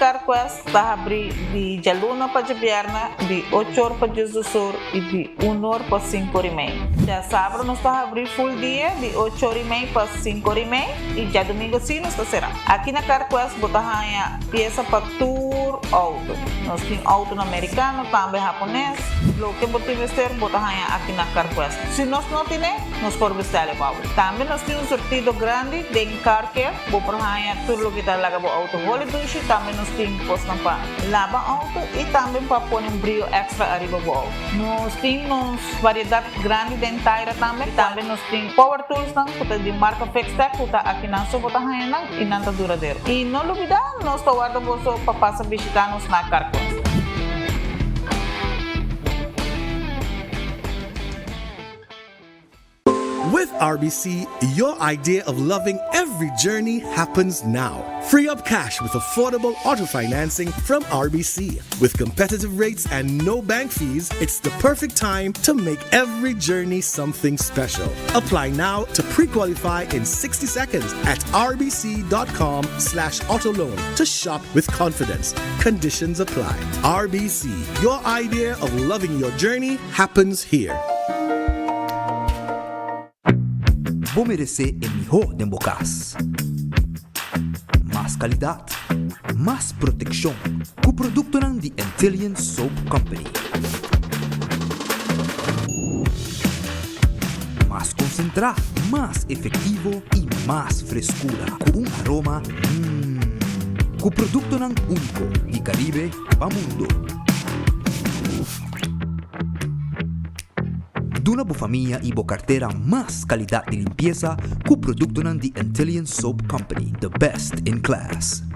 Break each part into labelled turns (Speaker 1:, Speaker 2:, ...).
Speaker 1: Carquest ta habri di djaluna pa djabièrnè di ocho or pa diesdos or i di un or pa sinku or i mei. Djasabra nos ta habri full dia di ocho or i mei pa sinku or i mei i djadumingu si nos ta será. Aki na Carquest bo ta haña piesa pa tur outo. Nos tin outonan merikano, tambe hapones. Loke bo tin mester bo ta haña aki na Carquest. Si nos no tine, nos por bestèl e bou. Tambe nos tin un surtido grandi den Car Care. Bo por haña tur loke ta laga bo outo holi dushi, tambe nos tin kosnan pa laba outo i tambe pa pone un brio èkstra ariba bo outo. Nos tin nos variedat grandi den taira tambe, tambe nos tin power toolsnan ku ta di marka Fixtech ku ta akinan so bo ta haña nan i nan ta duradero. I no lubidá nos ta warda boso pa pasa bishitá nos na Carquest.
Speaker 2: With RBC, your idea of loving every journey happens now. Free up cash with affordable auto financing from RBC. With competitive rates and no bank fees, it's the perfect time to make every journey something special. Apply now to pre-qualify in 60 seconds at rbc.com slash autoloan to shop with confidence. Conditions apply. RBC, your idea of loving your journey happens here.
Speaker 3: Bo meresé e mihó den bo kas. Mas kalidat, mas protekshon ku produktonan di Antillian Soap Company. Mas konsentrá, mas efektivo i mas freskura ku un aroma mmm. Ku produktonan úniko di Karibe pa mundo. Duna bo famia y bo cartera mas calidad di limpieza cu productonan di Antillian Soap Company, the best in class.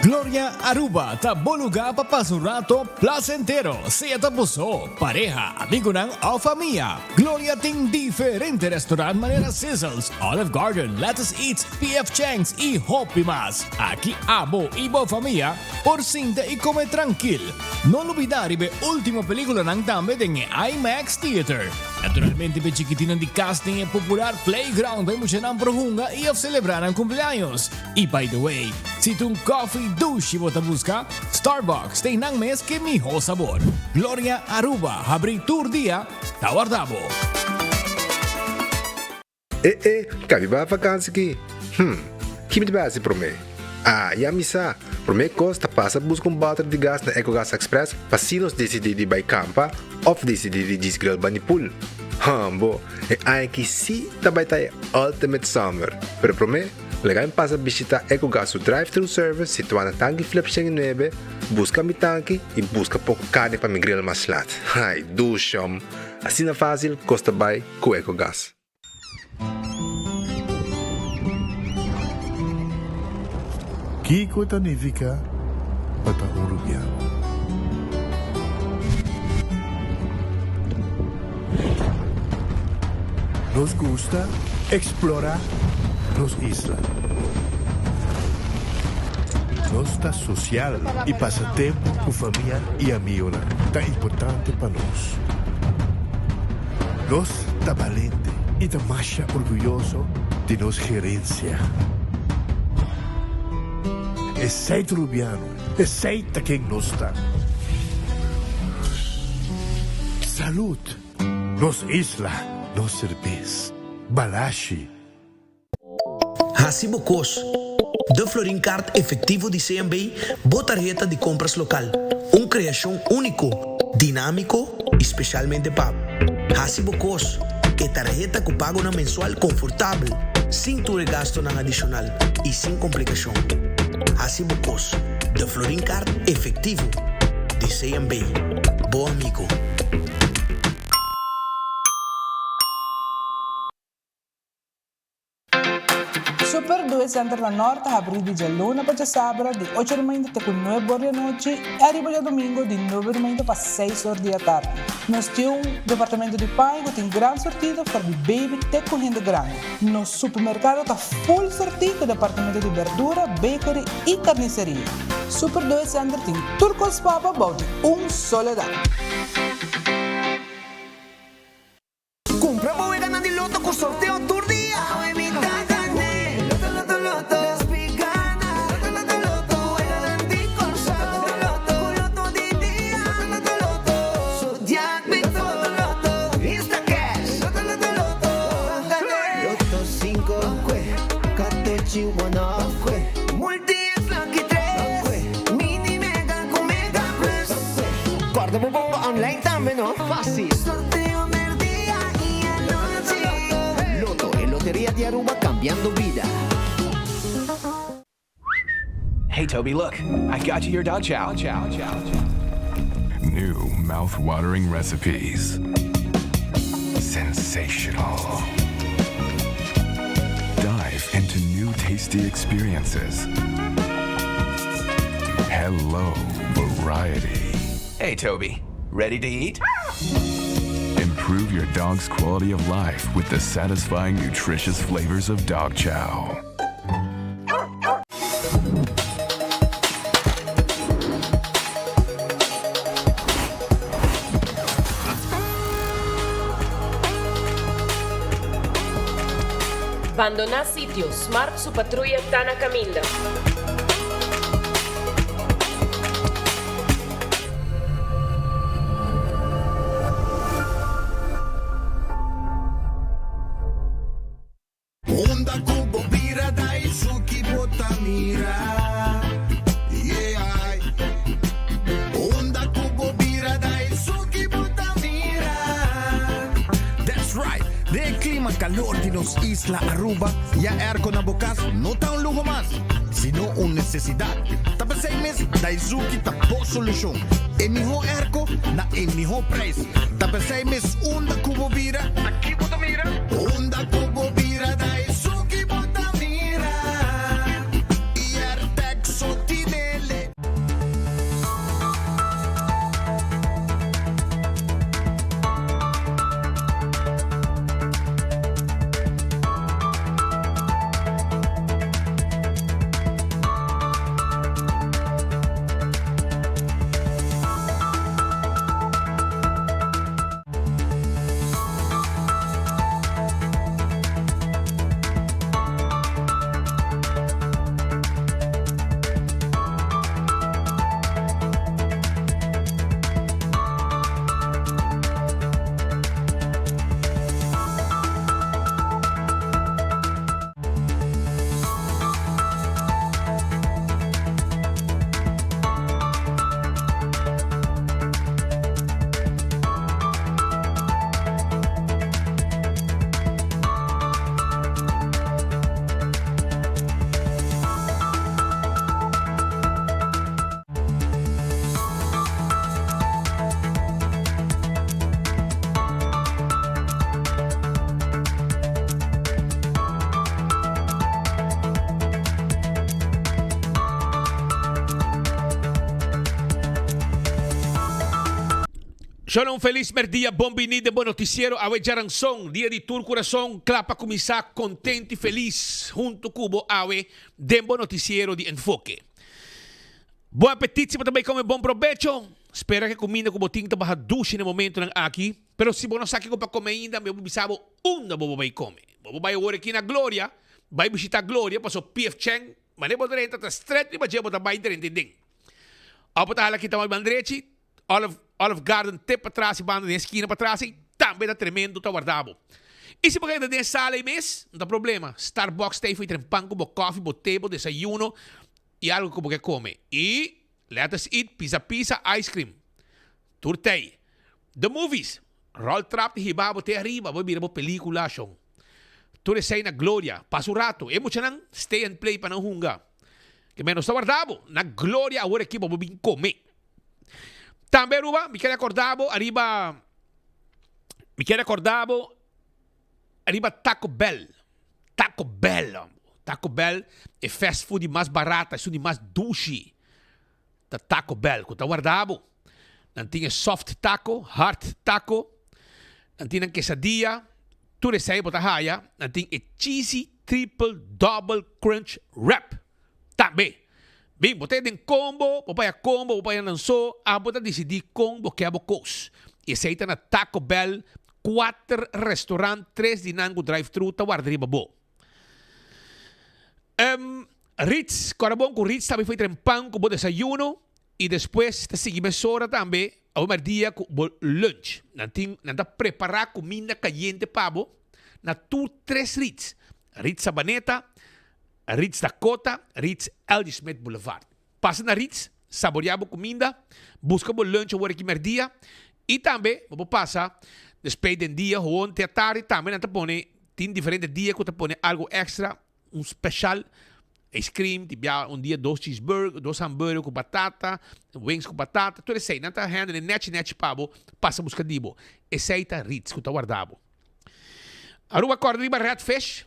Speaker 4: Gloria Aruba ta bo lugar pa pasa un rato placentero, sea ta bo so, pareha, amigonan of famia. Gloria tin diferente restaurant manera Sizzles, Olive Garden, Lettuce Eats, PF Chang's y hopi mas. Aki abo y bo famia por sinta y come trankil. No lubida riba e ultimo peliculanan tambe den e IMAX Theater. Naturalmente p'e chikitinnan di cas den e popular playground pa e muchanan por hunga y of celebra nan cumpleaños. Y by the way, si ta un coffee dushi bo ta busca, Starbucks ta einan mes ke miho sabor. Gloria Aruba habri tur dia, ta warda bo.
Speaker 5: E e, ka mi bai vakansi ki? Hm, ki mi ta bai hasi promé? Ah, ya mi sa! Promé kos ta pasa buska un bòter di gas na Ecogas Express pa si nos disidí di bai kampa òf disidí di djis grill bani pool. Hòmbo, e aña aki sí ta bai ta e ultimate summer! Pero promé, laga mi pasa bishitá Ecogas su drive-thru service situá na Tanki Flip 109, buska mi tanki i buska poko karni pa mi grill mas lat. Ai, dushi hòm! Asina fásil kos ta bai ku Ecogas.
Speaker 6: Kiko ta nifiká pa ta un rubiano? Nos gusta eksplorá nos isla. Nos ta sosial i pasa tempu ku famia i amigonan ta importante pa nos. Nos ta balente i ta masha orguyoso di nos gerensia. Esei ta Rubiano, esei ta ken nos ta. Salud! Nos isla, nos serbes. Balashi.
Speaker 7: Hasi bo kos. De Florin Card Efectivo di CMB, bo tarheta di compras local. Un creacion unico, dinamico y specialmente pa bo. Hasi bo kos. E tarheta cu pagonan mensual confortabel, sin tur e gastonan adicional y sin complicacion. Hasi bo kos. De Florin Card Efectivo di CMB. Bo amigo.
Speaker 8: Super Due Center na Nort ta habrí di djaluna pa djasabra di ocho di mainta te ku nuebe or di anochi i ariba djadumingu di nuebe di mainta pa seis or di atardi. Nos tin un departamento di paña ku tin gran surtido for di baby te ku hende grandi. Nos supermerkado ta full surtí ku departamento di berdura, bakery i karniseria. Super Due Center tin tur kos pa bo bou di un solo dak.
Speaker 9: Cumpra bo weganan di loto cu sorteo tur dia. Awe mi ta gane. Loto, loto, loto. Nos pi gana. Corda bo bomba online tambe no. Facil. Sorteo merdia y anochi. Lotto, e loteria di Aruba cambiando bida.
Speaker 10: Hey Toby, look, I got you your dog chow.
Speaker 6: New mouth-watering recipes. Sensational. Dive into new tasty experiences. Hello, variety.
Speaker 10: Hey Toby, ready to eat?
Speaker 6: Improve your dog's quality of life with the satisfying, nutritious flavors of dog chow.
Speaker 11: Bandoná sitio, Smart su patruya ta na kaminda.
Speaker 12: Unda ku bo bira Daisuki bo ta mira Yeah Unda ku bo bira Daisuki bo ta mira.
Speaker 13: That's right! Den e clima calor di nos isla Aruba, ya airco na bo cas no ta un luho mas, sino un necesidad. Ta p'esey mes Daizuki ta bo solucion. E miho airco na e miho prijs. Ta p'esey mes unda ku bo bira,
Speaker 12: Aki bo ta mira. Unda ku bo bira Daisuki bo ta mira.
Speaker 13: Airtec so tinele.
Speaker 14: Shalom felis merdia bon bini den bo noticiero awe djaranson dia di tur curason cla pa cuminsa contento y felis hunto cu bo awe den bo noticiero di Enfoke. Bon apetit si bo ta bay come bon probecho spera ke cuminda cu bo tin ta baha dushi na e momentonan aki pero si bo no sa kico pa come ainda mi bo bisa bo unda bo bo bay come bo bo bay awor aki na Gloria bay bishita Gloria paso PF Chang manera bo drenta ta stret riba dje bo ta bay drenta den of bo ta hala kita bay bandrechi Olive Olive Garden te patras y banda den esquina patras ey tambe ta tremendo ta warda bo. Y si bo keda den e sala ey mes no ta problema Starbucks ta ey for y tren pan cu bo coffee bo te bo desayuno y algo cu bo ke come y let us eat pizza pizza ice cream tur ta ey. The movies Roll trap ta hiba bo te ariba bo mira bo pelicula shon tur esey na Gloria pasa un rato e muchanan stay and play pa nan hunga ke menos ta warda bo na Gloria awor aki bo bo bin come. Tambe Aruba, mi kier acorda bo ariba, mi kier acorda bo ariba Taco Bell. Taco Bell, hombre. Taco Bell, e fast food di mas barata, esun di mas dushi. Ta Taco Bell, cu ta warda bo. Nan tin e soft taco, hard taco, nan tin nan quesadilla, tur esey bo ta haya. Nan tin e cheesy triple double crunch wrap. Tambe. Bin, bo ta den combo, bo paya combo, bo paya nan so, abo ta dicidi con bo ke bo cos. Y esey ta na Taco Bell, cuater restaurant, tres di nan cu drive thru ta warda riba bo. Em, Ritz, cora bon cu Ritz tambe foi tren pan cu bo desayuno y despues ta sigui mesora tambe awe merdia cu bo lunch. Nan tin, nan ta prepara cuminda cayente pa bo na tur tres Ritz, Ritz Sabaneta, Ritz Dakota, Ritz L. G. Smith Boulevard. Pasa na Ritz, Saboreá bo kuminda, buska bo lunch awor aki mèrdia i tambe bo por pasa despei den dia howon te atardi tambe nan ta pone tin diferente dia ku ta pone algu èkstra un special ice cream ti bia un dia dos cheeseburger dos hamburger ku batata wings ku batata tur esei nan ta handle nechi nechi pa bo pasa buska di bo esei ta Ritz ku ta warda bo. Aruba kòrda riba red fish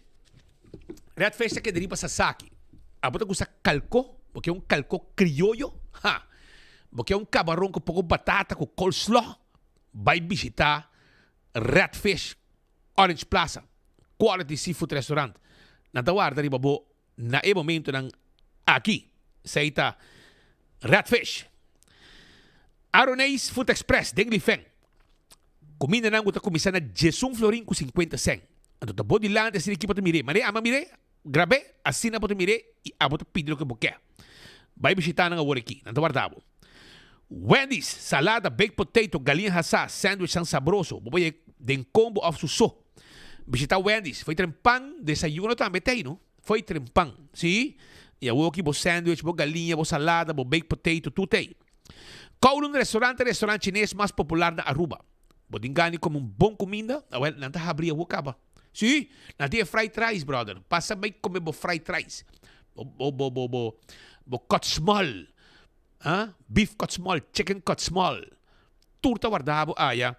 Speaker 14: red fish ta keda riba Sasaki abo ta gusta kalko bo ke un kalko krioyo ha bo ke un kabaron ku poko batata ku coleslaw bai bishita red fish Orange Plaza, Quality Seafood Restaurant. Nan ta warda riba bo na e momentonan aki. Esei ta Redfish. Aroneis Food Express den Lifen. Kumindanan ku ta kuminsá na diesun florin ku sinkuenta sèn. Anto ta bo dilanti asina ki bo ta mir'é. Manera ama mir'é, grab'é, asina bo ta mir'é i abo ta pidi loke bo ke. Bai bishitá nan awor aki. Nan ta warda bo. Wendy's, salada, baked potato, galiña hasá, sandwichnan sabroso. Bo por yega den combo of su so. Bishita Wendy's. Foi tren pan, desayuno tambe t'ei no. Foi tren pan, si. I awoki bo sandwich, bo galiña, bo salada, bo baked potato, tur t'ei. Kowloon Restaurant ta e restaurant chines mas popular na Aruba. Bo tin gana di come un bon cuminda? Awel, nan ta habri awo caba. Si, nan tin e fried rice, brother. Pasa bay come bo fried rice. Bo, bo, bo, bo, bo, bo cut small. Ah, beef cut small, chicken cut small. Tur ta warda bo aya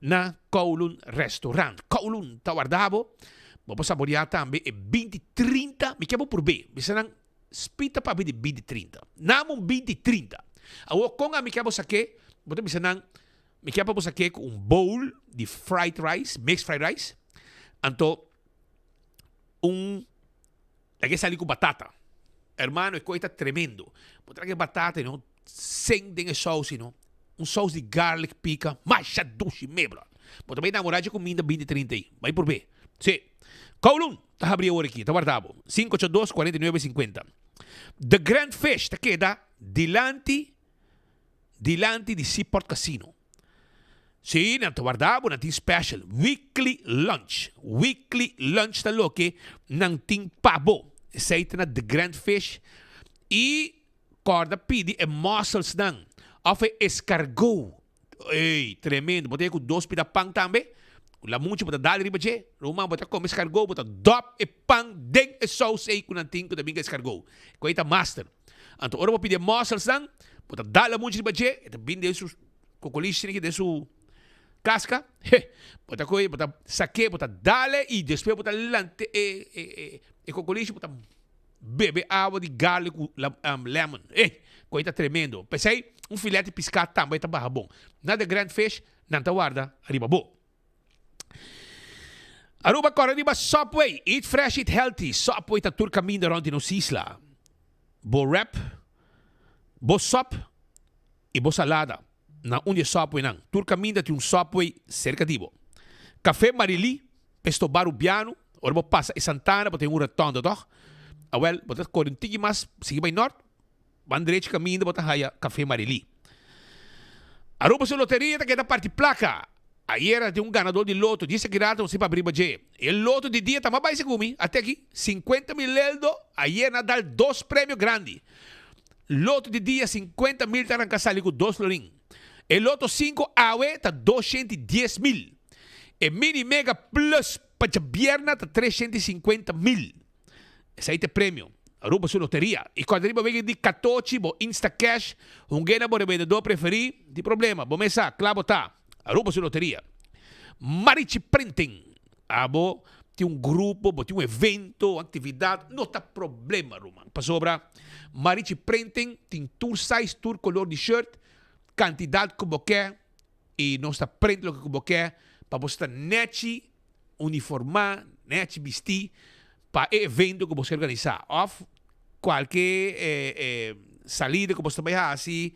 Speaker 14: na Kowloon Restaurant. Kowloon ta warda bo. Bo por saborea tambe e binti trinta. Mi ke bo purbe. Bisa nan spita papia di binti trinta. Nam un binti trinta. Awor kon ami ke bo sake? Bo ta bisa nan mi ke pa bo sake ku un bowl di fried rice, mixed fried rice. Anto un Laga e sali ku batata. Hermano, e koi ta tremendo. Bo traga e batata y no sen den e saus y no. Un saus di garlic pica, masha dushi me, bro. Bo ta bay namora dje cuminda binti trinta ey. Bay purbe. Si. Kowloon ta habri awor aki, ta warda bo. 582 49 50. The Grand Fish ta keda dilanti dilanti di Seaport Casino. Sí, nan ta warda bo, nan tin special weekly lunch. Weekly lunch ta loke nan tin pa bo. Esei ta na The Grand Fish. I kòrda pidi e mussels nan òf e escargot. Ey, tremendo. Bo ta yega ku dos pida pan tambe. Ku lamunchi bo ta dal riba dje. Ruman, bo ta kome escargot, bo ta dòp e pan den e sous ei ku nan tin ku ta bin ku escargot. Ku ei ta master. Anto ora bo pidi e mussels nan, bo ta dal lamunchi riba dje, e ta bin den su Kokolishi tin aki den su kaska, he, bo ta kohe, bo ta sak'é, bo ta dale i despues bo ta lanta e e e e kokolishi bo ta bebe awa di garlic ku lemon. Ey, kohe ta tremendo. P'esei un filet di piská tambe ta baha bon. Na The Grand Fish nan ta warda riba bo. Aruba kòrda riba Subway, eat fresh, eat healthy. Subway ta tur kaminda rònt di nos isla. Bo wrap, bo sòp i bo salada na un di e Subwaynan. Tur kaminda tin un Subway serka di bo. Café Marilí, Pesto Bar Rubiano, ora bo pasa e Santana bo ta den un rotonda tòg? Awèl, bo ta kore un tiki mas sigui bai nòrt, ban drechi kaminda bo ta haya Café Marilí. Aruba su loteria ta keda parti plaka. Ayera tin un ganador di loto, djis aki rato nos tin papia riba dje. E loto di dia ta mas bai segun mi, ate aki, 50 mil leldo, ayer nan a dal dos premio grandi. Loto di dia 50 mil ta ranka sali ku dos florin. E loto sinku awe ta 210 mil. E mini mega plus pa djabierna ta 350 mil. Esei ta e premio. Aruba su loteria. I kòrda riba wega di katochi bo Instacash hung'é na bo rebendedor preferí, di problema, bo mes sa, kla bo ta. Aruba su loteria. Marichi Printing. Abo tin un grupo, bo tin un evento, un actividad, no ta problema ruman. Pasobra Marichi Printing tin tur size, tur color di shirt, cantidad cu bo ke y nos ta print loke cu bo ke pa bo sta nechi uniforma, nechi bisti pa e evento cu bo ta organisa of cualke salida cu bo ta bay haci,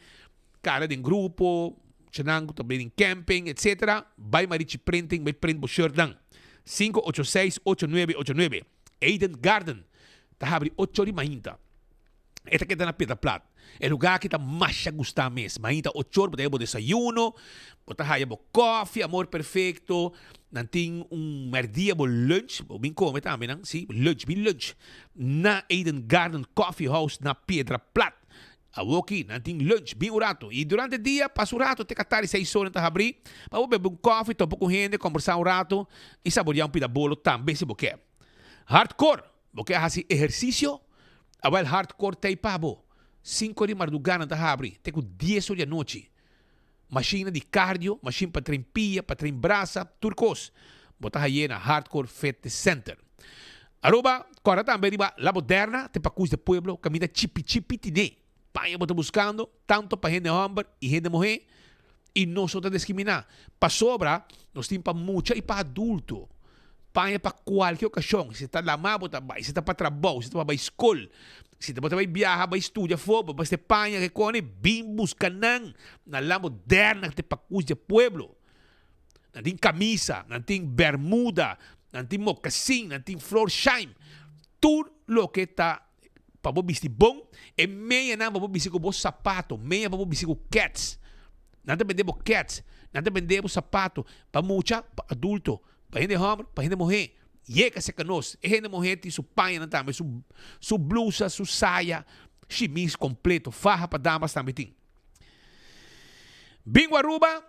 Speaker 14: cara den grupo, muchanan cu ta bay den camping etc. Bay Marichi Printing bay print bo shirtnan. 586 8989. Eden Garden ta habri 8 di mainta. E ta keda na Piedra Plat. E lugar aki ta masha gusta mes. Mainta 8 or bo ta haya bo desayuno, bo ta haya bo koffie, amor perfecto. Nan tin un merdia bo lunch, bo bin come tambe nan, si, lunch, bin lunch na Eden Garden Coffee House na Piedra Plat. Awoki nan tin lunch bin un rato y durante dia pasa un rato te katari seis ora nan ta habri pa bo bebe un koffie, topa cu hende, combersa un rato y saborea un pida bolo tambe si bo ke. Hardcore, bo ke haci ehercicio? Awel hardcore ta ey pa bo. Cinco di marduga nan ta habri te cu dies or di anochi. Machine di cardio, machine pa train pia, pa train brasa, tur cos. Bo ta haye na Hardcore Fitness Center. Aruba, corda tambe riba La Moderna, te Pacus de Pueblo, caminda chipi chipi tine. Paña bo ta buscando, tanto pa hende homber y hende muhe, y nos no ta discrimina. Pasobra, nos tin pa mucha y pa adulto. Paña pa cualke ocasion. Si ta lama bo ta bay, si ta pa trabou, si ta pa bay scol, si ta bo ta bay biaha, bay studia afo, bo mester paña ke cone, bin busca nan na La Moderna te Pacus de Pueblo. Nan tin camisa, nan tin bermuda, nan tin mocasin, nan tin Florsheim. Tur loke ta pa bo bisti bon, e meyanan pa bo bisti cu bo sapato, meya pa bo bisti cu kets. Nan ta bende bo kets, nan ta bende bo sapato pa mucha, pa adulto, pa hende homber, pa hende muhe. Yega cerca nos, e hende muhe tin su pañanan tambe, su su blusa, su saya, shimis completo, faha pa damas tambe tin. Bingo Aruba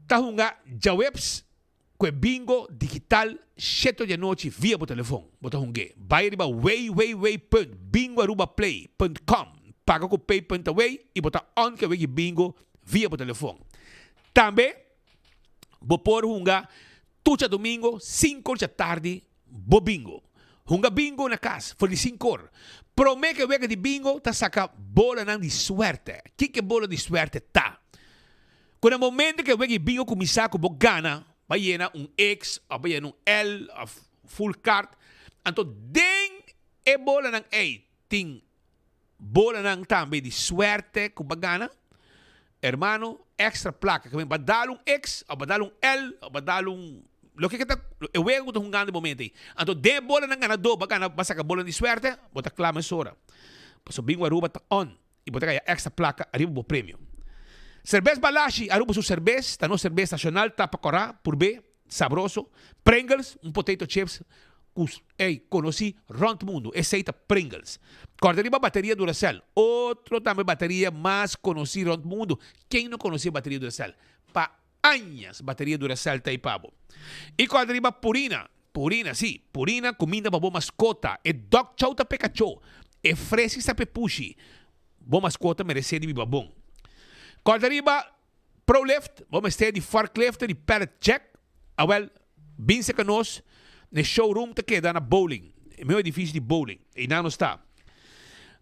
Speaker 14: ta hunga djaweps ku e bingo digital sheto di anochi via bo telefon. Bo ta hung'é. Bai riba www.bingoarubaplay.com, paga ku pay punt away i bo ta on ku e wiki bingo via bo telefon. Tambe bo por hunga tur djadumingo sinku or djatardi bo bingo. Hunga bingo na kas for di sinkor. Promé ku e wega di bingo ta saka bolanan di suerte. Kiko e bola di suerte ta? Ku na momento ku e wega di bingo kuminsá ku bo gana, bo a yena un X òf bo a yena un L òf full kart. Anto den e bolanan ei tin Bolanan tambe di suerte ku bo a gana, hermano, extra plaka. Ke men bo a dal un X of bo a dal un L of bo a dal un loke ke ta e wega ku ta hungando e momento ei. Anto den e bolanan ganadó bo a gana bo a saka bolanan di suerte, bo ta kla mesora. Pasobra Bingo Aruba ta on i bo ta gaya extra plaka ariba bo premio. Serbes Balashi, Aruba su serbes, ta nos serbes nashonal, tapa kòrá, purbé. Sabroso. Pringles, un potato chips cu ey conoci rond mundo. Esey ta Pringles. Corda riba bateria Duracell. Otro tambe bateria mas conoci rond mundo. Ken no conoci bateria Duracell? Pa añas bateria Duracell ta ey pa bo. Y corda riba Purina. Purina, si. Purina cuminda pa bo mascota. E dog chow ta p'e cacho. E fresjes ta p'e pushi. Bo mascota merece di biba bon. Corda riba Prolift, bo mester di forklift di pallet jack? Awel, bin serka nos n'e showroom ta keda na Bowling, e mihó edifisio di Bowling. Einan nos ta.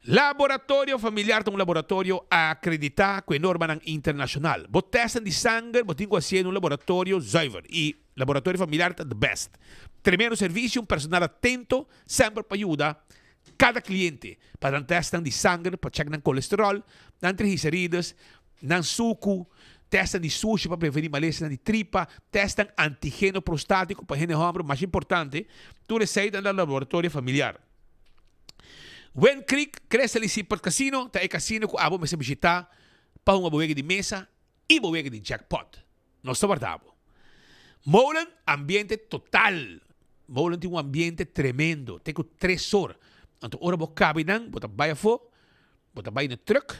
Speaker 14: Laboratorio Familiar ta un laboratorio akreditá ku e normanan internashonal. Bo tèstnan di sanger bo tin ku hasié den un laboratorio zuiver i Laboratorio Familiar ta the best. Tremendo servisio, un personal atento semper pa yuda kada kliente pa nan tèstnan di sanger pa chèk nan kolesteròl, nan triglicerides, nan suku, tèstnan di sushi pa prevení malesanan di tripa, tèstnan antigeno prostátiko pa hende hòmber, masha importante, tur esei ta na laboratorio familiar. Wind Creek Crystal y Seaport Casino ta e casino ku abo mester bishitá pa hunga bo wega di mesa i bo wega di jackpot. Nos ta warda bo. Molen, ambiente total. Molen tin un ambiente tremendo, te ku tres or. Anto ora bo kaba einan, bo ta bai afó, bo ta bai na truck,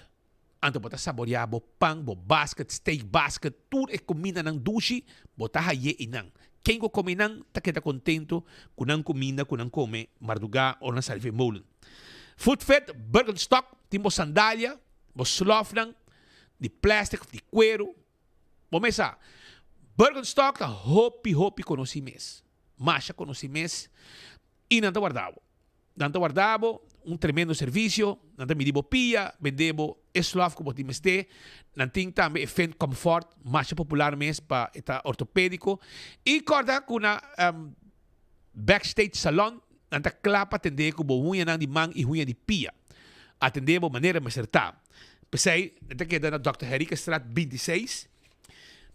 Speaker 14: Anto bo ta saboreá bo pan, bo basket, steak basket, tur e kumindanan dushi, bo ta haye einan. Ken ku kome einan ta keda kontento ku nan kuminda ku nan kome mardugá ora nan sali for e molen. Footfit, Birkenstock, tin bo sandalia, bo slòfnan di plastic of di kueru, bo mes sa. Birkenstock ta hopi hopi konosí mes, masha konosí mes i nan ta warda bo. Nan ta warda bo un tremendo servisio, nan ta midi bo pia, bende bo e slof ku bo tin mester. Nan tin tambe e Fendt Comfort, masha popular mes pa e ta ortopediko. I kòrda ku na Backstage Salon nan ta kla pa atendé ku bo huñanan di man i huña di pia. Atendé bo manera mester ta. P'esei nan ta keda na Dòkter Henriquezstraat 26.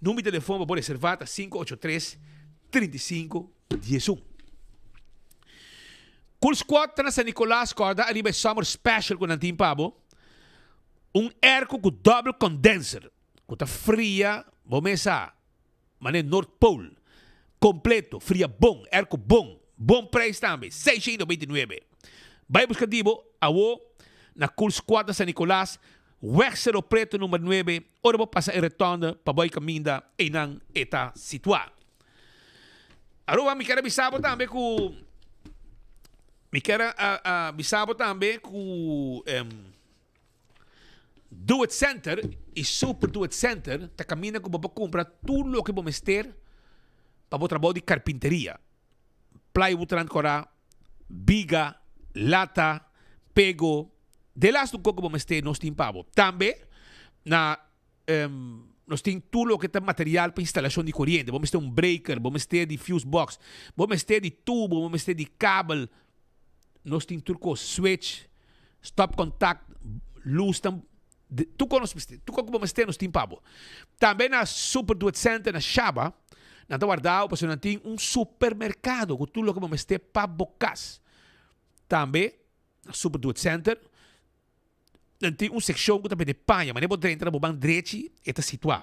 Speaker 14: Number di telefon pa bo reservá ta 583 35 11. Cool Squad ta na San Nicolas corda ariba e summer special cu nan tin pa bo. Un airco cu double condenser cu ta fria bo mesa mane North Pole completo, fria bon, airco bon, bon prijs tambe, 699. Bay busca di bo awo na Cool Squad na San Nicolas. Weg Cerro Preto number nuebe, ora bo pasa e rotonde pa bai kaminda einan e ta situá. Aruba mi kier a bisa bo tambe ku mi kier a bisa bo tambe ku Do It Center y Super Do It Center ta kaminda ku bo por kumpra tur loke bo mester pa bo trabou di karpinteria. Plywood rand kòrá, biga, lata, pego, de lastu kos ku bo mester nos tin pa bo. Tambe na nos tin tur loke ta material pa instalashon di koriente. Bo mester un breaker, bo mester di fuse box, bo mester di tubo, bo mester di kabel. Nos tin tur kos, switch, stop contact, lusnan, tur kos nos mester, tur kos ku bo mester nos tin pa bo. Tambe na Super Do It Center na Shaba, nan ta warda bo pasobra nan tin un supermerkado ku tur loke bo mester pa bo kas. Tambe na Super Do It Center nan tin un sekshon ku ta bende paña, manera bo drenta na bo man drechi e ta situá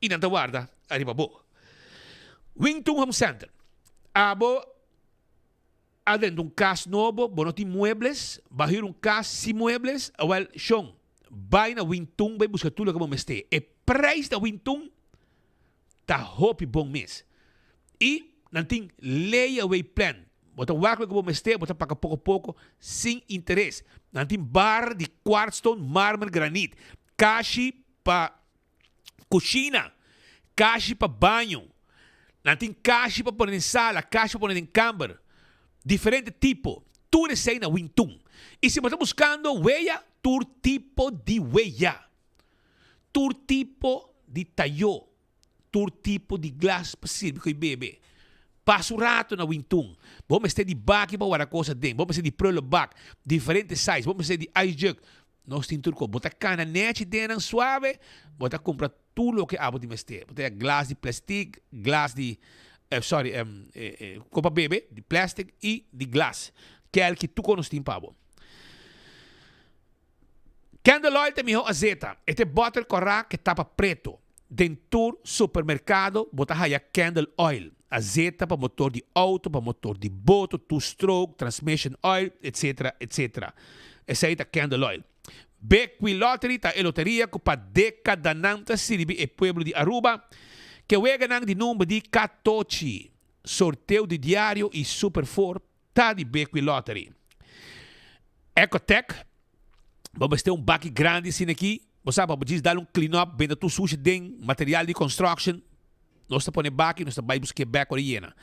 Speaker 14: i nan ta warda ariba bo. Wingtun Home Center, abo. A drenta un kas nobo, bo no tin muebles, bo a hür un kas sin muebles, awel shon, bai na Wintun bai buska tur loke bo mester. E prijs na Wintun ta hopi bon mes. I nan tin layaway plan, bo ta wak loke bo mester, bo ta paga poko poko sin interes. Nan tin bar di kwartstone, marmer, granit, kashi pa kushina, kashi pa baño, nan tin kashi pa pone den sala, kashi pa pone den kamber, diferente tipo, tur esei na Wintun. I si bo ta buskando weya, tur tipo di weya, tur tipo di tayó, tur tipo di glas pa sirbi ku e bebe. Pasa un rato na Wintun, bo mester di baki pa warda kos aden, bo mester di prullenbak, diferente size, bo mester di ice jug, Nos tin tur kos. Bo ta kana nechi den nan suave, bo ta kumpra tur loke abo tin mester. Bo ta haya glas di plastic, glas di, sorry, kos pa bebe di plastic i di glas. Kelki tur kos nos tin pa bo. Candle oil ta e miho azeta. E ta e bòter kòrá ku e tapa preto. Den tur supermerkado bo ta haya candle oil, azeta pa motor di auto, pa motor di boto, two stroke, transmission oil, etc. Etc. Esei ta candle oil. Bequi Lottery ta e loteria ku pa dekadanan ta sirbi e pueblo di Aruba ke weganan di number di katochi, sorteo di diario i super four Ta di Bequi Lottery. Ecotec, Bo mester un baki grandi asina aki, bo sa pa bo djis dal un clean up, benta tur sushi den, material di construction, nos ta pone baki, nos ta bai busk'é bek ora yena.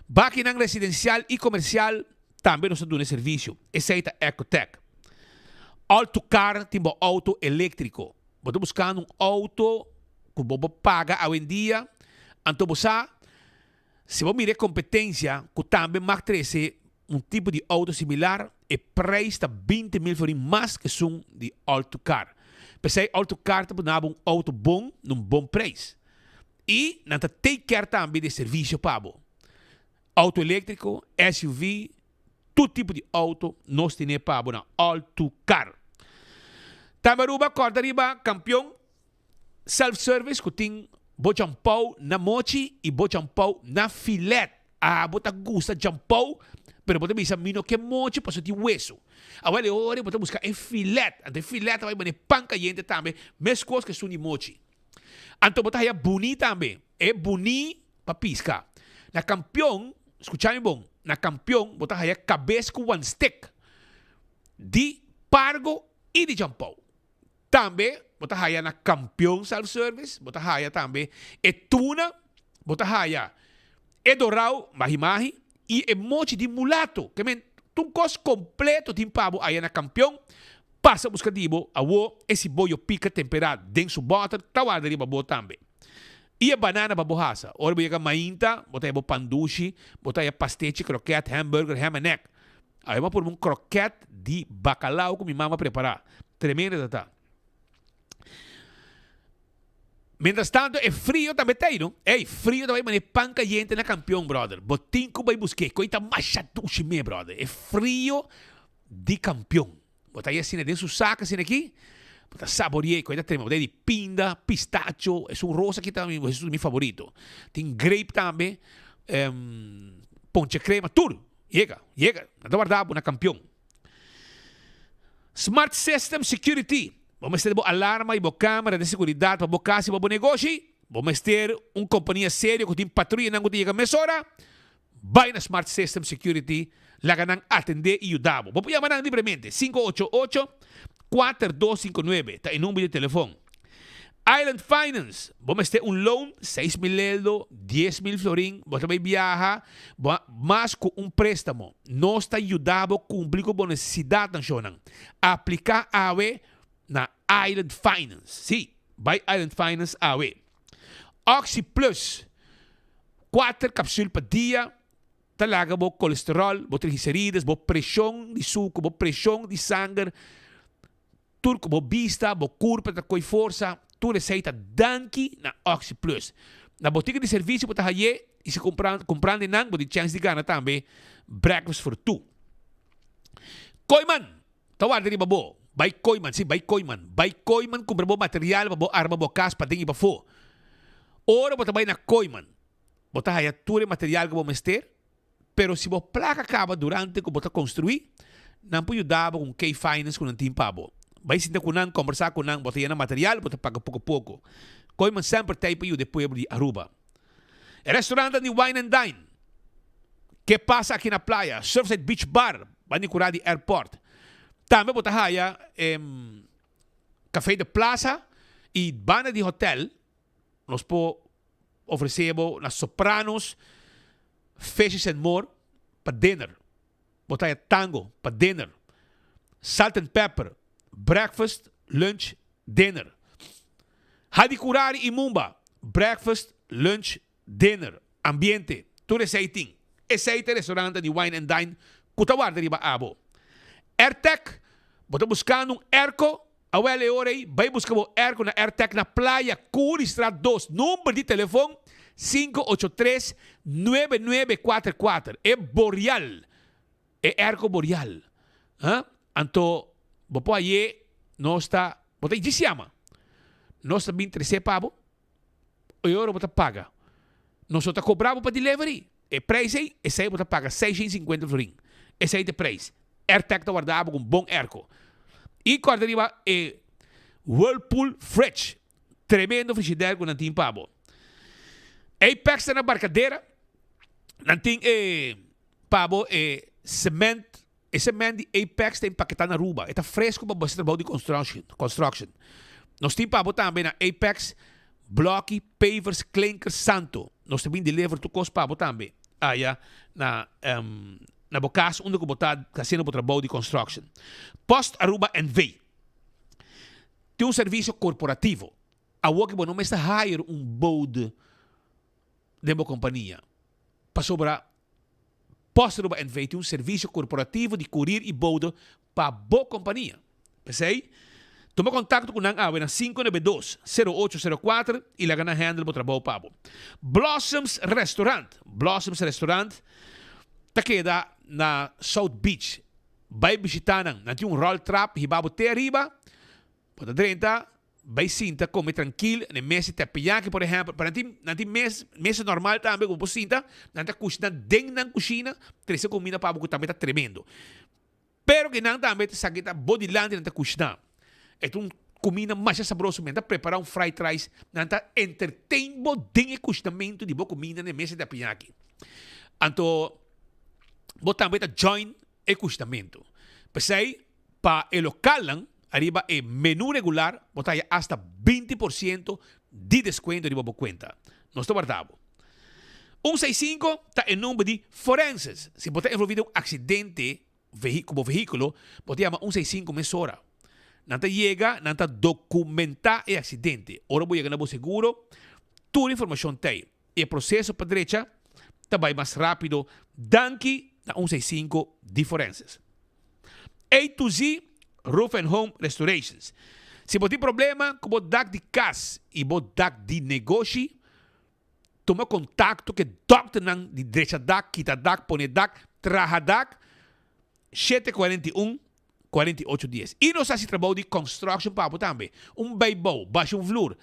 Speaker 14: Bakinan residencial y comercial tambe nos ta duna e servicio. Esey ta Ecotec. Autocar tin bo auto electrico. Bo ta buscando un auto cu bo por paga awendia, anto bo sa, Si bo mira e competencia cu tambe mag trece un tipo di auto similar, e prijs ta 20 mil florin mas cu esun di All-to-Car. P'esey All-to-Car ta pone abo un auto bon na un bon prijs. Y nan ta take care tambe di e servicio pa bo. Auto electrico, SUV, tur tipo di auto nos tene pa bo na All-to-Car. Tambe Aruba corda riba campeon Self service ku tin bo djampou na mochi i bo djampou na filet. Abo ta gusta djampou pero bo ta bisa mi no ke mochi pasobra tin wesu. Awel e ora bo ta buska e filet. Anto e filet ta bai bane pan kayente tambe meskos ku esun di mochi. Anto bo ta haya buni tambe. E buni pa piska. Na kampion, skucha mi bon, na kampion bo ta haya kabes ku wan stek di pargo i di djampou. Tambe bo ta haya na Kampion Self Service, bo ta haya tambe e tuna, bo ta haya e dorao, mahi mahi, i e mochi di mulato. Ke men tur kos kompleto tin pa bo aya na Kampion. Pasa buska di bo awo e siboyo pika temperá den su bòter ta warda riba bo tambe. I e banana pa bo hasa. Ora bo yega mainta, bo ta haya bo pan dushi, bo ta haya pastechi, kroket, hamburger, ham en egg. Awe m'a purba un kroket di bakalao ku mi mama prepará. Tremendo ta ta. Mientras tanto e frio tambe ta ei no. Ey, frio ta bai mane pan kayente na Kampion brother. Bo tin ku bai busk'é. Koi ta masha dushi me brother. E frio di Kampion. Bo ta ei asina den su sak asina aki. Bo ta sabori'é. Koi ta tremendo. Bo ta ei di pinda, pistacho. Esun rosa aki ta mi, esun mi favorito. Tin grape tambe. Ponche crema. Tur. Yega, yega. Nan ta warda bo na Kampion. Smart System Security. Bo mester bo alarma i bo camera di seguridad pa bo cas i pa bo negoshi? Bo mester un compania serio cu tin patruyanan cu ta yega mesora? Bai na Smart System Security, laga nan atende i yuda bo. Bo por yama nan libremente, 588 4259 ta e number di telefon. Island Finance, bo mester un loan, 6000 eldo, 10,000 florin, bo ta bai biaha, bo a mas cu un prestamo. Nos ta yuda bo cumpli cu bo necesidadnan, shownan. Aplica awe na Island Finance. Si, bai Island Finance awe. Oxi Plus, kuater kapsul pa dia, ta laga bo kolesterol, bo triglicerides, bo preshon di suku, bo preshon di sanger, tur ku bo bista, bo kurpa ta koi forsa, tur esei ta danki na Oxi Plus. Na botika di servisio bo ta haye i si kumpra kumprando nan bo tin chèns di gana tambe breakfast for two. Kooiman! Ta warda riba bo. Bai Kooiman, sí, bai Kooiman. Bai Kooiman kumpra bo material pa bo arma bo kas paden i pafó. Ora bo ta bai na Kooiman, bo ta haya tur e material ku bo mester, pero si bo plaka kaba durante ku bo ta konstruí, nan por yuda bo ku un key finance ku nan tin pa bo. Bai sinta ku nan, kombersá ku nan, bo ta yena material, bo ta paga poko poko. Kooiman semper ta ei pa yuda e pueblo di Aruba. E restaurantnan di Wine and Dine, Ke Pasa Aki na Playa, Surfside Beach Bar, banda di kura di airport. Tambe bo ta haya Café de Plaza y banda di hotel nos por ofrece bo na Sopranos, Fishes and More pa dinner. Bo ta haya Tango pa dinner, Salt and Pepper, breakfast, lunch, dinner. Hadi Curari y Mumba, breakfast, lunch, dinner, ambiente, tur esey tin. Esey ta e restaurante di Wine and Dine cu ta warda riba abo. Airtec, bo ta buscando un airco? Awel e ora ey bay busca bo airco na Airtec na Playa Curiestraat dos, number di telefon 583 9944, e Boreal. E airco boreal. Ha? Anto bo por haye nos ta, bo ta djis yama. Nos ta bin trece pa bo, e ora bo ta paga. Nos no ta cobra bo pa delivery. E prijs ey, esey bo ta paga 650 florin. Esey ta e prijs. Airtag ta warda bo cu un bon airco. Y corda riba e Whirlpool fridge. Tremendo frigidaire cu nan tin pa bo. Apex ta na Barcadera. Nan tin e. Pa bo e cement, e cement di Apex ta empaketá na Aruba. E ta fresco pa bo hasi trabou di construction. Nos tin pa bo tambe na Apex bloki, pavers, klinkers, santo. Nos ta bin deliver tur kos pa bo tambe aya na na bo kas unda ku bo ta hasiendo bo trabou di construction. Post Aruba NV. Tin un servisio korporativo. Awor ku bo no mester hire un bode den bo kompania. Pasobra Post Aruba NV tin un servisio korporativo di kurir i boudo pa bo kompania. P'esei, tuma kontakto ku nan awe na 592 0804 i laga nan handle bo trabou pa bo. Blossoms Restaurant Blossoms Restaurant ta keda na South Beach. Bai bishita nan. Nan tin un roltrap hiba bo te ariba. Bo ta drenta. Bai sinta come trankil na e mes di teppanyaki por ehempel, pero nan tin nan tin mes mesa normal tambe ku bo por sinta, nan ta kushina den nan kushina, trese kumida pa bo ku tambe ta tremendo. Pero ke nan tambe ta sa ke ta bo dilanti nan ta kushina. E ta un kumida masha sabroso, men ta prepara un fried rice, nan ta entertain bo den e kushinamentu di bo kumida na e mesa di teppanyaki. Anto bo tambe ta join e kushinamentu. P'esei Pa e lokalnan, ariba e menu regular bo ta haya asta 20% di deskuento riba bo kuenta. Nos ta warda bo. Un seis sinku ta e number di forenses. Si bo ta envolvi den un aksidente ku bo vehíkulo, bo ta yama un seis sinku mesora. Nan ta yega, nan ta dokumentá e aksidente. Ora bo yega na bo seguro, tur informashon ta ei. E proseso pa drecha ta bai mas rápido danki na un seis sinku di forenses. A to Z Roof and Home Restorations. Si bo tin problema ku bo dak di kas i bo dak di negoshi, tuma kontakto ku e dòkternan di drecha dak, kita dak, pone dak, traha dak, 741 48 dies. I nos hasi trabou di construction pa bo tambe. Un beibou, basha un vloer,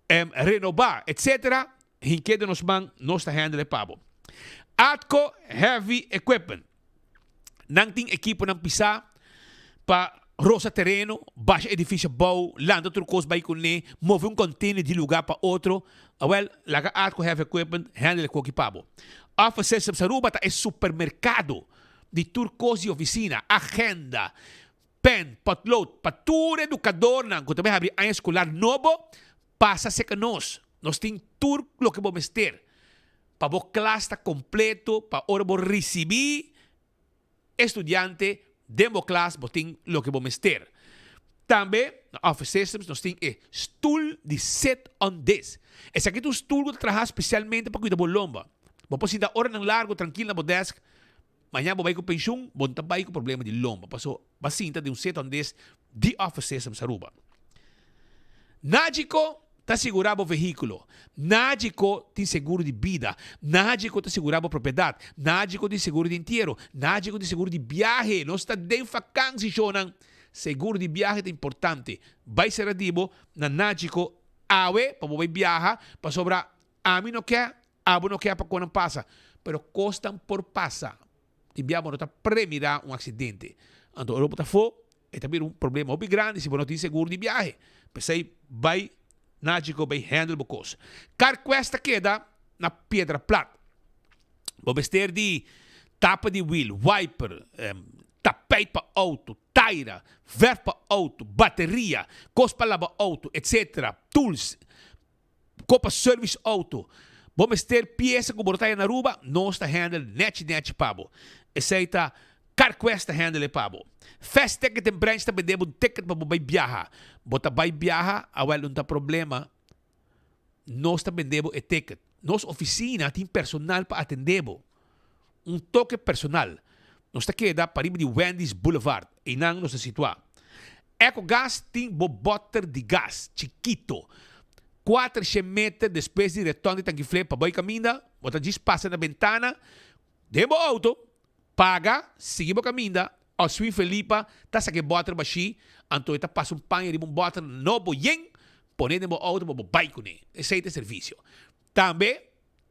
Speaker 14: renobá, etc. Hink'é den nos man, nos ta handle pa bo. Atco Heavy Equipment. Nan tin ekiponan pisá pa Rosa tereno, basha edifisio abou, lanta tur kos bai kuné, move un container di lugá pa otro, awel, laga Atco Heavy Equipment handle e koki pa bo. Office Systems Aruba ta e supermerkado di tur kos di ofisina, agenda, pen, potlood, pa tur edukadornan ku ta bai habri aña eskolar nobo, pasa serka nos. Nos tin tur loke bo mester pa bo klas ta kompleto pa ora bo risibí E studiante den bo klas bo tin loke bo mester. Tambe na Office Systems nos tin e stul di sit on desk. Esaki ta un stul ku ta traha spesialmente pa kuida bo lomba. Bo por sinta oranan largu trankil na bo desk. Maña bo bai ku penshun, bo no ta bai ku problema di lomba paso bo a sinta den un sit on desk di Office Systems Aruba. Nagico ta sigurá bo vehíkulo. Nagico tin seguro di bida. Nagico ta sigurá bo propiedat. Nagico tin seguro di entiero. Nagico tin seguro di biahe. Nos ta den fakansi, shownan. Seguro di biahe ta importante. Bai sera di bo na Nagico awe pa bo bai biaha, pasobra ami no ke, abo no ke pa konan pasa. Pero kosnan por pasa. Tin bia bo no ta premirá un aksidente. Anto ora bo ta afó, E ta bira un problema hopi grandi si bo no tin segur di biahe. P'esei bai Nagico bai handle bo kos. Carquest ta keda na Piedra Plat. Bo mester di tapa di wiel, wiper, tapijt pa auto, taira, verf pa auto, bateria, kos pa laba auto, etc. Tools. Kopa service auto. Bo mester piesa ku bo no ta haña na Aruba, nos ta handle nechi nechi pa bo. Esei ta Carquest ta handle e pa bo. Fast Ticket en Branch ta bende bo un ticket pa bo bai biaha. Bo ta bai biaha? Awel un ta problema. Nos ta bende bo e ticket. Nos oficina tin personal pa atende bo. Un toke personal. Nos ta keda pariba di Wendy's Boulevard. Einan nos ta situa. Ecogas tin bo boter di gas chikito. Kuatershen meter despues di reton di Tankifle pa bai kaminda, bo ta djis pasa na bentana den bo auto, paga, sigui bo kaminda, Oswin Felipa ta saka e boter bashí, anto e ta pasa un paña riba un boter nobo yen, pone den bo auto pa bo bai kuné. Esei ta e servisio. Tambe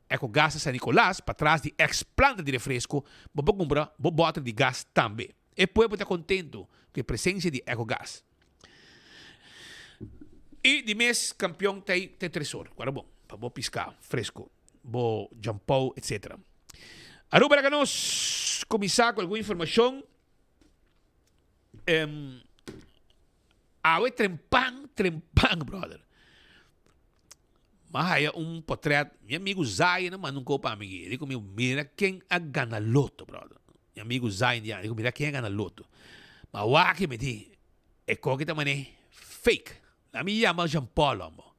Speaker 14: Ecogas ta San Nicolas, patras di ex planta di refresco, bo por cumpra bo boter di gas tambe. E pueblo ta contento cu e presencia di Ecogas. Y di mes campeon ta te tresor, guarda bon, pa bo pisca fresco, bo jampou, etc. Aruba laga nos cuminsa cu algun informacion. Um, awe trempan, trempan, brother. M'a haya un potret, mi amigu Zayn a manda un kopa pa mi, e di ku mi, mira ken a gana loto, brother. Mi amigu Zayn di a di ku mira ken a gana loto. M'a wak i mi di, e koki ta man'é fake. La mi yama Jean Paul hombo.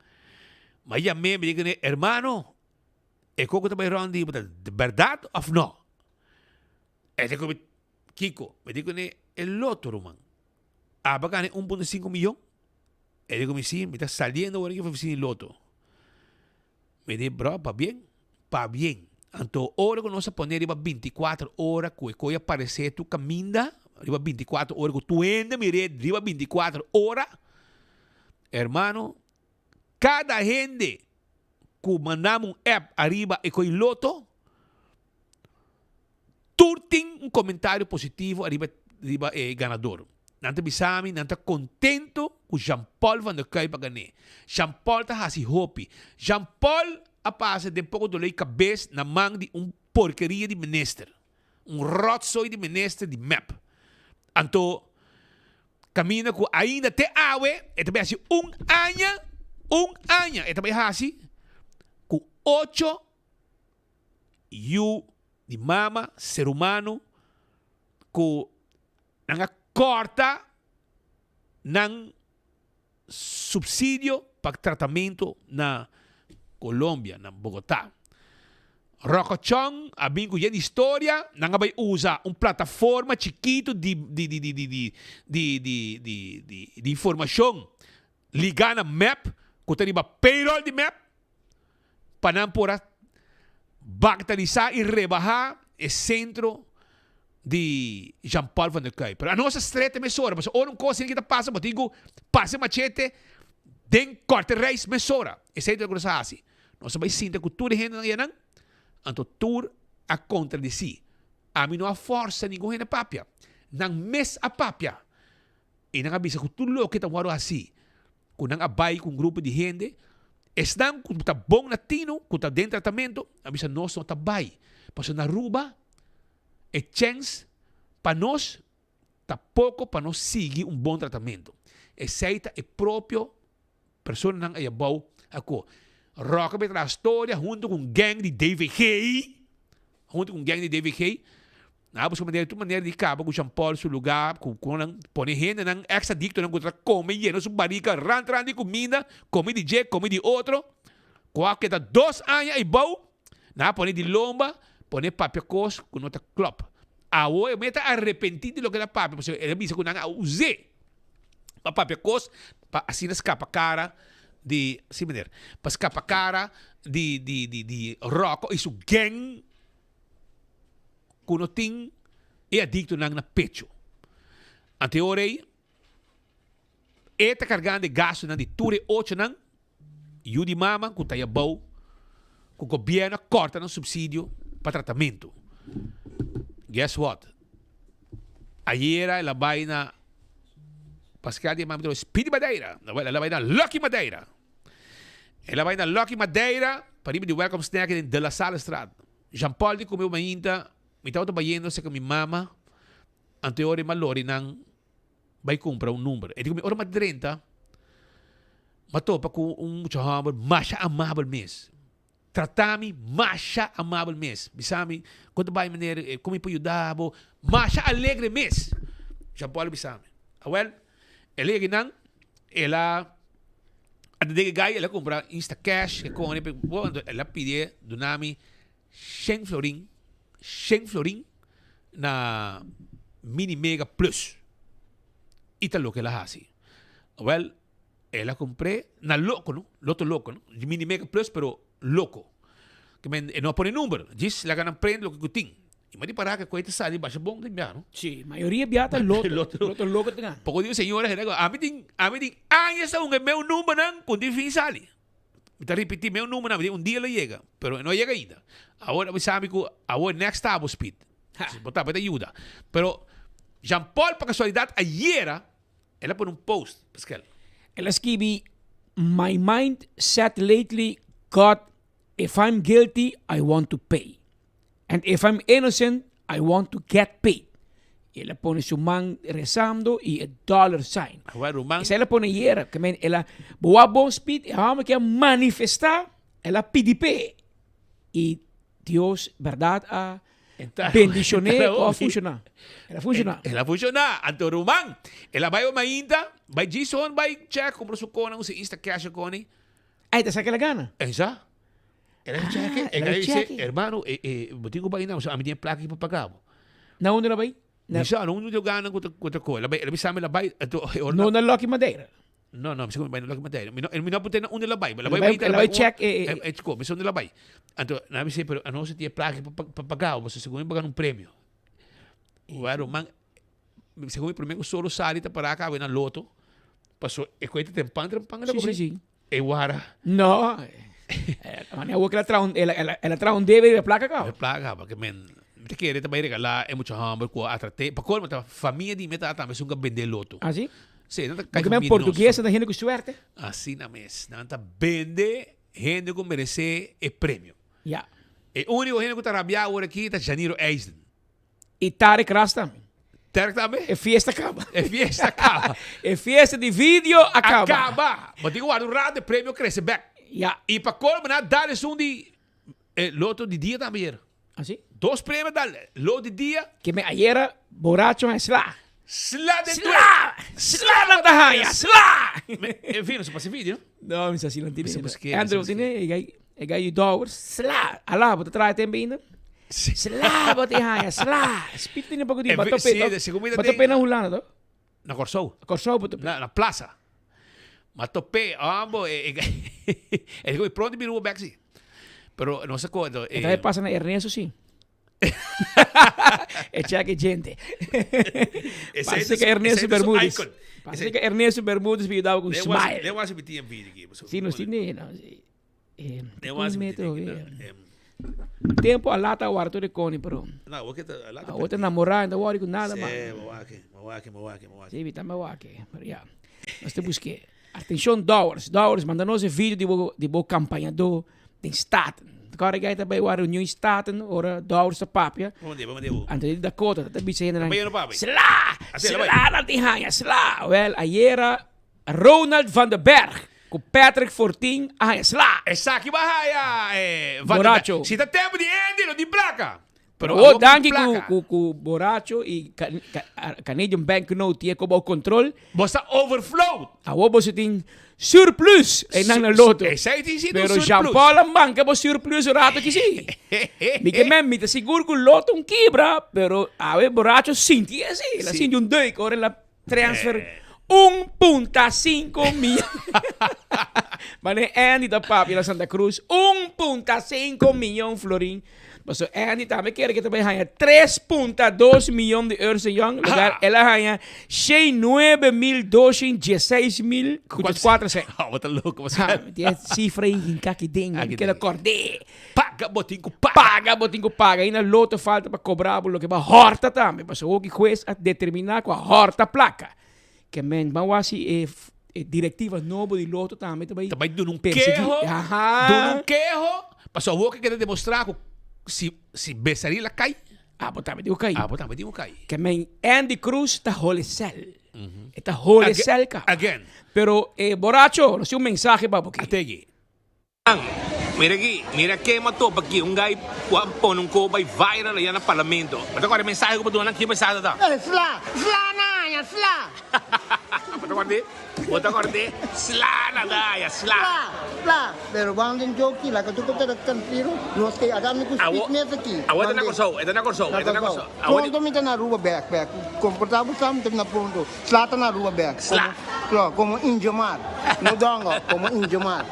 Speaker 14: M'a yam'é, mi di kuné, hermano, e koko ta bai rond di bo ta bèrdat òf no? E di ku mi, kiko? Mi di kuné, e loto ruman. Aba gana un punto sinku miyon? E di ku mi, si, mi ta saliendo awor aki for oficina di loto. Mi di, bro, pabien, pabien. Anto ora ku nos a pone riba bintikuater ora ku e koe a paresé tur kaminda, riba bintikuater ora ku tur hende mir'é riba bintikuater ora, hermano, kada hende ku mandami un app ariba e koe loto, Tur tin un comentario positivo ariba riba e ganador. Nan ta bisa mi nan ta contento cu Jean Paul van der Kuyp a gané. Jean Paul ta haci hopi. Jean Paul a pasa den poco dolor cabes na man di un porkeria di minister. Un rotzooi di minister di mep. Anto caminda cu ainda te awe e ta bay haci un aña, un aña e ta bay haci cu ocho yu di mama, ser humano, ku nan a kòrta nan supsidio pa tratamentu na Colombia, na Bogotá. Rocochon a bin ku yen historia, nan a bai usa un plataforma chikitu di di di di di di di di di di informashon ligá na mep, ku ta riba payroll di mep, pa nan por a bagtalisá i rebahá e sentro di Jean Paul van der Kuyp. Pero anos a strete mesora, pasobra ora un kos asina ta pasa bo tin ku pasa e machete den kòrte reis mesora. Esei ta loke nos a hasi. Nos a bai sinta ku tur e hendenan ayanan, anto tur a kontradisí. Ami no a fòrsa ningun hende papia. Nan mes a papia. I nan a bisa ku tur loke ta wòrdu hasí, ku nan a bai ku un grupo di hende, esnan ku ta bon na tinu, ku ta den tratamentu, a bisa nos no ta bai, pasobra na Aruba e chèns pa nos ta poko pa nos sigui un bon tratamentu. Esei ta e propio personanan ei abou a ku Roque a traha storia huntu ku un gang di DVG, huntu ku un gang di DVG, nan a buska manera tur manera di kaba ku Jean Paul su lugá, ku ku nan pone hendenan ex adiktonan ku ta kome yena su barika rant rant di kuminda, kome di dje, kome di otro, ku a keda dos aña ei bou, nan a pone di lomba, pone papia kos ku no ta klòp. Awo e mester ta arepentí di loke el a papia, pasobra el a bisa ku nan a us'é. Pa papia kos pa asina skapa kara di, si meneer, pa skapa kara di di di di Rocco y su gang ku no tin e adiktonan na pecho. Ante ora ei e ta kargando e gastunan di tur e ochonan yu di mama ku ta yabou ku gobièrnu a kòrta nan supsidio pa tratamentu. Guess what? Ayera el a bai na Pascal di mami Speedy Madeira. El a bai na Lucky Madeira. El a bai na Lucky Madeira pariba di Welcome Snack den De La Sallestraat. Jean Paul di come mainta, mi tabata bayendo cerca mi mama, anto e ora e malori nan bai cumpra un number. E di cu mi ora mi a drenta, mi a topa cu un mucha homber masha amabel mes. Trata mi masha amabel mes. Bisa mi, Kon ta bai meneer, kon mi por yuda bo? Masha alegre mes. Jean Paul a bisa mi. Awel, el a yega einan, el a atendé e gai, el a kumpra Instacash, ke kone, bo, anto el a pidi duna mi shen florin, shen florin na Mini Mega Plus. I ta loke el a hasi. Awel, El a compr'é na loco no, loto loco no, mini mega plus pero loco. Ke men e no a pone number, djis laga nan prende loke ku tin. I m'a ripará ke koe ta sali basha bon den bia no.
Speaker 15: Sí, mayoria bia ta loto, loto, loto loco ta gana.
Speaker 14: Poko di señora hende ku ami tin, ami tin añas ta hunga e meu numbernan ku tin fin sali. Mi ta ripití meu numbernan, mi di un dia lo yega, pero e no a yega ainda. Awor a bisa mi ku awor next tabo speed. Bo ta, bo ta yuda. Pero Jean Paul pa kasualidat ayera El a pone un post, Pascal.
Speaker 15: El a skibi, My mind set lately, God, if I'm guilty, I want to pay. And if I'm innocent, I want to get paid. Y el a pone su man rezando y e dollar sign.
Speaker 14: Awor, ruman.
Speaker 15: Esei el a pone ayera. Ke men el a bo wak bon speed, e homber ke a manifesta, el a pidi p'e. Y Dios, berdad, a Bendicion'é ku a funshoná. El a funshoná.
Speaker 14: El a funshoná. Anto ruman, el a bai un mainta, bai Gison, bai check, kumpra su kona, usa Instacash e koni.
Speaker 15: Ay, ta sa ke el a gana?
Speaker 14: Esa. El a check, el a dice, hermano, bo tin ku bai na, ami tin e plaka aki pa paga bo.
Speaker 15: Na unda el a bai?
Speaker 14: Mi sa, na unda yo gana ku ta kohe. El a bai, el a bisa mi el a bai, anto
Speaker 15: No na Lucky Madeira.
Speaker 14: No, no, mi sa ku mi bai na Lucky Madeira. Mi no, mi no apunta na unda el a bai.
Speaker 15: El a bai, el a bai check e,
Speaker 14: e, e mi sa unda el a bai. Anto, nan a bisa, pero anos tin e plaka pa, pa paga bo, pasobra segun mi paga un premio. Bueno, man, segun mi prome ku solo sali ta para kawe na loto, paso e koe ta trempan trempan el a
Speaker 15: Sí, sí, sí.
Speaker 14: E wara.
Speaker 15: No. Mane awor ku el a traha un, el a, el a traha un debe riba e plaka kaba.
Speaker 14: E plaka kaba, ke men, mi ta kere ta bai regalá e mucha hòmber ku a trat'é. Pa kolmo ta famia di mi ta tambe esun ku a bende loto.
Speaker 15: Ah, si?
Speaker 14: Sí, nan ta kai
Speaker 15: Porque men
Speaker 14: famia di nos.
Speaker 15: portugues nan ta hende ku suerte.
Speaker 14: Asina mes. Nan ta bende hende ku meresé e premio.
Speaker 15: Ya.
Speaker 14: E úniko hende ku ta rabiá awor aki ta Janiro Eisden.
Speaker 15: I Tarek Ras tambe.
Speaker 14: Tarek tambe?
Speaker 15: E fiesta kaba.
Speaker 14: E fiesta kaba.
Speaker 15: E fiesta di video a kaba.
Speaker 14: A kaba. Bo tin ku warda un rato e premio krese bek.
Speaker 15: Ya.
Speaker 14: I pa kolmo nan a dal esun di e loto di dia tambe ayer.
Speaker 15: Ah si?
Speaker 14: Dos premio a dal. Loto di dia.
Speaker 15: Ke men ayera boracho a sla.
Speaker 14: Sla den
Speaker 15: Sla! Sla nan ta haña! Sla!
Speaker 14: En fin, no se pasa video.
Speaker 15: No, mi sa si nan tine. Andrew tine e gai e gai di Dowers. Sla! Ala, bo ta traha tempo ainda? Sla bo ta haña, sla! Speed tine poko di bato pe to. Bato pe na Hulanda to?
Speaker 14: Na Kòrsou.
Speaker 15: Kòrsou bo tope.
Speaker 14: Na na plaza. Ma tope, ambo e e e e pronto bira bek si. Pero no se acuerdo.
Speaker 15: E ta pasa na Ernesto si. E check e gente. Parece que Ernesto Bermúdez. Parece que Ernesto Bermúdez me ayudaba con smile.
Speaker 14: Le was mi TMV aquí.
Speaker 15: Sí, no, sí, no.
Speaker 14: Le was mi TMV.
Speaker 15: Tempo a lata a warda tur e koni, pero.
Speaker 14: No, awor ke ta a lata.
Speaker 15: Awor ta namorá, no ta wòri ku nada mas.
Speaker 14: Sí, bo wak, bo wak, bo wak, bo wak.
Speaker 15: Sí, mi tambe wak, pero ya. Nos ta busk'é. Atenshon Dowers, Dowers manda nos e video di bo di bo kampañadó den Staten. Kòrda ke ta bai wak reunion Staten ora Dowers ta papia.
Speaker 14: Bo mand'é, bo mand'é bo.
Speaker 15: Anto di Dakota ta bisa hendenan,
Speaker 14: Kampaña no papia.
Speaker 15: Sla!
Speaker 14: Así, la bai.
Speaker 15: Sla nan tin haña, sla! Wèl, ayera Ronald van der Berg ku Patrick Fortin a haña sla.
Speaker 14: Esaki bo a haya eh, Van der
Speaker 15: Boracho.
Speaker 14: Berg. Si ta tempu di Andy lo tin plaka.
Speaker 15: Pero
Speaker 14: Pero
Speaker 15: oh,
Speaker 14: awor tin
Speaker 15: danki ku,
Speaker 14: plaka.
Speaker 15: ku, ku Boracho i Ca- Ca- Canadian Banknote tie ko bou control.
Speaker 14: Bo sa overflow.
Speaker 15: Awor boso tin surplus einan na loto.
Speaker 14: Esei tin si
Speaker 15: Pero
Speaker 14: surplus.
Speaker 15: Jean Paul a manka bo surplus un rato aki si. Mi ke men, mi ta sigur ku loto un kibra, pero awe Boracho sinti esei. El a
Speaker 14: Si.
Speaker 15: sinti un deuk ora el a Transfer 1.5 miyon. Mane Andy ta papia na Santa Cruz. 1.5 miyon florin. Paso Andy tambe kere que ta bay haña 3.2 miyon di euro señor. Lugar el a haña 609.216 mil ku 4 cent.
Speaker 14: Ah, bo ta loco,
Speaker 15: Ha,
Speaker 14: Pascal.
Speaker 15: mi tin cifra ahí hinká aki den.
Speaker 14: Aki
Speaker 15: Keda
Speaker 14: den.
Speaker 15: kordé.
Speaker 14: Paga bo tin ku paga.
Speaker 15: Paga bo tin ku paga. Ainda loto falta pa kobra bo loke bo a hòrta tambe. Pasobra hopi hues a determiná ku a hòrta plaka. Ke men ban wak si e e direktiva nobo di loto tambe ta bai
Speaker 14: Ta bai duna un
Speaker 15: persiguí.
Speaker 14: keho.
Speaker 15: Aha.
Speaker 14: Duna un keho. Pasobra awor ke keda demostrá ku si si Besaril a kai.
Speaker 15: Abo tambe tin ku kai.
Speaker 14: Abo tambe tin ku kai.
Speaker 15: Ke men Andy Cruz ta hole sèl. E ta hole sèl kaba.
Speaker 14: Again.
Speaker 15: Pero e boracho, nos tin un mensahe pa bo aki.
Speaker 14: Ategi. Mira aki, mira ken m'a topa aki, un guy ku a pone un ko bai viral aya na parlamento. Bo ta kòrda e mensahe ku bo duna nan? Ki mensahe ta ta?
Speaker 9: Eh, sla! Sla na aña, sla!
Speaker 14: Bo ta kòrda e? Bo ta kòrda e? Sla na daya, sla!
Speaker 9: Sla! Sla! Pero wando un joki, laga tur ku ta kantiro, nos ke aga mi ku
Speaker 14: Awo,
Speaker 9: speak mes aki.
Speaker 14: awo e ta na Kòrsou, e ta na Kòrsou, e ta na Kòrsou. Awo
Speaker 9: Pronto mi ta na Aruba bèk, bèk. Komportá bo sa mi ta na pronto. Sla ta na Aruba bek.
Speaker 14: Sla.
Speaker 9: Como, como Injomar. No dongo, como Injomar.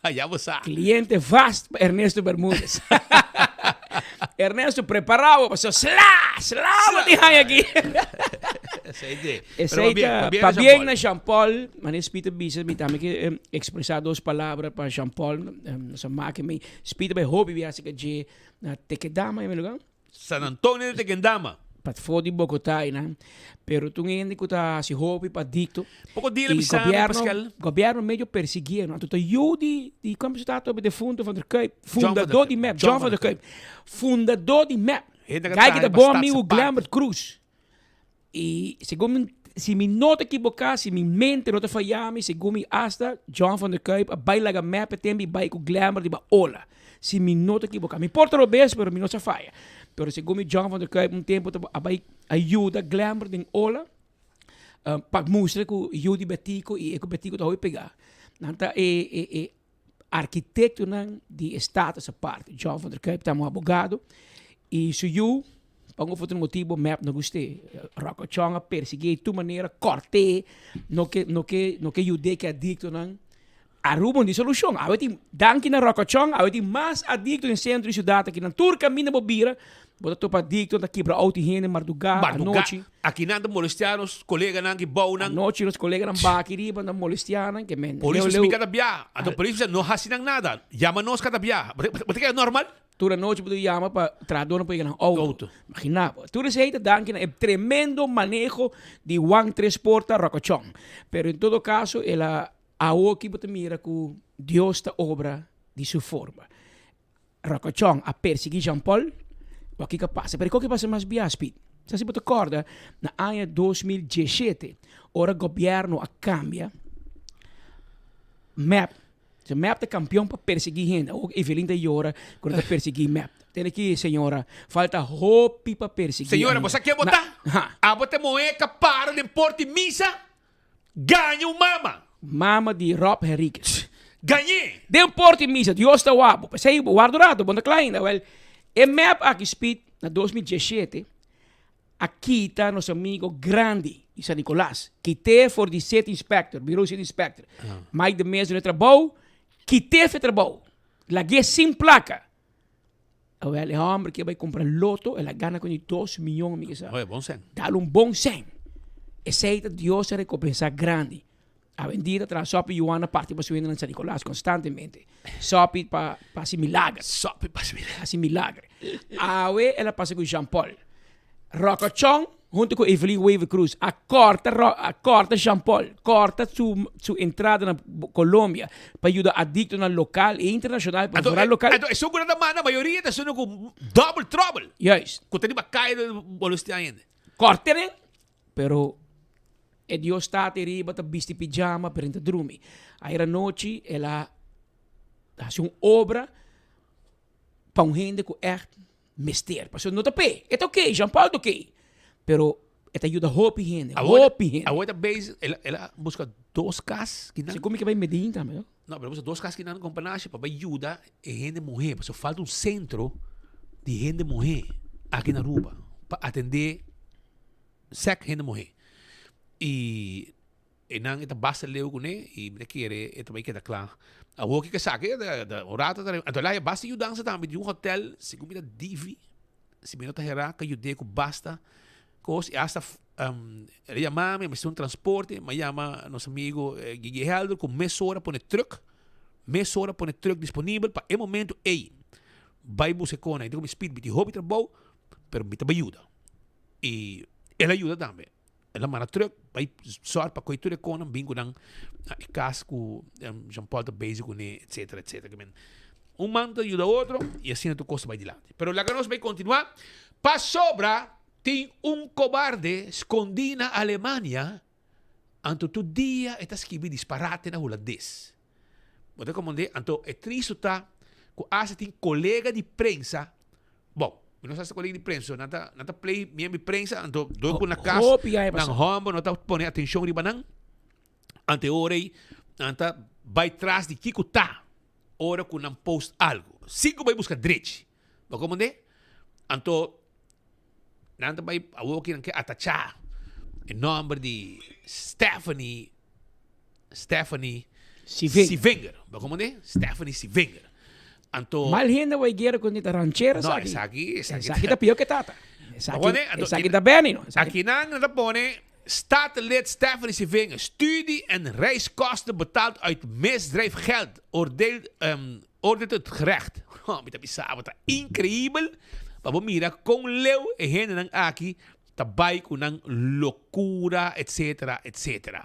Speaker 14: Ya bo sa.
Speaker 15: Cliente vast pa Ernesto Bermudez. Ernesto, prepara bo pasobra sla, sla bo tin haña aki.
Speaker 14: Esei te.
Speaker 15: Esei ta, pabien na Jean Paul, mane Speed a bisa, mi tambe ke expresa dos palabra pa Jean Paul, nos a make mi, Speed a bai hopi biaha cerca dje na Tekedama, e mi lugar.
Speaker 14: San Antonio de Tequendama.
Speaker 15: Patfo di Bogotá einan. Pero tur hende ku ta hasi hopi pa adikto.
Speaker 14: Poko dia
Speaker 15: I
Speaker 14: bisa mi,
Speaker 15: gobierno,
Speaker 14: Pascal.
Speaker 15: gobierno medio persiguié no. Anto ta yu di, di kon su tata defunto van der Kuyp,
Speaker 14: John van der
Speaker 15: fundadó di
Speaker 14: Kuyp.
Speaker 15: mep,
Speaker 14: John
Speaker 15: John
Speaker 14: van
Speaker 15: van
Speaker 14: der
Speaker 15: der Kuyp. Fundadó di mep.
Speaker 14: Hende ka
Speaker 15: Guy ki
Speaker 14: traha
Speaker 15: ta
Speaker 14: pa
Speaker 15: bon amigu
Speaker 14: Staatse
Speaker 15: Glembert Cruz. I segun mi, si mi no ta ekiboká, si mi mente no ta fayá mi, segun mi asta John van der Kuyp a bai laga mep e tempu i bai ku Glembert riba ola. Si mi no ta ekiboká. Mi por ta robes, pero mi no sa faya. Pero segun mi John van der Kuyp un tempu ta a bai a yuda Glembert den ola pa mustra ku yu di Betico i e ku Betico ta hopi pegá. Nan ta e e e Arkitektonan di e status apart, John van der Kuyp ta un abogado i su yu, pa un of otro motibu mep no gust'é. Rocco Chong a persiguié di tur manera, kòrt'é, no ke no ke no ke yud'é ku e adiktonan. Aruba no tin solushon. Awe tin, danki na Rocco Chong, awe tin mas adikto den sentro di siudat aki. Nan tur kaminda bo bira, bo ta topa adikto, ta kibra outo di hende mardugá,
Speaker 14: Mardugá.
Speaker 15: anochi.
Speaker 14: Aki nan ta molestia nos koleganan ki bou nan.
Speaker 15: Anochi nos koleganan baha aki riba nan molestia nan ke men.
Speaker 14: Polis
Speaker 15: Leu
Speaker 14: mester
Speaker 15: leu.
Speaker 14: bin kada bia. Anto polis bisa no hasi nan nada. Yama nos kada bia. Bo ta keda normal?
Speaker 15: Tur anochi bo ta yama pa trahadornan por yega nan auto. Imagina bo. Tur esei ta danki na e tremendo maneho di Juan Tres Porta Rocochon. Pero en todo caso el a awoki bo ta mira ku Dios ta obra di su forma. Rocochon a persiguí Jean Paul, wak kiko a pasa. Pero kiko a pasa mas bias, Piet? Sa si bo ta kòrda na aña 2017, ora gobièrnu a kambia mep. So mep ta kampion pa persiguí hende. Awor Evelyn ta yora ku nan ta persiguí mep. Tende aki, señora, falta hopi pa persiguí
Speaker 14: Señora, bo
Speaker 15: ainda.
Speaker 14: sa ken bo
Speaker 15: Na,
Speaker 14: ta?
Speaker 15: ha.
Speaker 14: Abo ta moe ka para den porta di misa? Gaña un mama.
Speaker 15: Mama di Rob Henriquez.
Speaker 14: Gañ'é!
Speaker 15: Den porta di misa, Dios ta wak bo. P'esei bo warda un rato, bo no ta kla ainda. Wèl, e mep aki speed na 2017 a kita nos amigo grandi di San Nicolas. Kit'é for di City Inspector, Bureau City Inspector. Mike de Meza no e trabou, kit'é for e trabou. Lag'é sin plaka. Awel, e homber ke bai kumpra loto, el a gana ku di dos miyon, mi ke sa.
Speaker 14: Oye, bon sen.
Speaker 15: Dal un bon sen. Esei ta Dios a rekompensá grandi. Awendia ta traha Sopi Yuana parti pa su hendenan San Nicolas constantemente. Sopi pa pa hasi milager.
Speaker 14: Sopi pa hasi milager.
Speaker 15: Hasi milager. Awe el a pasa ku Jean Paul. Rocochon hunto ku Evelyn Wever Croes a corta a corta Jean Paul, corta su su entrada na Colombia pa yuda adictonan local e internacional, pero vooral local.
Speaker 14: Anto esun ku nan ta manda mayoria ta esun ku double trouble.
Speaker 15: Juist.
Speaker 14: Ku ta riba kaya ta molestia hende.
Speaker 15: Corta den, pero e Dios Tata riba ta bisti pijama pero e ta drumi. Ayer anochi el a haci un obra pa un hende cu echt mester. Pasobra no ta p'e, e ta ok, Jean Paul ta ok, pero e ta yuda hopi hende, hopi hende.
Speaker 14: Awor ta bezig, el a busca dos cas kinan.
Speaker 15: Segun mi ke bai Medellin tambe, no?
Speaker 14: No, pero el a busca dos cas kinan Companache pa bai yuda e hende muhe, pasobra falta un centro di hende muhe aki na Aruba pa atende sek hende muhe. Y E nan e ta basta leu kuné i mi ta kere e ta bai keda kla. Awor ke esaki ta un rato ta anto el a basta yudansa tambe di un hotel segun mi ta Divi si mi no ta hera ka yud'é ku basta kos i asta el a yama mi a mester un transporte mi a yama nos amigo Gigi Helder ku mesora pone truck mesora pone truck disponibel pa e momento ey bai buska e kona. Mi speed mi tin hopi trabou pero mi ta bai yuda i el a yuda tambe. El a manda truck bai sòr pa koe tur e konan bin ku nan na e kas ku Jean Paul ta bezig kuné etcetera etcetera. Ke men un man ta yuda otro i asina tur kos ta bai dilanti. Pero laga nos bai kontinuá pasobra tin un kobarde skondí na Alemania anto tur dia e ta skibi disparate na hulandes. Bo ta komprendé? Anto e tristu ta ku asta tin kolega di prensa Bon, mi no sa si kolega di prensa, nan ta, nan ta play miembro di prensa, anto door ku na kas,
Speaker 15: Hopi aña
Speaker 14: nan
Speaker 15: pasá.
Speaker 14: hòmber no ta pone atenshon riba nan, ante ora ei nan ta bai tras di kiko ta ora ku nan post algu, sin ku bai buska drechi. Bo komprendé? Anto nan ta bai awor ki nan ke atachá e nòmber di Stephanie Stephanie
Speaker 15: Sivinger.
Speaker 14: Sivinger. Bo komprendé? Stephanie Sivinger. Anto.
Speaker 15: Mal hende wou e guera ku nita ranchero
Speaker 14: No,
Speaker 15: esaki.
Speaker 14: esaki, esaki.
Speaker 15: Esaki ta pió ke tata. Esaki,
Speaker 14: Bo komprendé? Anto,
Speaker 15: esaki ta Benny no. Esaki.
Speaker 14: Akinan nan ta pone Statenlid Stephanie Sivinger, studie en reiskosten betaald uit misdrijf geld, oordeel, um, oordeelt het gerecht. Oh, mi ta bisa bo ta increibel pa bo mira kon leu e hendenan aki ta bai ku nan lokura etcetera etcetera.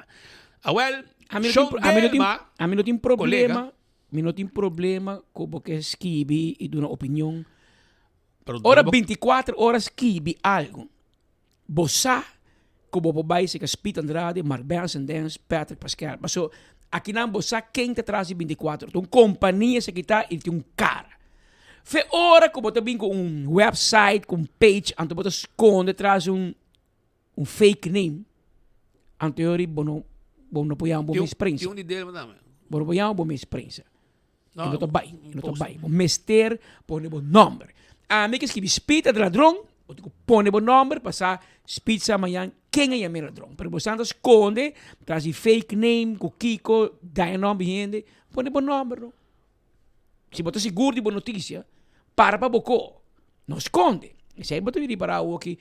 Speaker 14: Awel,
Speaker 15: Ami no tin
Speaker 14: Shon
Speaker 15: pro- ami no tin,
Speaker 14: Delma,
Speaker 15: ami no tin
Speaker 14: kolega.
Speaker 15: problema, mi no tin problema ku bo ke skibi i duna opinion.
Speaker 14: Pero
Speaker 15: Ora
Speaker 14: bo-
Speaker 15: 24 ora skibi algu, bo sa ku bo por bai seka Speed Andrade, Mark Benson Dance, Patrick Pascal. Paso akinan bo sa ken ta tras di 24 ora. Ta un kompania esaki ta i tin un kara. Fe ora ku bo ta bin ku un website, ku un page, anto bo ta skonde tras un un fake name, anto yori bo no bo no por yama bo mes prensa.
Speaker 14: Tin un di Delma tambe.
Speaker 15: Bo no por yama bo mes prensa.
Speaker 14: No,
Speaker 15: E no ta bai, e no ta bai. Bo mester pone bo nomber. Ami ke skibi Speed ta ladron, bo tin ku pone bo nomber pa sa Speed sa mañan ken a yama e ladron. Pero bo sa ta skonde tras di fake name ku kiko, daña nomber di hende, pone bo nomber no. Si bo ta sigur di bo notisia, para pa bo ko. No skonde. Esei bo ta bini para awoki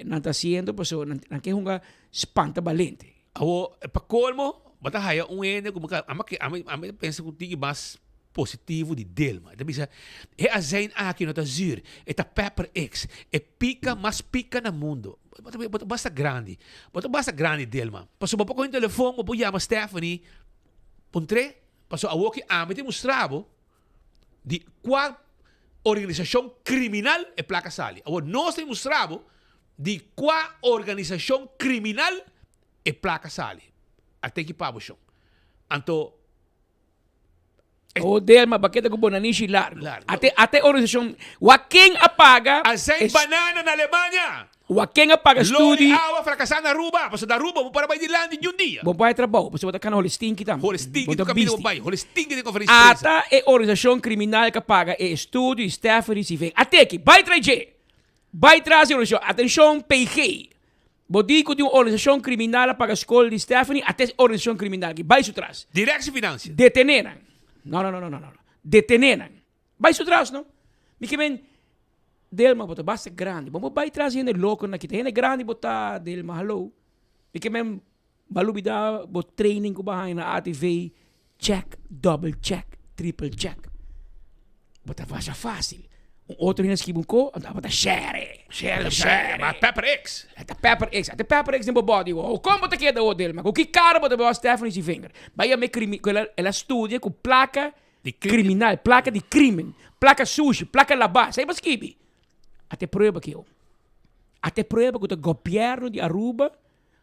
Speaker 15: nan ta hasiendo pasobra nan nan ke hunga spanta balente.
Speaker 14: Awo, pa kolmo, bo ta haya un hende ku ami ami ami ta pensa ku tin mas positivo di Delma. E ta bisa, e azijn aki no ta zuur, e ta pepper X, e pika mas pika na mundo. Bo ta bo ta basta grandi. Bo ta basta grandi Delma. Pasobra bo por kohe un telefon, bo por yama Stephanie, puntr'é. Pasobra awor ki ami ta mustra bo di kua organisashon kriminal e plaka sali. Awor nos ta mustra bo di kua organisashon kriminal e plaka sali. A teki pa bo shon. Anto e.
Speaker 15: Awor Delma ba keda ku bo nanishi largu.
Speaker 14: Largu.
Speaker 15: Ate ate organisashon waken a paga.
Speaker 14: A zijn banana na Alemania.
Speaker 15: Waken a paga
Speaker 14: Lori
Speaker 15: studi.
Speaker 14: awa frakasá na Aruba, pasobra na Aruba bo por a bai dilanti niun dia.
Speaker 15: Bo bai trabou, pasobra bo ta kana holi stinki tambe.
Speaker 14: Holi stinki
Speaker 15: Bo ta
Speaker 14: tur kaminda bo
Speaker 15: bisti.
Speaker 14: bai, holi stinki den konferensia di prensa.
Speaker 15: Ata e organisashon kriminal ka paga e estudio di Stephanie Siveng. Ateki, bai tras dje! Bai tras di organisashon. Atenshon PG. Bo di ku tin un organisashon kriminal a paga skol di Stephanie, ata e organisashon kriminal aki. Bai su tras.
Speaker 14: Directie Financiën.
Speaker 15: Detené nan. No, no, no, no, no, no. Detené nan. Bai su tras no. Mi ke men, Delma bo ta basta grandi. Bo por bai tras hende loco na kita. Hende grandi bo ta, Delma, hallo. Mi ke men, Bo a lubida bo training ku bo a haña na ATV, check, double check, triple check. Bo ta basha fácil. Un otro hende a skibi un ko, anto abo ta share.
Speaker 14: Share, share. Ma Pepper X.
Speaker 15: Ta Pepper X. Ate Pepper X den bo body. Ho kon bo ta keda ho Dilma? Ku ki kara bo ta bai Stephanie si vinger? Bai yama e krimi, ku el a studia ku plaka kriminal, plaka di krimen, plaka sushi, plaka labá. Esei bo skibi. Ate prueba ki ho. Ate prueba ku ta gobièrnu di Aruba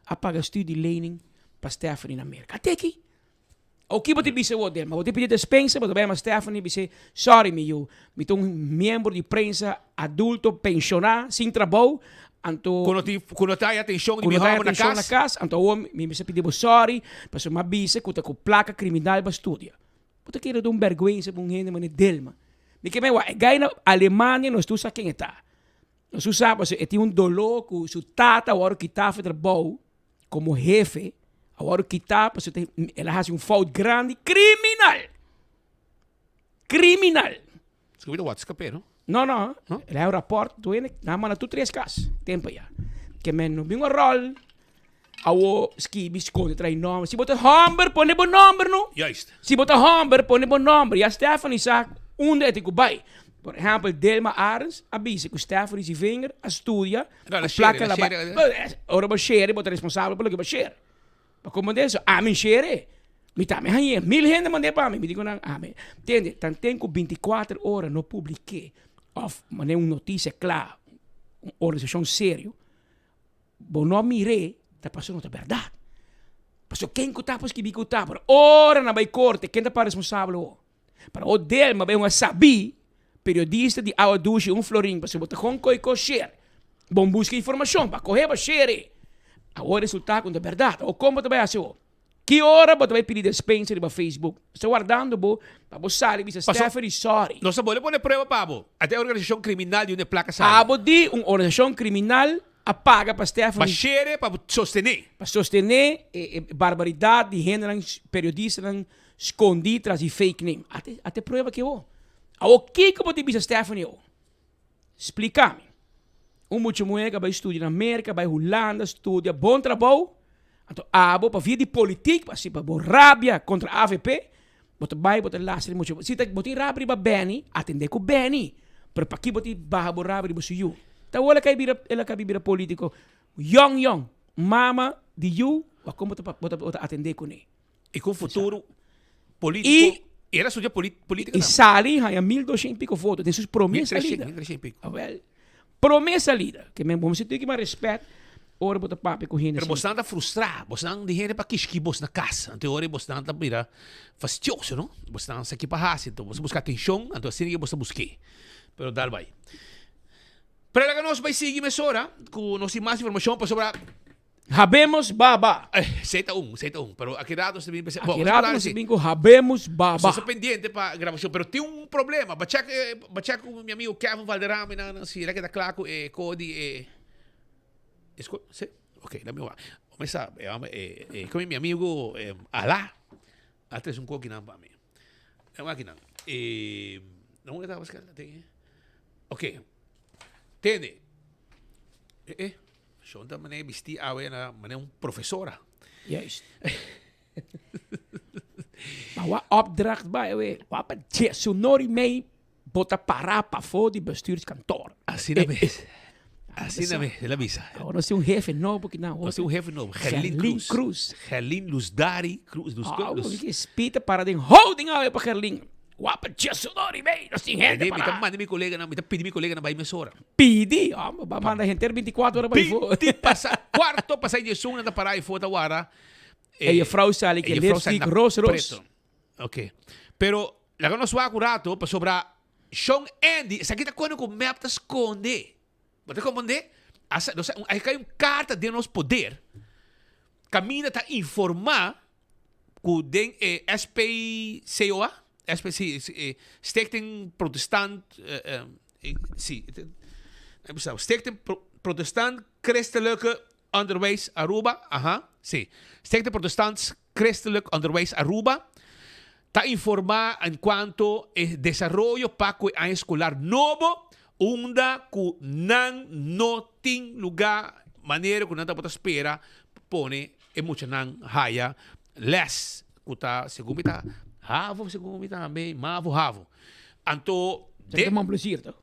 Speaker 15: a paga studielening pa Stephanie na Merka. Ate aki. O ki bo ta bisa wou den? Ma bo ta pidi despensa, bo ta bai ama Stephanie bis'é, Sorry mi yu, mi ta un miembro di prensa adulto penshoná, sin trabou, anto.
Speaker 14: Ku no tin, ku no ta hay atenshon di
Speaker 15: Ku
Speaker 14: mi
Speaker 15: no ta hay
Speaker 14: hòmber na
Speaker 15: atenshon na
Speaker 14: kas.
Speaker 15: kas, anto awor mi mester pidi bo sorry, pasobra mi a bisa ku ta ku plaka kriminal bo a studia. Bo ta kere ta un bèrgwensa pa un hende manera Delma. Mi ke mei wak, e gai na Alemania nos tur sa ken e ta. Nos tur sa pasobra e tin un doló ku su tata a wòrdu kitá for trabou. Como hefe a wòrdu kitá pasobra el a hasi un fout grandi kriminal. Kriminal.
Speaker 14: Esaki ta wòrdu skapé, no?
Speaker 15: No, no. El a haña un rapòrt duende, nan a manda tur tres kas tempu ya. Ke men no bin un ròl awo skibi skonde trae nòmber. Si bo ta hòmber pone bo nòmber no.
Speaker 14: Juist.
Speaker 15: Si bo ta hòmber pone bo nòmber. Ya Stephanie sa unda e tin ku bai. Por ehèmpel Delma Arends a bisa ku Stephanie Zivinger a studia
Speaker 14: No, la
Speaker 15: Ku plaka
Speaker 14: shere, la
Speaker 15: la ba-
Speaker 14: shere.
Speaker 15: Bo, Ora bo shere, bo ta responsabel pa loke bo shere. Bo komprende eso? Ami shere. Mi tambe hañ'é. Mil hende mand'é pa mi. Mi di ku nan, ami. Tende, tanten ku binti kuater ora no publik'é òf mand'é un notisia kla, un organisashon serio, bo no mir'é, ta pasobra no ta bèrdat. Pasobra ken ku ta por skibí ku ta, pero ora nan bai korte, ken ta para responsabel awor? Pero o Delma bay un sabí periodista di awa dushi un florin pasobra bo ta con coy cos share. Bon busca informacion pa coge bo share. Awor resulta cu no ta berdad. Awor con bo ta bay haci awor? Ki ora bo ta bay pidi despensa riba Facebook? Nos ta wardando bo pa bo sali bisa Stephanie sorry.
Speaker 14: Nos ta bolbe pone prueba pa bo. Ata e organisacion criminal di unda e placa sali.
Speaker 15: Abo di un organisacion criminal a paga pa Stephanie.
Speaker 14: Pa share pa sostene.
Speaker 15: Pa sostene e barbaridad di hendenan periodistanan Skondí tras di fake name. Ate, ate prueba ki awor. Awor kiko bo tin bisa Stephanie awor? Splika mi. Un mucha muhé ka bai studia na Merka, bai Hulanda studia, bon trabou, anto abo pa via di politik, pa si pa bo rabia kontra avp, bo ta bai bo ta lastra di mucha muhé. Si ta bo tin rabia riba Benny, atendé ku Benny. Pero paki bo tin baha bo rabia riba su yu? Ta awor el a kai bira, el a kai bira politiko. Yòn yòn, mama di yu, wak kon bo ta bo ta bo ta atendé kuné?
Speaker 14: Y cu futuro politico. Y era studia politica
Speaker 15: Y sali haya 1200 y pico voto den su prome salida.
Speaker 14: 1300 y pico.
Speaker 15: Awel, prome salida. Ke men bo mester tin mas respet ora bo ta papia cu hende.
Speaker 14: Pero bosnan ta frustra, bosnan di hende pa kishki bos na cas. Anto ora bosnan ta bira fastioso, no? Bosnan sa ki pa haci, anto bos ta busca atencion, anto asina ke bos ta busque. Pero dal bay. Pero laga nos bay sigui mesora cu nos tin mas informacion pasobra.
Speaker 15: Habemos baba.
Speaker 14: Esei ta un, esei ta un. Pero aki rato nos ta bin pensá.
Speaker 15: Aki rato nos ta bin ku habemos baba.
Speaker 14: Nos ta pendiente pa grabashon, pero tin un problema. Ba check, ba check ku mi amigo Kevin Valderrama i nan si el a keda kla ku e ko di e e si? Ok, lami wak. Bo sa, e homber e e komo mi amigo Ala a trese un koki nan pa mi. Lami wak kinan. E, no tabata busca? Ok, tende. E e. Shon ta manera bisti awe na manera un profesora.
Speaker 15: Juist. Maar wat opdracht bij we? Wat pa Jesu nori mei bota para pafó di bestuurskantoor.
Speaker 14: Asina mes. Asina mes, el a bisa.
Speaker 15: Awor nos tin un hefe nobo ki nan.
Speaker 14: Nos tin un hefe nobo, Gerlin Cruz.
Speaker 15: Cruz.
Speaker 14: Gerlin Luzdari Cruz. Luz,
Speaker 15: Ah,
Speaker 14: Luz.
Speaker 15: ki spita para den houding awe pa Gerlin. Wak pa Jesu nori mei, nos tin hende
Speaker 14: Mi ta
Speaker 15: para.
Speaker 14: manda mi koleganan, mi ta pidi mi koleganan bai mesora.
Speaker 15: Pidi, hombre, ba manda henter 24 ora pa ifo.
Speaker 14: Binti pasa, cuarto pasa diesun nan ta para ifo ta wara.
Speaker 15: E juffrouw sali ke
Speaker 14: E juffrouw sali
Speaker 15: lipstick
Speaker 14: na
Speaker 15: roos roos.
Speaker 14: preto. Ok. Pero laga nos wak un rato pasobra Shon Andy, esaki ta kone ku mep ta skonde. Bo ta komprende? Asa, nos, a kai un karta den nos poder. Kaminda ta informa ku den e SPCOA, SPC, e Stichting Protestant, si, Stichting Protestant Christelijke Onderwijs Aruba, aha, si, Stichting Protestants Christelijk Onderwijs Aruba, ta informa en cuanto e desaroyo pa cu e aña escolar nobo, unda cu nan no tin lugar manera cu nan tabata spera pa pone. e muchanan haya les ku ta segun mi ta havo segun mi tambe mavo havo. Anto
Speaker 15: de. Ta Mon Plaisir toch?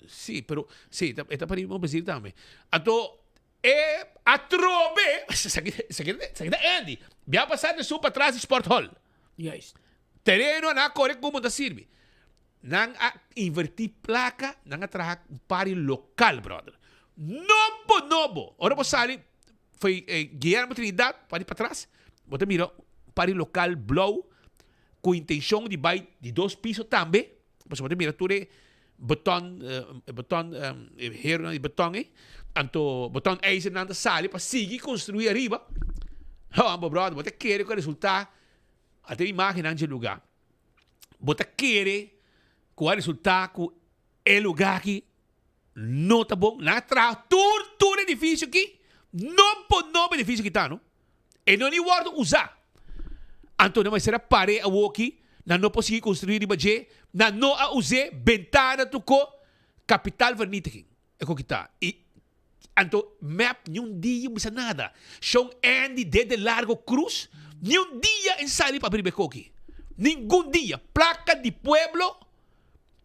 Speaker 14: Si pero si e ta pariba Mon Plaisir tambe. Anto e atrobe esaki esaki ta Andy bia pasa den su patras di sport hall.
Speaker 15: Juist.
Speaker 14: Tereno nan a kore komo ta sirbi. Nan a inverti plaka, nan a traha un party lokal brother. Nobo nobo! Ora bo sali fo'i Guillermo Trinidad parti patras, bo ta mira un party lokal blou ku intencion di bai di dos piso tambe, pasobra bo ta mira tur e beton, beton, e heronan di beton ei, anto beton ijzernan ta sali pa sigui construi ariba. Ho, brother, bo ta kere ku a resulta A tin imágennan dje lugá. Bo ta kere ku a resultá ku e lugá aki no ta bon? Nan a traha tur tur edifisio aki, nobo nobo edifisio aki ta no. E no ni wòrdu usá. Anto nan mester a par'é awoki, nan no por sigui konstruí riba dje, nan no a us'é, bentana tokó, kapitaalvernietiging e ku kita. I Anto mep ni un dia bisa nada. Shon Andy dede largo cruz ni un dia en sali pa bribe koki. Ningun dia. Placa di pueblo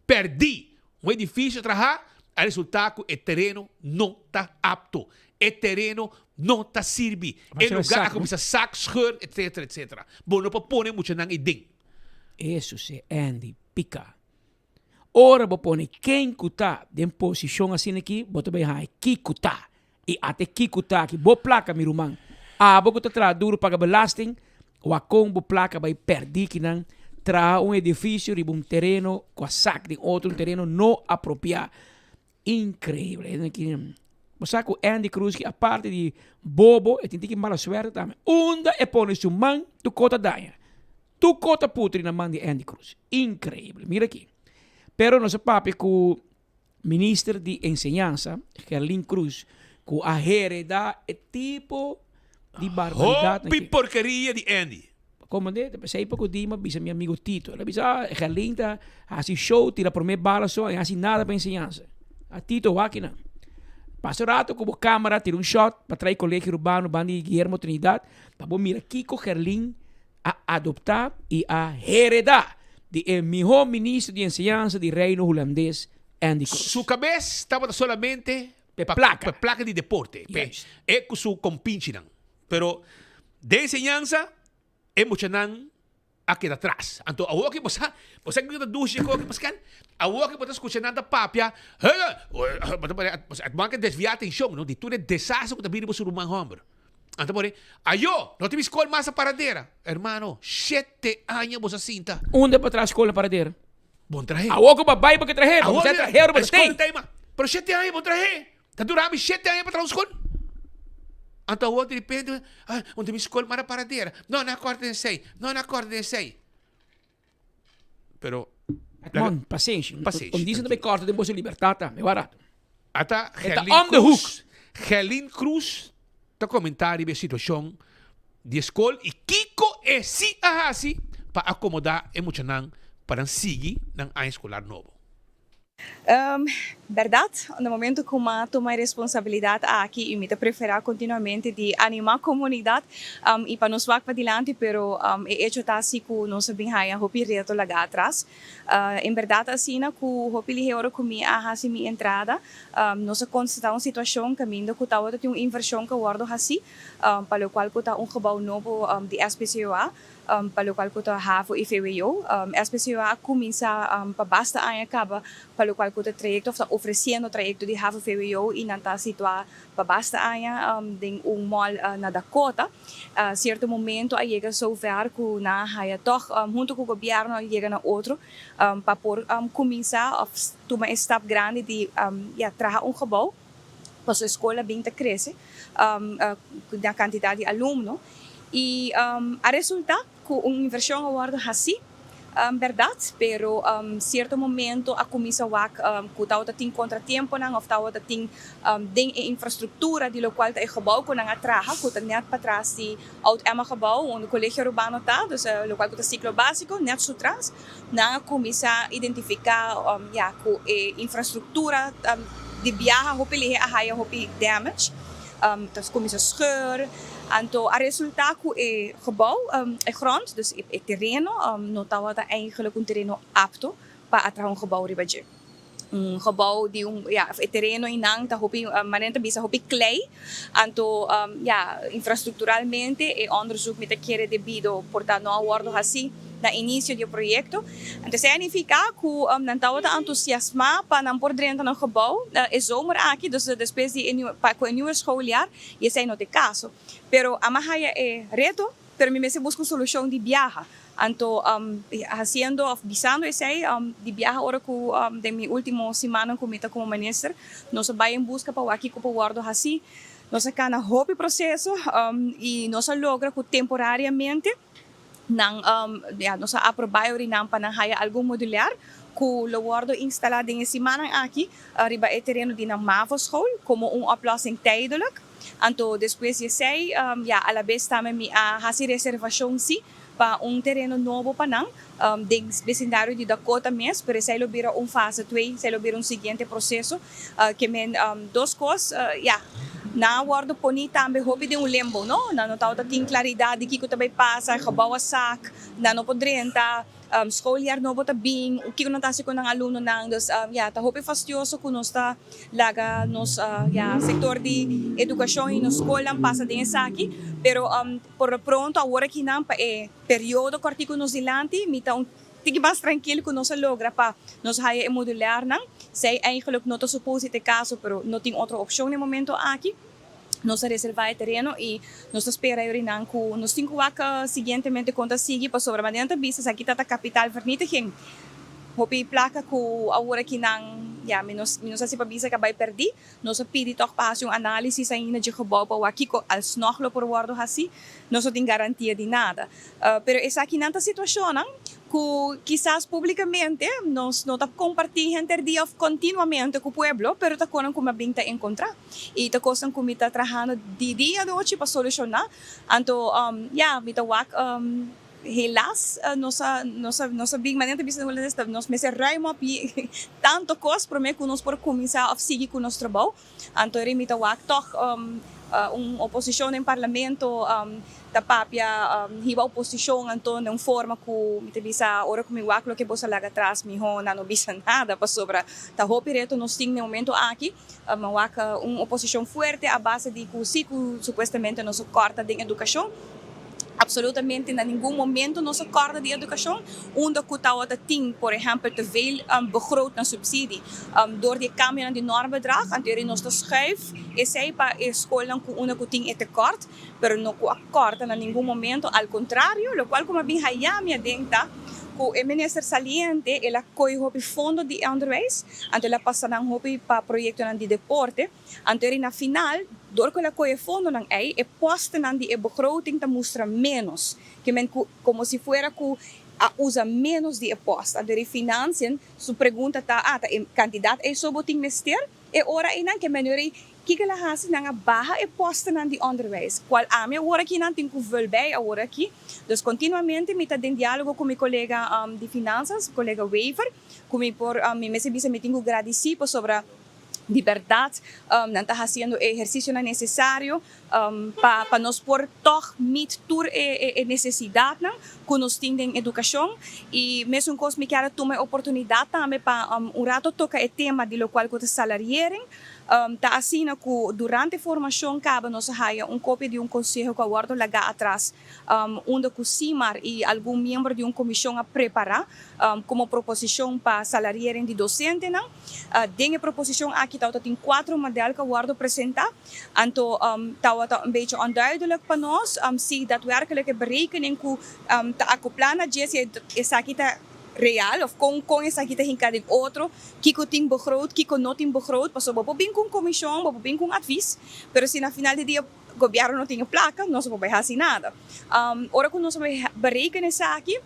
Speaker 14: perdi. Un edificio traha a resulta cu e tereno no ta apto. E tereno no ta sirbi. E lugar a cuminsa sak, scheur etc. Etc. Bo no por pone muchanan ey den.
Speaker 15: Eso si Andy pica. Ora bo pone ken ku ta den posishon asina aki, bo ta bai haña kiko ta. I ata e kiko ta aki, bo plaka, mi ruman. Abo ku ta traha duru paga belasting, wak kon bo plaka bai pèrdí kinan, traha un edifisio riba un tereno ku a sak den otro, un tereno no apropiá. Inkreibel. Bo sa ku Andy Cruz ki aparte di bobo e tin tiki mala suerte tambe. Unda e pone su man tur kos ta daña. Tur kos ta putri na man di Andy Cruz. Inkreibel. Mira aki. Pero nos a papia ku minister di enseñansa Gerlin Cruz ku a hereda e tipo di barbaridatnan
Speaker 14: Hopi porkeria di Andy.
Speaker 15: Komandé, ta pesei poko di mi a bisa mi amigo Tito. El a bisa, ah, Gerlin ta hasi show, tira promé bala so, e hasi nada pa enseñansa. A Tito, wak kinan. Pasa un rato ku bo kamera, tira un shot pa trae Colegio Urbano banda di Guillermo Trinidad, pa bo mira kiko Gerlin a adoptá i a heredá di e mihó minister di enseñansa di Reino Hulandes, Andy Croes.
Speaker 14: Su kabes tabata solamente
Speaker 15: pa plaka,
Speaker 14: pa plaka di deporte, p'e e ku su kompinchinan. Pero den enseñansa e muchanan a keda tras. Anto awor ki bo sa, bo sa kiko ta dushi e koki Pascal? Awor ki bo ta skucha nan ta papia, bo ta pone, bo a desvia atenshon no di tur e desaster ku ta bini riba su ruman hòmber. Anto pone, ayo, no tin mi skol mas na Paradera. Hermano, shete aña bo sa sinta.
Speaker 15: Unda pa traha skol na Paradera?
Speaker 14: Bon trahe.
Speaker 15: Awor ku bo a bai bo ke trahe, bo sa trahe ora bo ta tei.
Speaker 14: Pero shete aña bon trahe. Ta dura mi shete aña pa traha un skol. Anto awor di repente, ah, unda mi skol mara paradera. No, no a kòrda den esei. No, no a kòrda den esei. Pero.
Speaker 15: Edmond, pasenshi.
Speaker 14: Pasenshi.
Speaker 15: Un disa no bai kòrta den boso libertat tambe, wak rato.
Speaker 14: Ata
Speaker 15: E ta
Speaker 14: Gerlin
Speaker 15: on the hook.
Speaker 14: Cruz, Gerlin Cruz ta komentá riba e situashon di e skol i kiko e si a hasi pa akomodá e muchanan pa nan sigui nan aña eskolar nobo.
Speaker 16: Bèrdat, na momento ku m'a tuma e responsabilidat aki i mi ta preferá kontinuamente di animá komunidat i pa nos wak padilanti, pero e echo ta si ku nos a bin haña hopi reto lagá atras. En bèrdat asina ku hopi lihé ora ku mi a hasi mi entrada, nos a konstatá un situashon kaminda ku tabata tin un invershon ku a wòrdu hasí pa lokual ku ta un gebou nobo di SPCOA. Pa lokual ku ta havo i vwo, SPCUA a kuminsá pa basta aña kaba pa lokual ku ta trayekto òf ta ofresiendo trayekto di havo vwo i nan ta situá pa basta aña den un mall na Dakota. Sierto momento a yega sover ku nan a haya tòg huntu ku gobièrnu a yega na otro pa por kuminsá òf tuma e stap grandi di ya traha un gebou pasobra e skol a bin ta krese na kantidat di alumno. I a resulta ku un invershon a wòrdu hasí, bèrdat, pero sierto momento a kuminsá wak ku tabata tin kontratiemponan òf tabata tin den e infrastruktura di lokual ta e gebou ku nan a traha ku ta nèt patras di Oud Emma Gebou unda Kolegio Arubano ta, dus lokual ku ta siklo básiko nèt su tras, nan a kuminsá identifiká ya ku e infrastruktura di biaha hopi lihé a haya hopi damage, ta kuminsá scheur. Anto a resultá ku e gebou, e grond, dus e tereno, no tabata eigenlijk un tereno apto pa a traha un gebou riba dje. Un gebou di un, ya, e tereno einan ta hopi, manera nan ta bisa, hopi klei. Anto, ya, infrastructuralmente e onderzoek mi ta kere debido por ta no a wordo haci na inicio di e proyecto. Anto esei a nifica cu nan tabata entusiasma pa nan por drenta nan gebou e zomer aki, dus despues di e nieuwe, pa cu e nieuwe schooljaar, y esei no ta e caso. Pero a mi a haya e reto, pero mi mester busca un solucion di biaha. Anto haciendo of bisando esei di biaha ora cu den mi ultimo simannan cu mi ta como minister, nos a bay en busca pa wak kico por wordo haci. Nos a cana hopi proceso y nos a logra cu temporariamente nan, ya, nos a aproba e orinan pa nan haya algun modular cu lo wordo instala den e simannan aki riba e tereno di nan Mavo school como un oplossing tijdelijk. Anto despues di esei, ya, alabes tambe mi a haci reservacion si pa un tereno nobo pa nan den besindario di Dakota mes, pero esei lo bira un fase twee, esei lo bira un siguiente proceso. Ke men dos cos, ya, nan a wordo poni tambe hopi den un limbo, no? Nan no tabata tin claridad di kico ta bay pasa, e gebouw a sak, nan no por drenta. Schooljaar nobo ta bin, kiko nan ta hasi ku nan alumnonan. Dus ya, ta hopi fastioso ku nos ta laga nos ya sektor di edukashon i nos skolnan pasa den esaki. Pero por lo pronto awor akinan pa e periodo kòrtiku nos dilanti mi ta un tiki mas trankil ku nos a logra pa nos haya e modularnan. Esei eigenlijk no ta supos di ta e kaso pero no tin otro opshon na e momento aki. Nos a reserva e tereno y nos ta spera e orinan cu nos tin cu wak siguientemente con ta sigui pasobra manera nan ta bisa esaki ta ta capital vernietiging. Hopi placa cu awor aki nan ya mi no mi no sa si pa bisa cu a bay perdi. Nos a pidi toch pa haci un analisis ainda dje gebouw pa wak kico alsnog lo por wordo haci. Nos no tin garantia di nada. Pero esakinan ta situacionnan cu kisas publicamente nos no ta comparti henter dia of continuamente cu pueblo pero ta conan cu mi a bin ta encontra. I ta kosnan ku mi ta trahando di dia anochi pa solushoná. Anto, ya, mi ta wak helaas nos a nos a nos a bin manera ta bisa na hulandes ta nos mester ruim op tanto kos promé ku nos por kuminsá òf sigui ku nos trabou. Anto eri mi ta wak tòg un oposishon den parlamento ta papia hiba oposishon anto den un forma ku mi ta bisa ora ku mi wak loke boso a laga atras mihó nan no bisa nada pasobra ta hopi reto nos tin den momento aki. Mi wak un oposicion fuerte a base di cu si cu supuestamente nos a corta den educacion. Absolutamente na ningun momento nos a corta di educacion. Unda cu tawata tin por ehempel te veel begroot na subsidie door di e cambionan di normbedrag, anto nos ta schuif esey pa e scolnan cu unda cu tin e tekort, pero no cu a corta na ningun momento, al contrario, locual cu mi a bin haya mi aden ta cu e minister saliente el a coy hopi fondo di onderwijs, Anto el a pasa nan hopi pa proyektonan di deporte. Anto eri na final, dor ku el a kohe fondonan ei, e postenan di e begroting ta mustra ménos. Ke men ku komo si fuera ku a usa ménos di e post. Anto eri Financiën su pregunta ta, ah, ta e kantidat ei so bo tin mester? E ora einan ke men eri kiko el a hasi? Nan a baha e postenan di onderwijs, kual ami awor aki nan tin ku vul bij awor aki. Dus kontinuamente mi ta den diálogo ku mi kolega di Finansas, kolega Wever. Ku mi por, mi mester bisa mi tin ku gradisí pasobra di bèrdat nan ta hasiendo e ehersisionan nesesario pa pa nos por tòg meet tur e e nesesidatnan ku nos tin den edukashon. I mesun kos mi kier a tuma e oportunidat tambe pa un rato toka e tema di lokual ku ta salariering. Ta asina ku durante formashon kaba nos a haya un kopia di un konseho ku a wòrdu lagá atras unda ku Simar i algun miembro di un komishon a prepará komo proposishon pa salariering di dosentenan. Den e proposishon aki tabata tin kuatro modèl ku a wòrdu presentá. Anto tabata un bechi onduidelijk pa nos si daadwerkelijk e berekening ku ta akoplá na dje si esaki ta real òf kon kon esaki ta hinká den otro, kiko tin begroot, kiko no tin begroot. Pasobra bo por bin ku un komishon, bo por bin ku un advis, pero si na final di dia Gobierno no tin e placa, nos no por bay haci nada. Ora cu nos a bay bereken esaki,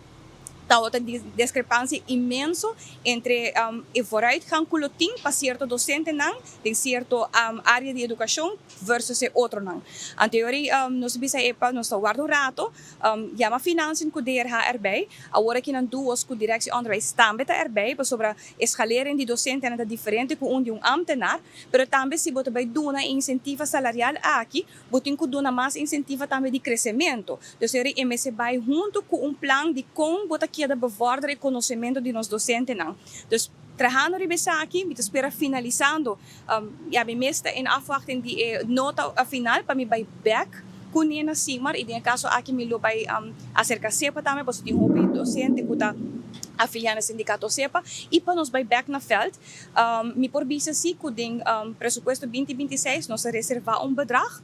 Speaker 16: Tabata discrepancia inmenso entre e vooruitgang cu lo tin pa cierto docentenan den cierto area di educacion versus e otronan. Anterior nos a bisa epa nos ta warda un rato, yama Financiën cu DRH erbij, awor aki nan duos cu Directie Onderwijs tambe ta erbij pasobra e schalering di docentenan ta diferente cu un di un ambtenaar, pero tambe si bo ta bay duna e incentiva salarial aki, Bo tin ku duna mas insentiva tambe di kresementu. Dus e ri mester bai huntu ku un plan di kon bo ta keda bevordera e konosementu di nos dosentenan. Dus trahando riba esaki mi ta spera finalisando, ya mi mes ta in afwachting di e nota final pa mi bai bek ku Nena Simar i den e kaso aki mi lo bai aserka sepa tambe pasobra tin hopi dosente ku ta afilia na sindikato sepa i pa nos bai bek na vèlt. Mi por bisa si ku den presupuesto binti binti i seis nos a reservá un bedrag.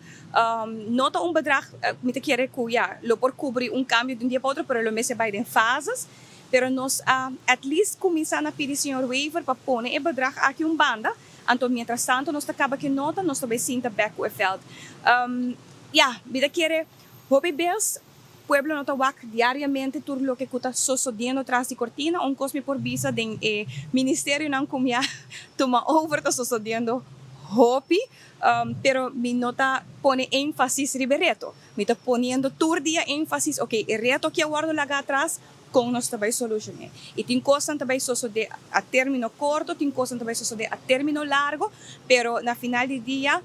Speaker 16: No ta un bedrag, mi ta kere ku ya lo por kubri un kambio di un dia pa otro, pero lo mester bai den fases. Pero nos a at least kuminsá na pidi señor Wever pa pone e bedrag aki un banda, anto mientras tanto nos ta kaba ku e nota, nos ta bai sinta bèk ku e vèlt. Ya, mi ta kere hopi bes. Pueblo no ta wak diariamente tur loke ku ta sosodiendo tras di kortina. Un kos mi por bisa den e ministerionan ku mi a tuma over ta sosodiendo hopi, pero mi no ta pone énfasis riba e reto. Mi ta poniendo tur dia énfasis, ok, e reto aki a wòrdu laga atras, kon nos ta bai solushon'é? I tin kosnan ta bai sosodé a término korto, tin kosnan ta bai sosodé a término largo, pero na final di dia,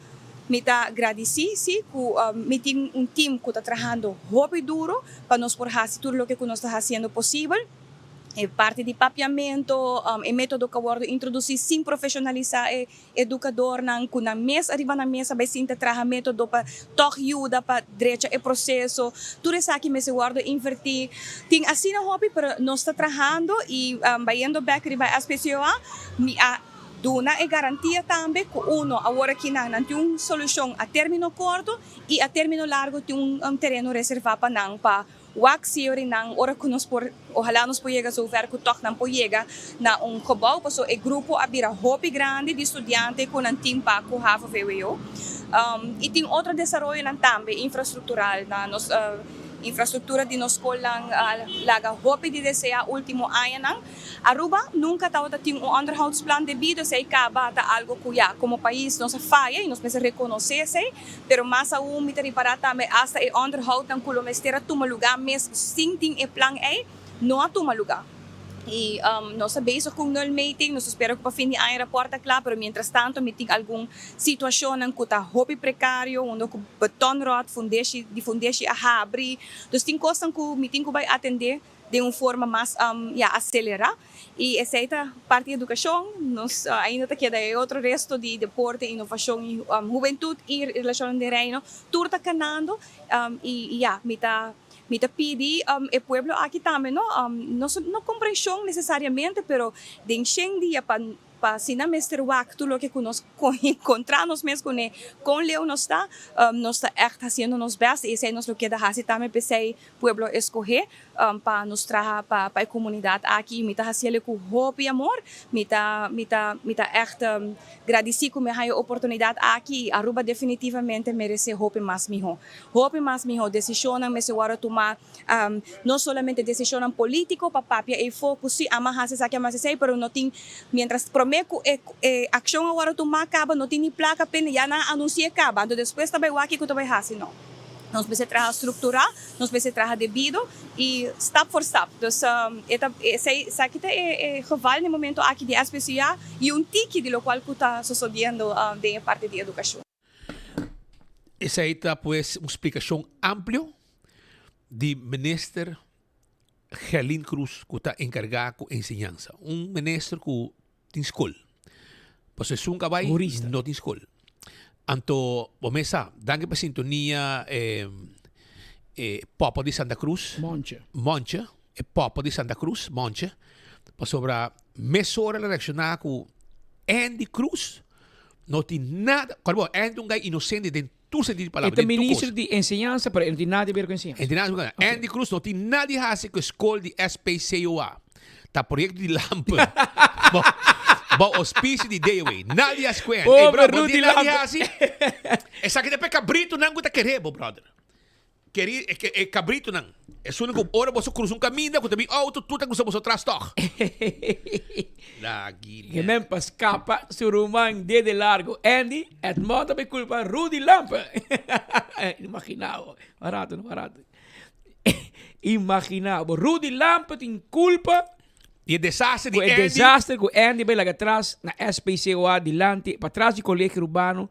Speaker 16: Mi ta gradisí sí ku mi tin un tim ku ta trahando hopi duro pa nos por hasi tur loke ku nos ta hasiendo posibel. E parti di papiamentu, e metodo ku a wòrdu introdusí sin profeshonalisá e edukadornan ku nan mes ariba nan mesa bai sinta traha metodo pa tòg yuda pa drecha e proseso. Tur esaki mester wòrdu invertí. Tin asina hopi pero nos ta trahando i bayendo bèk riba SPCOA mi a Duna e garantia tambe ku uno awor aki nan nan tin un solushon a término korto i a término largo tin un tereno reservá pa nan pa wak si ora nan ora ku nos por ohalá nos por yega zover ku tòg nan por yega na un gebou paso e grupo a bira hopi grandi di studiante ku nan tin pa ku havo vwo i tin otro desaroyonan tambe infrastruktural na nos infrastruktura di nos skolnan a laga hopi di deseá último añanan. Aruba nunca tabata tin un onderhoudsplan debido esey caba ta algo cu ya como pais nos a faya y nos mester reconoce esey, pero mas aun mi ta ripara tambe hasta e onderhoudnan cu lo mester a tuma lugar mes sin tin e plan ey no a tuma lugar. Y nos ta bezig cu un nulmeting, nos ta spera cu pa fin di aña rapport ta cla, pero mientras tanto mi tin algun situacionnan cu ta hopi precario unda cu betonrot, fundeshi di fundeshi a habri, dus tin cosnan cu mi tin cu bay atende. den un forma mas ya acelera y esey ta parti di educacion, nos ainda ta keda e otro resto di deporte, innovacion y hubentud y relacionnan den Reino tur ta canando y ya mi ta mi ta pidi e pueblo aki tambe no no comprension necesariamente pero den shen dia pa Pa asina mester wak tur loke ku nos enkontrá nos mes kuné, kon leu nos ta, nos ta ègt hasiendo nos bèst i esei nos lo keda hasi tambe. P'esei pueblo a eskohé pa nos traha pa e komunidat aki i mi ta hasiel ku hopi amor. Mi ta mi ta mi ta ègt gradisí ku mi a haña e oportunidat aki i Aruba definitivamente meresé hopi mas mihó. Hopi mas mihó desishonnan mester wòrdu tumá. No solamente decisionnan politico pa papia eyfo cu si ama haci esaki ama haci esey pero no tin mientras prome cu e e accion a worde tuma caba no tin ni placa pende ya nan a anuncia caba anto despues ta bay wak kico ta bay haci no nos mester traha structura nos mester traha debido y stap for stap dus e ta esey esaki ta e e geval na e momento aki di SPCA y un tiki di locual cu ta sosodiendo den e parti di educacion.
Speaker 14: Esei ta pues un splikashon amplio di minister Gerlin Cruz ku ta enkargá ku enseñansa. Un minister ku tin skol. Pasobra esun ku a bai no tin skol. Anto bo mes sa, danki pa sintonia e popo di Santa Cruz.
Speaker 15: Monche.
Speaker 14: Monche, e popo di Santa Cruz, Monche. Pasobra mesora el a reakshoná ku Andy Cruz No tin nada, cual bo, Andy un guy inocente den tur sentido di palabra,
Speaker 15: E ta
Speaker 14: den tur
Speaker 15: minister
Speaker 14: cos.
Speaker 15: di enseñansa, pero e no tin nada di ber cu enseñansa.
Speaker 14: E tin nada di ber cu enseñansa. Andy Cruz no tin nada di haci cu e scol di SPCOA. Ta proyecto di Lampe. Bo, bo auspicio di DOA. Nada di haci cu Andy. Ey,
Speaker 15: Pobre
Speaker 14: bro, bo
Speaker 15: Rudy
Speaker 14: tin nada di
Speaker 15: Lampe.
Speaker 14: haci. Esaki ta pe cabritonan cu ta kere bo, brother. Keri e e kabritonan. Esun ku ora boso krusa un kaminda ku ta bin outo tur ta krusa boso tras tòg. Lagi
Speaker 15: Ke men pa skapa su ruman dede largo Andy, Edmond ta bay kulpa Rudy Lampe. Imagina bo. Barato no barato. Imagina bo. Rudy Lampe tin kulpa.
Speaker 14: Di e desaster di
Speaker 15: Ku e
Speaker 14: Andy.
Speaker 15: desaster ku Andy bay laga tras na SPCOA dilanti patras di Colegio Urbano.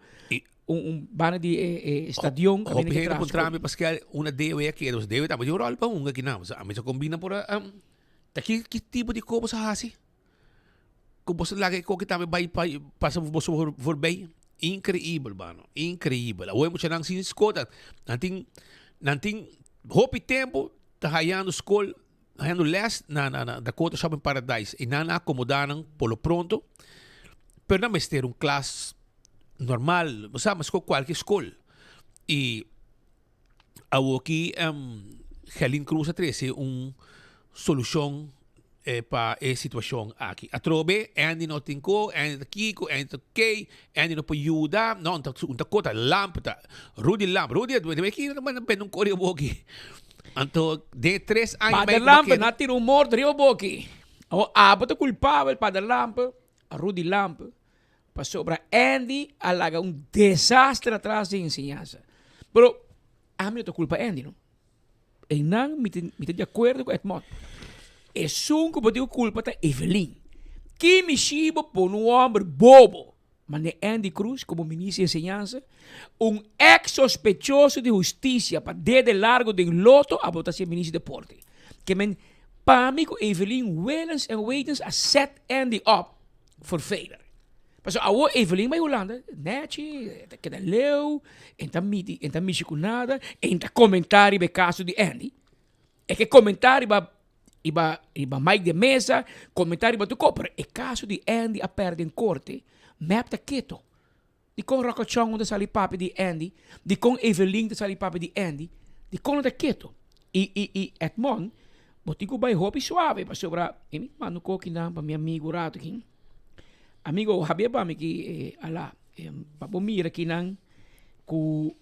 Speaker 15: Un un banda di e e stadion
Speaker 14: Hopi
Speaker 15: kaminda ke
Speaker 14: hende
Speaker 15: tras
Speaker 14: puntra
Speaker 15: skol.
Speaker 14: mi paske una dewe a kere, dewe tambe tin un ròl pa hunga kinan. Pasobra ami sa kombina por a ta ki ki tipo di kos boso a hasi ku boso laga e koki tambe bai bai pasa boso voorbij. Inkreibel mano, inkreibel. Awor e muchanan sin skol ta nan tin nan tin hopi tempu ta hayando skol hayando les na na na Dakota Shopping Paradise y nan a acomoda nan por lo pronto pero nan mester un klas normal bo sa mesco cualkier school y awoki Gelin Cruz a trece un solucion pa e situacion aki atrobe Andy no tin co Andy ta kico Andy ta key Andy no por yuda no un ta cota lamp ta Rudy lamp Rudy a debe ki nan a bende un cori awoki anto den tres aña
Speaker 15: Pader Lampe na tira un morto riba boki awor abo ta culpabel Pader Lampe Rudy Lampe Pasobra Andy a laga un desastre atras den enseñansa. Pero ami no ta culpa Andy no. Einan mi ta mi ta di acuerdo cu Edmond. Esun cu bo tin cu culpa ta Evelyn. Ki mishi bo pone un homber bobo mane Andy Cruz como minister di enseñansa? Un ex sospechoso di husticia pa dede largo den loto abo ta haci minister di deporte. Ke men pa mi cu Evelyn willens en wetens a set Andy up. For failure. Pasobra awor Evelyn bai Hulanda, nechi, e ta keda leu, e ta miti, e ta mishi ku nada, e ta komentá riba e kaso di Andy. E ke komentá riba riba riba Mike de Meza, komentá riba tur kos, pero e kaso di Andy a pèrdè den korte, mep ta keto. Dikon Rocco Chong no ta sali papia di Andy? Dikon Evelyn ta sali papia di Andy? Dikon no ta keto? I i i Edmond, bo tin ku bai hopi suave pasobra e mi manda un koki nan pa mi amigu rato aki. Amigo, habia pa mi ki ala pa bo mira kinan ku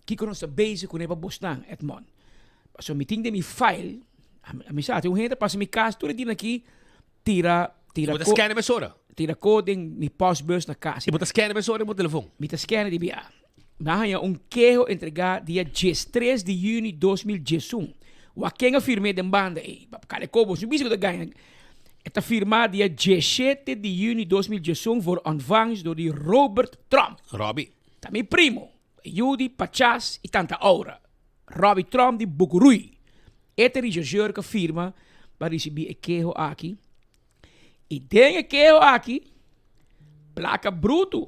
Speaker 15: Kiko nos ta bezig kuné pa bosnan, Edmond? Pasobra mi tin den mi file, mi sa tin un hende ta pasa mi kas tur e dia aki tira tira
Speaker 14: Bo ta scanne mesora?
Speaker 15: Tira ko den mi postbus na kas.
Speaker 14: I bo ta scanne mesora den bo telefon?
Speaker 15: Mi ta scanne di bia. Mi a haña un keho entregá dia diestres di yüni 2011. Wak ken a firm'é den banda ei? Kale ko bo su bisa ku ta gaña. E ta firmá dia diesshete di yüni 2011 voor ontvangst door di Robert Tromp.
Speaker 14: Robbie.
Speaker 15: Ta mi primo. Yu di Pachas i Tanta Aura, Robbie Tromp di Bucurui. E ta rechercheur ku a firma pa risibí e keho aki. I den e keho aki, plaka brutu.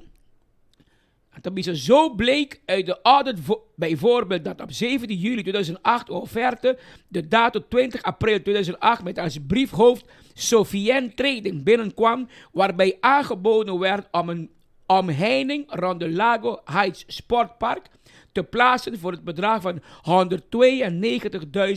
Speaker 15: Nan ta bisa, Zo bleek uit de audit bijvoorbeeld dat op 17 juli 2008 een offerte de dato 20 april 2008 met als briefhoofd Sofien Trading binnenkwam waarbij aangeboden werd om een omheining rond de Lago Heights Sportpark te plaatsen voor het bedrag van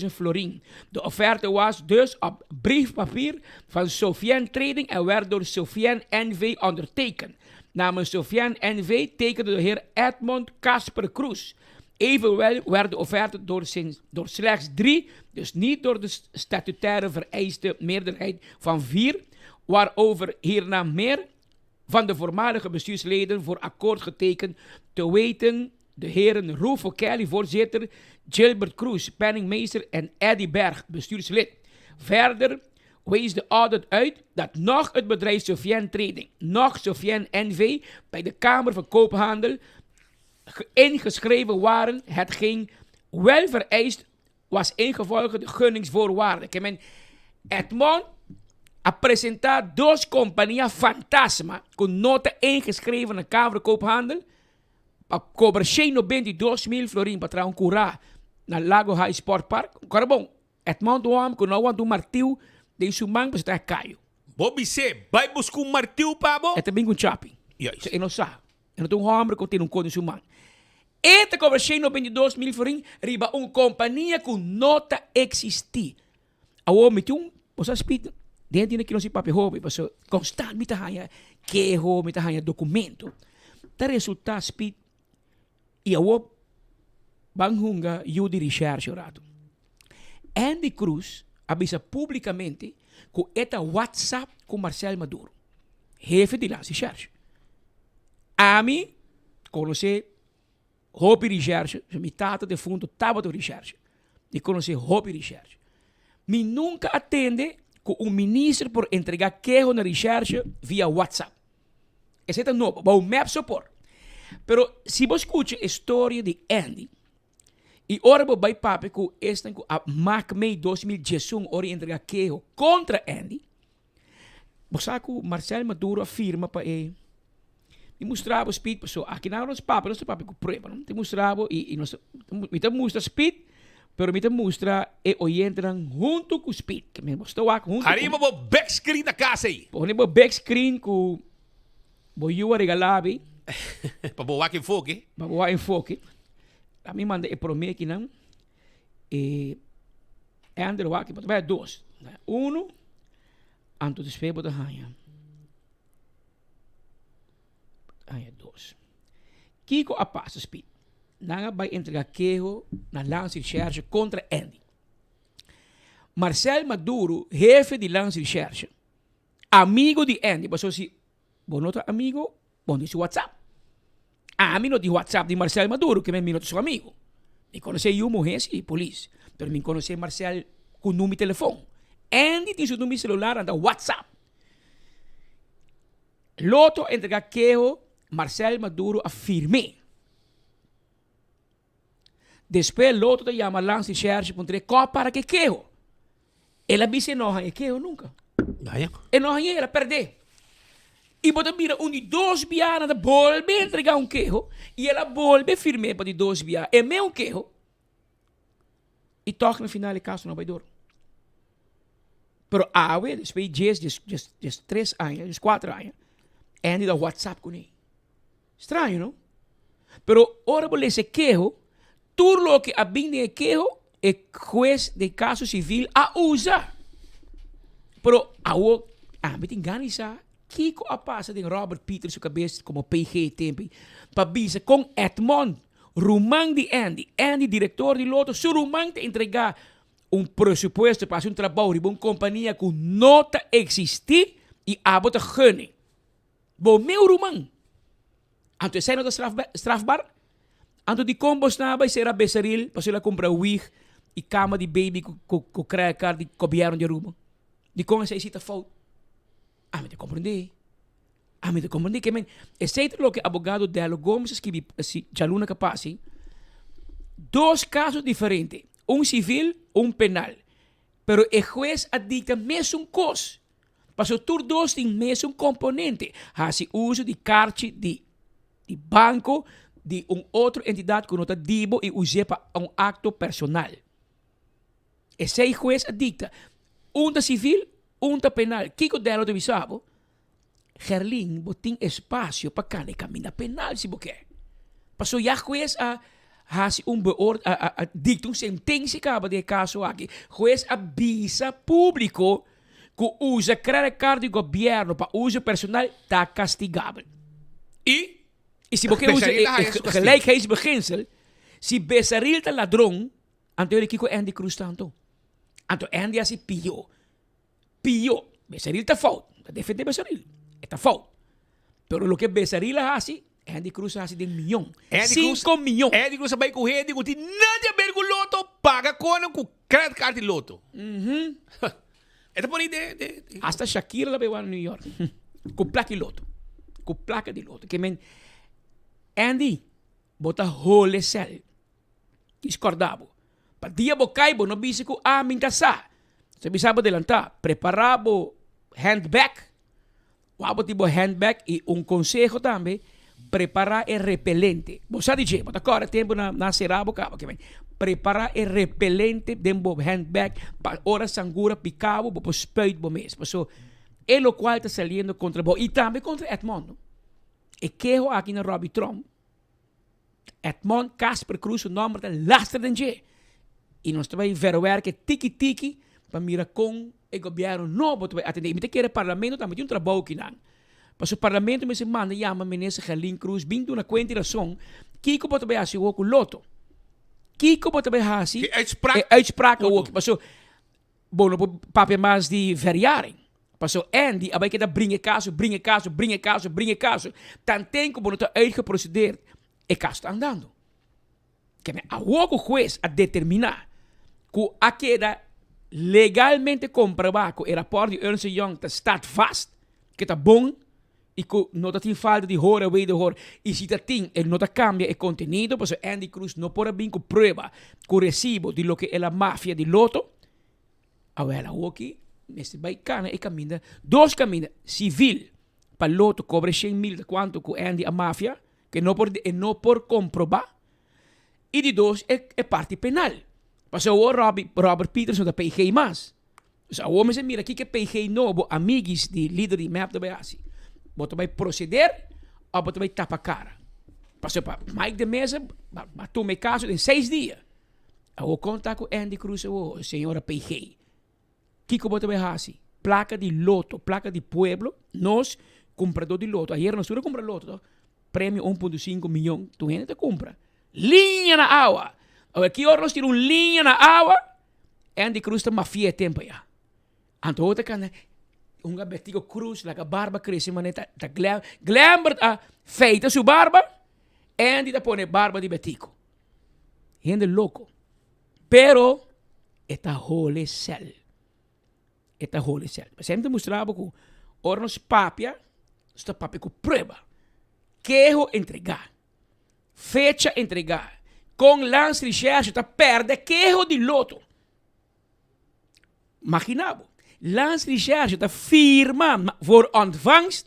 Speaker 15: 192.000 florin. De offerte was dus op briefpapier van Sofien Trading en werd door Sofien NV ondertekend. Namens Sofien NV tekende de heer Edmond Casper Cruz. Evenwel werd de offerte door, door slechts drie, dus niet door de statutaire vereiste meerderheid van vier, waarover hierna meer van de voormalige bestuursleden voor akkoord getekend, te weten de heren Rufo Kelly, voorzitter, Gilbert Cruz, penningmeester en Eddie Berg, bestuurslid. Verder wees de audit uit dat nog het bedrijf Sofien Trading, nog Sofien NV bij de Kamer van Koophandel ingeschreven waren, hetgeen wel vereist was ingevolge de gunningsvoorwaarden. Ke men Edmond a presenta dos kompania fantasma ku no ta ingeschreven na Kamer van Koophandel pa kobra 192 mil florin pa traha un kurá na Lago High Sport Park. Kora bon, Edmond ta un hòmber ku no wanta un martiu den su man pasobra ta kayo.
Speaker 14: Bo bis'é, Bai buska un martiu pa bo.
Speaker 15: E ta bin ku un chapi.
Speaker 14: Juist.
Speaker 15: E no sa. E no ta un hòmber ku tene un kos den su man. E ta kobra 192 mil florin riba un kompania ku no ta eksistí. Awor mi tin un, bo sa Speed, den e dia aki nos tin papia hopi pasobra konstant mi ta haña keho, mi ta haña dokumento. Ta resultá Speed, i awor. Ban hunga yu di recherche un rato. Andy Cruz a bisa publicamente cu e ta WhatsApp cu Marcel Maduro, hefe di Landsrecherche. Ami conoce hopi recherche, mi tata defunto tabata un recherche. Mi conoce hopi recherche. Mi nunca a tende cu un minister por entrega keho na recherche via WhatsApp. Esei ta nobo, bou mep so por. Pero si bo scucha e storia di Andy, y ora bo bay papia cu esnan cu a mak mei 2011 ora y entrega keho contra Andy, bo sa cu Marcel Maduro a firma pa e Mi mustra bo Speed paso aki nan nos papia nos ta papia cu prueba no. Mi ta mustra bo y y nos mi ta mustra Speed pero mi ta mustra e oyentenan hunto cu Speed. Ke men bo sta wak hunto cu.
Speaker 14: Ariba bo big screen na casa ey.
Speaker 15: Pone bo big screen cu bo yu a regala bi.
Speaker 14: Pa bo wak enfoke.
Speaker 15: Pa bo wak enfoke. A mi manda e prome akinan e Andrew wak bo ta bay dos. Uno anto despues bo ta haya. Aña dos. Kiko a pasa, Speed? Nan a bai entrega keho na Landsrecherche kontra Andy. Marcel Maduro, hefe di Landsrecherche, amigo di Andy, pasobra si bo no ta amigo, bo no tin su WhatsApp. Ami no tin WhatsApp di Marcel Maduro, ke mi no ta su amigo. Mi konosé yu muhé si, polis, pero mi konosé Marcel ku number di telefon. Andy tin su number di celular, nan ta WhatsApp. Lotto a entrega keho, Marcel Maduro a firm'é. Despues Lotto ta yama Landsrecherche puntr'é kò para ku e keho. El a bisa e no haña e keho nunka. E no hañ'é, el a pèrd'é. I bo ta mira un di dos bia nan ta bolbe entregá un keho i el a bolbe firm'é pa di dos bia e meun keho. I tòg na final e kaso no bai dor. Pero awe, despues di djes, djes, djes, djes tres aña, djes kuater aña, Andy ta whatsapp kuné. Straño, no? Pero ora bo lesa e keho, tur loke a bin den e keho, e hues den kaso sivil a usa. Pero awo, ami tin gana di sa kiko a pasa den Robert Pieters su kabes komo PG e tempu ei, pa bisa kon Edmond Ruman di Andy, Andy director di Lotto, su ruman ta entrega un presupuesto pa haci un trabou riba un compania cu no ta existi y abo ta gunne. Bo meu ruman. Anto esey no ta strafbaar? Anto dicon bo sna bay cera Becerril pasobra el a cumpra wig y cama di baby cu credit card di gobierno di Aruba? Dicon esey si ta fout? Ami ta comprende. Ami ta comprende ke men esey ta loke abogado Dello Gomes a skibi si djaluna ka pasi. Dos kaso diferente, un sivil, un penal. Pero e hues a dikta mesun kos. Pasobra tur dos tin mesun komponente, hasi uso di karchi di di banko di un otro entidat ku no ta di bo i us'é pa un akto personal. Esey hues a dikta. Un ta sivil, un ta penal. Kiko Dello ta bisa bo? Gerlin, bo tin espasio pa kana e kaminda penal si bo ke. Paso ya hues a hasi un beoor, a, a, a dikta un sentensia kaba den e kaso aki. Hues a bisa públiko ku usa credit card di gobièrnu pa uso personal ta kastigabel.
Speaker 14: I?
Speaker 15: I si bo ke usa
Speaker 14: Besaril
Speaker 15: e
Speaker 14: ta haya su kastigo.
Speaker 15: gelijkheidsbeginsel, si Besaril ta ladron, anto yori kiko Andy Cruz ta anto? Anto Andy hasi pió. Pio. Becerril ta fout. Mi ta defende Becerril. E ta fout. Pero loke Becerril a hasi, Andy Cruz a hasi den miyon.
Speaker 14: Andy Cruz,
Speaker 15: Cinco miyon.
Speaker 14: Andy Cruz a bai ku hende ku tin nada di haber ku loto, paga konan ku credit card di loto. E ta pone de, de, de.
Speaker 15: Hasta Shakira la bai wak na New York. Ku plaka di loto. Ku plaka di loto. Ke men, Andy, bo ta hole sel. Dis kòrda bo. Pa dia bo kai bo no bisa ku ami ta sa. So bisa bo delantá, prepará bo handbag. Wak bo tin bo handbag i un konseho tambe, prepará e repelente. Bo sa di dje, bo ta kòrda tempu nan a sera bo kaba. Prepará e repelente den bo handbag pa ora sangura pika bo, bo por spuit bo mes. Paso e lokual ta saliendo kontra bo i tambe kontra Edmond. E keho aki na Robbie Tromp. Edmond Casper Cruz su nomber ta lastra den dje. Y nos ta bay verwerke tiki tiki pa mira con e gobierno nobo ta bay atende. Y mi ta kere parlamento tambe tin un trabou kinan. Pasobra parlamento mester manda yama minister Gerlin Cruz bin duna cuenta y razon kico bo ta bay haci awor cu Lotto. Kiko bo ta bai hasi?
Speaker 14: E uitspraak.
Speaker 15: E uitspraak awor. Paso, bo no por papia mas di verjaring. Paso Andy a bai keda bringa e kaso, bringa e kaso, bringa e kaso, bringa e kaso. Tanten ku bo no ta uitgeprocedeerd, e kaso ta andando. Kende awor ku hues a determiná ku a keda legalmente komprobá ku e rapòrt di Ernst Young ta staat vast, ku ta bon i ku no ta tin falta di hoor en wederhoor i si ta tin e no ta kambia e kontenido pasobra Andy Cruz no por a bin ku prueba ku resibo di loke el a mafia di loto, awel awoki mester bai kana e kaminda dos kaminda sivil pa loto kobra e shen mil ta kuantu ku Andy a mafia ku e no por e no por komprobá i di dos e e parti penal pasobra awor Robbie Robert Peterson ta PG mas. Dus awor mester mira kiko e PG nobo amiguis di lider di mep ta bai hasi. Bo ta bai proceder of bo ta bai tapa cara? Pasobra pa Mike de Meza a tuma e caso den seis dia. Awor kon ta ku Andy Cruz awor, señora PG? Kiko bo ta bai hasi? Placa di loto, placa di pueblo, nos cumprador di loto, ayer nos tur a cumpra loto toch? Premio 1.5 miyon, tur hende ta cumpra. Liña na awa! Awor ki ora nos tira un liña na awa? Andy Cruz ta mafia e tempo ya. Anto ho ta canta hunga Betico Cruz laga barba crece mane ta ta Glam Glambert a feita su barba Andy ta pone barba di Betico. Hende loco. Pero e ta hole cel. E ta hole cel. P'esei mi ta mustra bo cu ora nos papia nos ta papia cu prueba. Keho entrega. Fecha entregá. Kon Landsrecherche ta pèrdè keho di loto? Maginá bo. Landsrecherche ta firma voor ontvangst,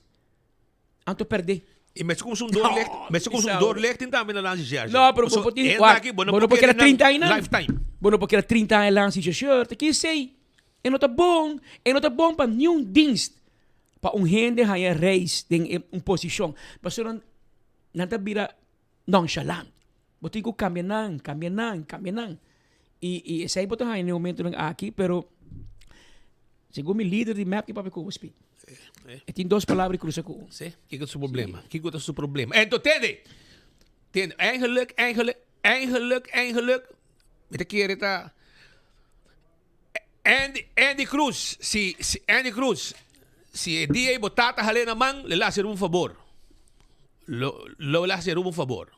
Speaker 15: anto pèrdè.
Speaker 14: I mester kumsa un doorlicht, mester kumsa un doorlichting tambe na Landsrecherche.
Speaker 15: No, pero bo por tin, wak, bo no por keda 30 aña nan.
Speaker 14: Lifetime.
Speaker 15: Bo no por keda 30 aña Landsrechercheur, ta kisei. E no ta bon, e no ta bon pa niun dienst pa un hende haña reis den e un posishon. Pasobra nan ta bira nonchalant. Bo tin ku kambia nan, kambia nan, kambia nan. I i esei bo ta haña na e momentonan aki, pero segun mi lider di mep ki papia ku bo speak. E tin dos palabra i krusa ku un.
Speaker 14: Sí, kiko ta su problema? Kiko ta su problema? Ento tende, tende, eigenlijk, eigenlijk, eigenlijk, eigenlijk, mi ta kere ta Andy, Andy Cruz, si, si, Andy Cruz, si e dia ei bo tata hal'é na man, lo el a hasi Aruba un fabor. Lo, lo el a hasi Aruba un fabor.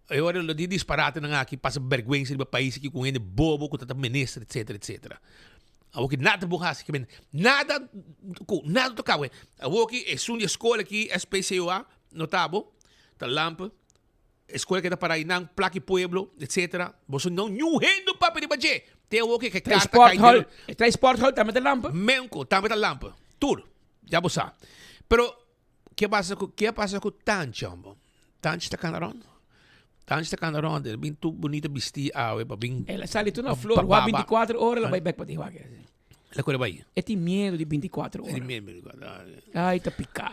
Speaker 14: E ora lo di disparatenan aki pasa bergwensa riba pais aki ku hende bobo ku ta ta minister etcetera etcetera. Awor ki nada bo hasi, nada ku nada ta toka bo. Awor ki esun di e skol aki SPCOA no ta bo, ta lampe. Escuela keda para einan, plaki pueblo, etc. Boso no niun hende papia riba dje. Te awor ke
Speaker 15: Trae
Speaker 14: karta kai
Speaker 15: sporthal,
Speaker 14: den.
Speaker 15: trae sporthal tambe ta lampa.
Speaker 14: Menko tambe ta lampa. Tur. Ya bo sa. Pero ke pasa ku ke pasa ku Tanchi hombo? Tanchi ta kana rond. Tanchi ta kana rond. El bin tur bunita bisti awe pa bin.
Speaker 15: El a sali tur na flor. Wak 24 ora el a bai bek pa di wak.
Speaker 14: El a kore bai.
Speaker 15: E tin miedo di 24 ora.
Speaker 14: E tin miedo di 24 ora.
Speaker 15: Ai ta piká.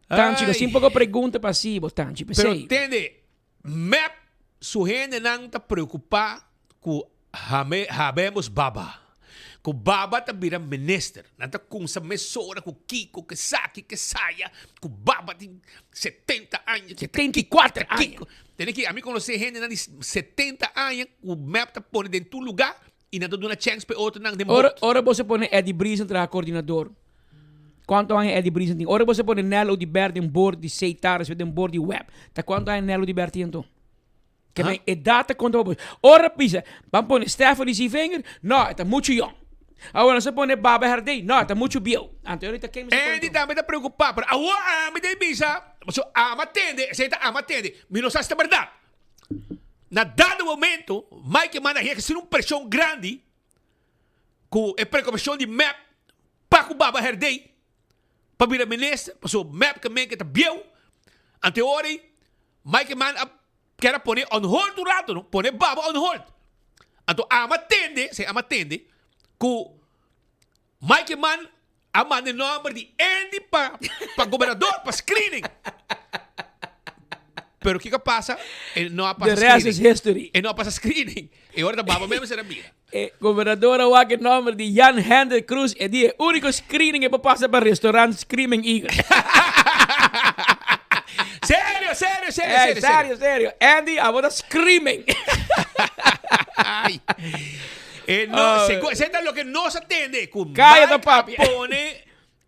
Speaker 15: Tanchi, nos tin poko pregunta pa hasi bo, Tanchi.
Speaker 14: Pero
Speaker 15: P'esei.
Speaker 14: tende, mep su hendenan ta preocupa cu hame, habemos baba. Cu baba ta bira minister. Nan ta cunsa mesora cu kico, cu esaki, cu esaya, cu baba tin 70 aña.
Speaker 15: 74 aña.
Speaker 14: Kico. Tene ki, ami conoce hendenan di 70 aña cu mep ta pone den tur lugar I nan ta duna chèns pa e otronan den
Speaker 15: Ora,
Speaker 14: bot.
Speaker 15: ora boso pone Eddie Briesen traha coordinador, cuanto aña Eddie Briesen tin? Ora boso pone Nel Oduber den board di Setar, despues den board di web, ta cuanto aña Nel Oduber tin anto? Ke men edad ta conta pa boso. Ora bisa, ban pone Stephanie Zievinger, no, e ta mucho yong. Awor nos a pone Baba Herdé, no, e ta mucho bieu. Anto ora ta ken mester pone
Speaker 14: Andy
Speaker 15: anto?
Speaker 14: tambe ta preocupa, pero awor ami ta bisa, pasobra ami a tende, esei ta ami a tende, mi no sa si ta berdad. Na dado momento, Mike Eman a ehercer un presion grandi cu e preocupacion di mep pa cu Baba Herdey pa bira minister, pasobra mep ke men ke ta bieu. Ante ora ei, Mike Eman a kier a pone on hold un rato, no? Pone Baba on hold. Anto ama tende, si ama tende, cu Mike Eman a manda e nomber di Andy pa pa gobernador pa screening. Pero kiko a pasa? E no a pasa
Speaker 15: The rest is
Speaker 14: screening.
Speaker 15: history.
Speaker 14: E no a pasa screening. E ora ta baba mesmo sera mira.
Speaker 15: E gobernador a wak e nomber di Jan Hendrik Cruz e di e unico screening e por pasa pa restaurant Screaming Eagle.
Speaker 14: Serio! serio, serio,
Speaker 15: Ey,
Speaker 14: serio,
Speaker 15: serio, serio. Andy, abo ta screaming.
Speaker 14: Ay. Eh, no,
Speaker 15: Ah.
Speaker 14: segu- esei ta loke nos a tende. Ku
Speaker 15: Calla ta
Speaker 14: Mike a
Speaker 15: papia.
Speaker 14: pone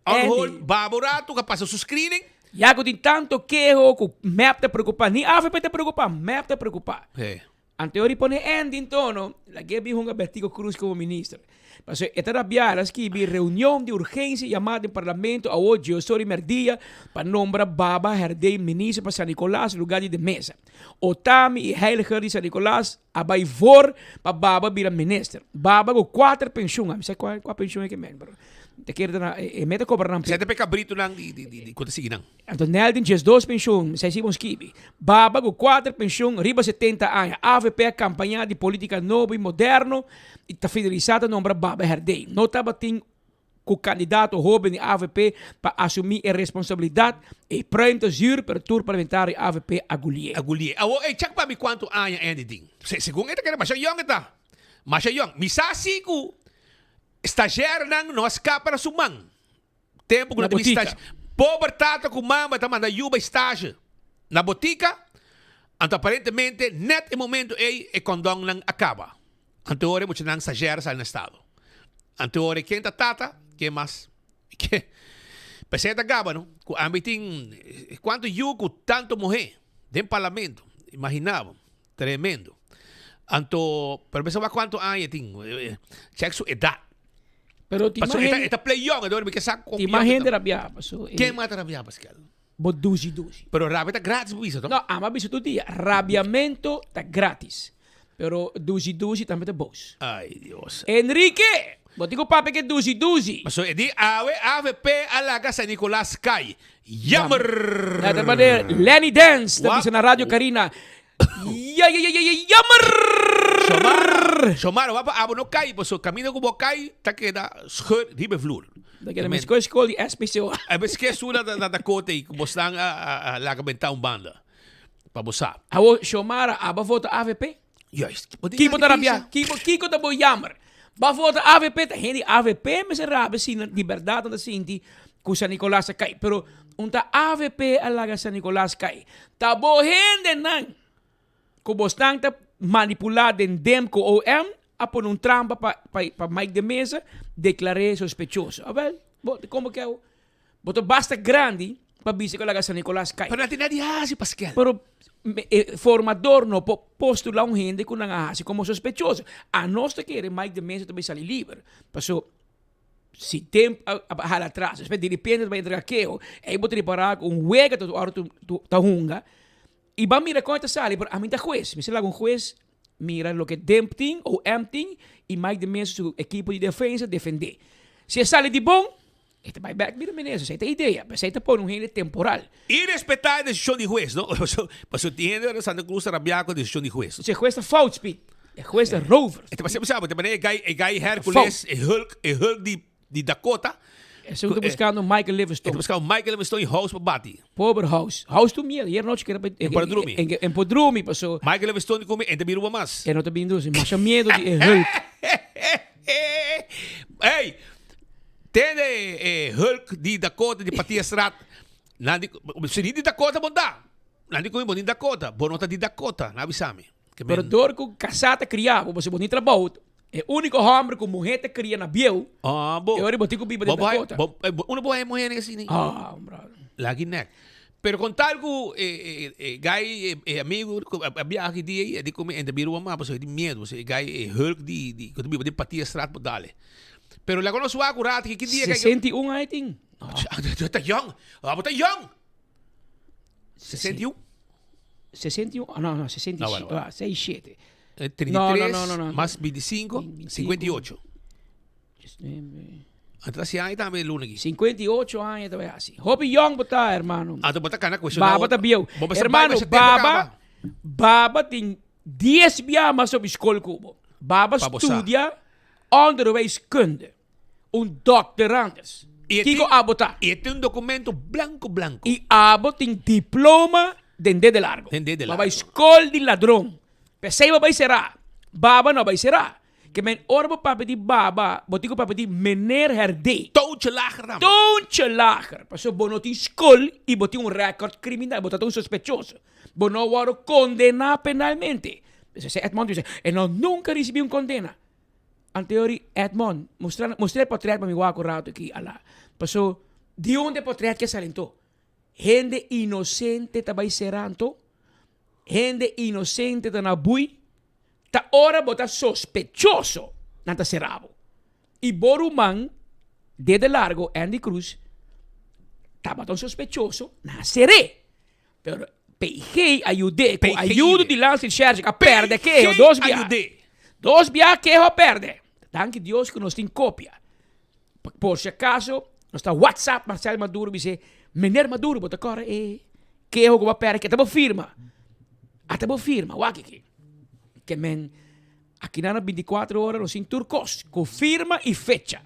Speaker 14: on
Speaker 15: Andy.
Speaker 14: hold Babo rato ku a pasa su screening.
Speaker 15: Ya ku tin tanto keho ku mep ta preocupa, ni AVP ta preocupa, mep ta preocupa.
Speaker 14: Eh.
Speaker 15: Anteori pone Andy en tono, lag'é bin hunga Bertico Cruz como minister. Pasobra e ta rabiá, el a skibi reunion di urgencia yamá den parlamento awo djeosor di merdia pa nombra Baba Herdé minister pa San Nicolas lugar di De Meza. Otami y Heiliger di San Nicolas a bay voor pa Baba bira minister. Baba cu cuater pensioen, ami sa cua cua pensioen e ke men, pero ta kere ta na e meta cobra nan.
Speaker 14: Esei ta pa e cabritonan di di di cu ta sigui nan.
Speaker 15: Anto Nel tin diesdos penshun, esei si bon skibi. Baba ku kuater penshun riba setenta aña. Avp a kampañá di polítika nobo i moderno i ta finalisá ta nombra Baba Herdé. No tabatin ku kandidato hóben di avp pa asumí e responsabilidat. E pruim ta zuur pero tur parlamentario di avp a gulié.
Speaker 14: A gulié. Awor ey chek pa mi kuantu aña Andy tin. Segun e ta kere masha yong e ta. Masha yong. Mi sa si ku stazjèrnan no a skapa na su man. Tempu ku
Speaker 15: Na
Speaker 14: no tin
Speaker 15: botika.
Speaker 14: stage. Pober tata ku mama ta manda yu bai stage na botika, anto aparentemente net e momento ei e kondonnan a kaba. Anto ora e muchanan stagiair sali na estado. Anto ora ken ta tata, ken mas? Ke? P'esei ta gaba no, ku ami tin kuantu yu ku tantu muhé den parlamento. Imagina bo, tremendo. Anto, pero mester wak kuantu aña e tin, chèk su edat.
Speaker 15: Pero ti
Speaker 14: Paso
Speaker 15: mas
Speaker 14: eta,
Speaker 15: hende,
Speaker 14: eta play young, entonces mi ke sa con
Speaker 15: ti mas
Speaker 14: young
Speaker 15: hende
Speaker 14: eta.
Speaker 15: rabia, paso eh,
Speaker 14: Ken mata rabia, Pascal?
Speaker 15: bo dushi dushi.
Speaker 14: Pero rabia ta gratis, bo bisa, toch?
Speaker 15: No, ama bisa tur dia, rabiamento ta gratis. Pero dushi dushi tambe ta boos.
Speaker 14: Ay, Dios.
Speaker 15: Enrique, bo tin cu papia ke dushi dushi.
Speaker 14: Paso e di awe avp a laga San Nicolas cay. Jammer!
Speaker 15: Na ta manera Lenny Dance ta
Speaker 14: Wa-
Speaker 15: bisa na Radio Carina. Ya ya ya ya ya jammer!
Speaker 14: Shomara, Shomara, wapa abo no kai, paso camino ku bo kai ta keda scheur riba e vloer.
Speaker 15: Ta keda mes kos skol di SPCO.
Speaker 14: E mes ke sula na Dakota i ku bo stan a a a laga benta un banda pa bo sa.
Speaker 15: Awo Shomara aba vota avp?
Speaker 14: Juist. Bo tin
Speaker 15: Kiko ta
Speaker 14: nada
Speaker 15: rabia?
Speaker 14: bisa.
Speaker 15: Kiko kiko ta bo jammer? Ba vota avp ta hende avp mester rabia si nan di berdad nan ta sinti ku San Nicolas a kai. Pero un ta avp a laga San Nicolas kai. Ta bo hendenan ku bosnan ta manipulá den dem ku OM a pone un trampa pa pa pa Mike de Meza deklar'é sospechoso. Awel, bo komo ke awo? Bo ta basta grandi pa bisa ku a laga San Nicolas kai.
Speaker 14: Pero nan tin nada di hasi, Paskel.
Speaker 15: Pero e formador no por postula un hende ku nan a hasi komo sospechoso. Anos ta kere Mike de Meza ta bay sali liber. Paso si temp a hala atras, despues diripiente ta bay entrega keho, ey bo ta ripara ku un wega ta ora ta hunga y ban mira kon e ta sali, pero ami ta hues. Mi sa laga un hues mira loke Demp tin o M tin y Mike de Meza su ekipo di defensa defende. Si e sali di bon, E ta bai bek bira minister, esei ta e idea, pero esei ta pone un hende temporal.
Speaker 14: I respetá e desishon di hues, no? Pasobra tin hende na Santa Cruz ta rabiá ku e desishon di hues.
Speaker 15: Si e hues ta fout, Speed. E hues ta rover.
Speaker 14: E ta pasá bisa bo, ta manera e gai, e gai Hercules, e Hulk, e Hulk di, di Dakota.
Speaker 15: Esun ta buskando Michael Livingstone.
Speaker 14: E ta buskando Michael Livingstone i House pa bati.
Speaker 15: Pober House. House tur miedo. Ayer nochi kere pa.
Speaker 14: E por drumi.
Speaker 15: E por drumi, paso.
Speaker 14: Michael Livingstone di kumi, e ta bin ruba mas.
Speaker 15: E no ta bin drumi, masha miedo di e Hulk.
Speaker 14: Ey! Tende e Hulk di Dakota di Patiastraat. Nan di, si ni di Dakota bon ta. Nan di ku mi bo ni Dakota. Bo no ta di Dakota. Nan a bisa mi. Ke
Speaker 15: Pero
Speaker 14: men.
Speaker 15: dor ku kasá ta kriá bo, pasobra bo ni trabou, e úniko hòmber ku muhé ta kria na bieu,
Speaker 14: Ah, bo.
Speaker 15: e ora bo tin ku biba den
Speaker 14: Bo bo
Speaker 15: Dakota.
Speaker 14: bo eh, bo unda bo haña muhé asina?
Speaker 15: Ah, brother.
Speaker 14: Lagi nek. Pero kon tal ku e e e gai e e amigu ku a a biaha ki dia ei, a di ku mi e ta bira un mama pasobra e tin miedu. Pasobra e gai e Hulk di di ku ta biba den Patiastraat por dale. Pero laga nos wak un rato ki ki dia ka
Speaker 15: 61 aña tin.
Speaker 14: No. Ta young. Abo ta young. 61?
Speaker 15: 61, ah, no, no, 67,
Speaker 14: No, bueno, bueno.
Speaker 15: ah, 67.
Speaker 14: Eh, 33
Speaker 15: No, no, no, no, no.
Speaker 14: mas 25, 58. Anto ta aña tambe luna aki.
Speaker 15: 58 aña ta bay hasi. Hopi young bo ta, hermano.
Speaker 14: Anto bo ta kana cuestiona.
Speaker 15: Baba ta bieu.
Speaker 14: Bo mester
Speaker 15: Hermano,
Speaker 14: bai, mester tempo
Speaker 15: baba,
Speaker 14: caba.
Speaker 15: baba tin 10 bia mas op school ku bo. Baba
Speaker 14: Pa bo sa.
Speaker 15: studia Onderwijskunde. Un doctorandus.
Speaker 14: I e
Speaker 15: Kiko
Speaker 14: tin-
Speaker 15: abo ta?
Speaker 14: I e tin un documento blanco blanco.
Speaker 15: I abo tin diploma den dede largo.
Speaker 14: Den dede
Speaker 15: Ba bai
Speaker 14: largo.
Speaker 15: skol di ladron. P'esei bo bai será. Baba no bai será. Ke men ora bo papia di baba, bo tin ku papia di meneer Herdé.
Speaker 14: Toontje lager tambe.
Speaker 15: Toontje lager. Pasobra bo no tin skol i bo tin un rèkòrt kriminal. Bo ta ta un sospechoso. Bo no wòrdu kondená penalmente. Esei Edmond bisa. E no nunka risibí un kondena. Anteori Edmond, mustra mustra e potrèt pa mi wak un ratu aki ala. Paso di unda e potrèt ke sali anto? Hende inosente ta bai sera anto? Hende inosente ta na bui? Ta ora bo ta sospechoso nan ta sera bo. I bo ruman dede largo Andy Cruz tabata un sospechoso, nan a ser'é. Pero PG a yud'é ku ayudo di Landsrecherche a pèrdè keho dos bia. Dos bia keho a pèrdè. Danki Dios ku nos tin kopia. Por si akaso nos ta whatsapp Marcel Maduro bis'é, Meneer Maduro bo ta kòrda e keho ku bo a pèrdè? Ke ta bo firma? Ata bo firma, wak aki. Ke men akinan na bintikuater ora nos tin tur kos ku firma i fecha.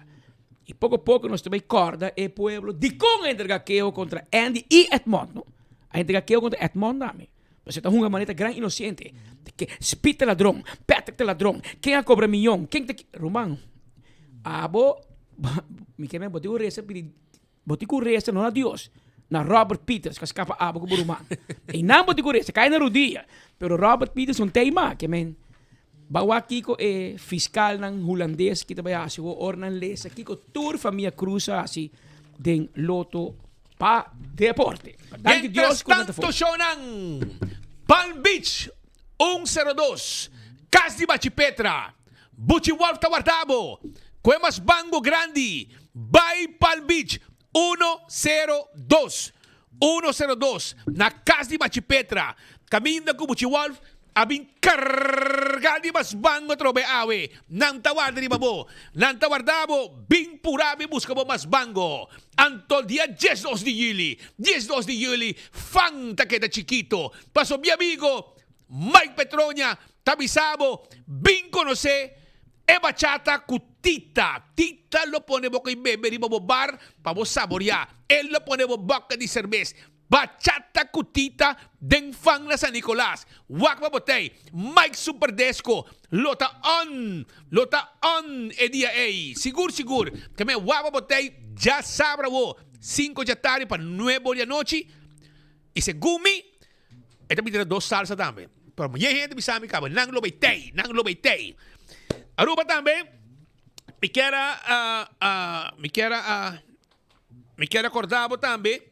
Speaker 15: I poko poko nos ta bai kòrda e pueblo dikon a entrega keho kontra Andy i Edmond, no? A entrega keho kontra Edmond tambe. Pasobra ta hunga manera gran inosente. Ke Speed ta ladron, Patrick ta ladron, ken a kobra miyon, ken ta ki. Ruman, abo, mi ke men bo tin ku resa pidi, bo tin ku resa no na Dios, na Robert Peters ku a skapa abo ku bo ruman. Einan bo tin ku resa, kai na rudia. Pero Robert Peters un tema, ke men Ba wak kiko e fiskalnan hulandes ki ta bai hasi ho ora nan lesa kiko tur famia Cruz a hasi den Lotto pa Deporte. Danki
Speaker 14: Mientras
Speaker 15: Dios ku nan ta
Speaker 14: tanto
Speaker 15: for.
Speaker 14: shownan Palm Beach un sero dos, Cas di Bachi Petra, Buchi Wolf ta warda bo, Koe mas bango grandi, bai Palm Beach uno sero dos. Uno sero dos, na kas di Machi Petra, kaminda ku Buchi Wolf a bin karga di mas bango atrobe awe. Nan ta warda riba bo. Nan ta warda bo, bin pura bin buska bo mas bango. Anto dia diesdos di yuli, diesdos di yuli, fan ta keda chikito. Paso mi amigo Mike Petronia ta bisa bo, bin konosé E bachata ku Tita. Tita lo pone bo koi bebe riba bo bar pa bo saboriá. El lo pone bo boka di serbes. Bachata ku Tita den fan na San Nicolas. Wak pa bo tei. Mike Super Desco lo ta on. Lo ta on e dia ei. Sigur sigur. Ke men wak pa bo tei djasabra awo. Sinku djatardi pa nuebe or di anochi. I segun mi. E ta bini na dos salsa tambe. Pero mañana hende bisa mi caba, nan lo bay tey, nan lo bay tey. Aruba tambe, mi kier a, a, mi kier a, mi kier a corda bo tambe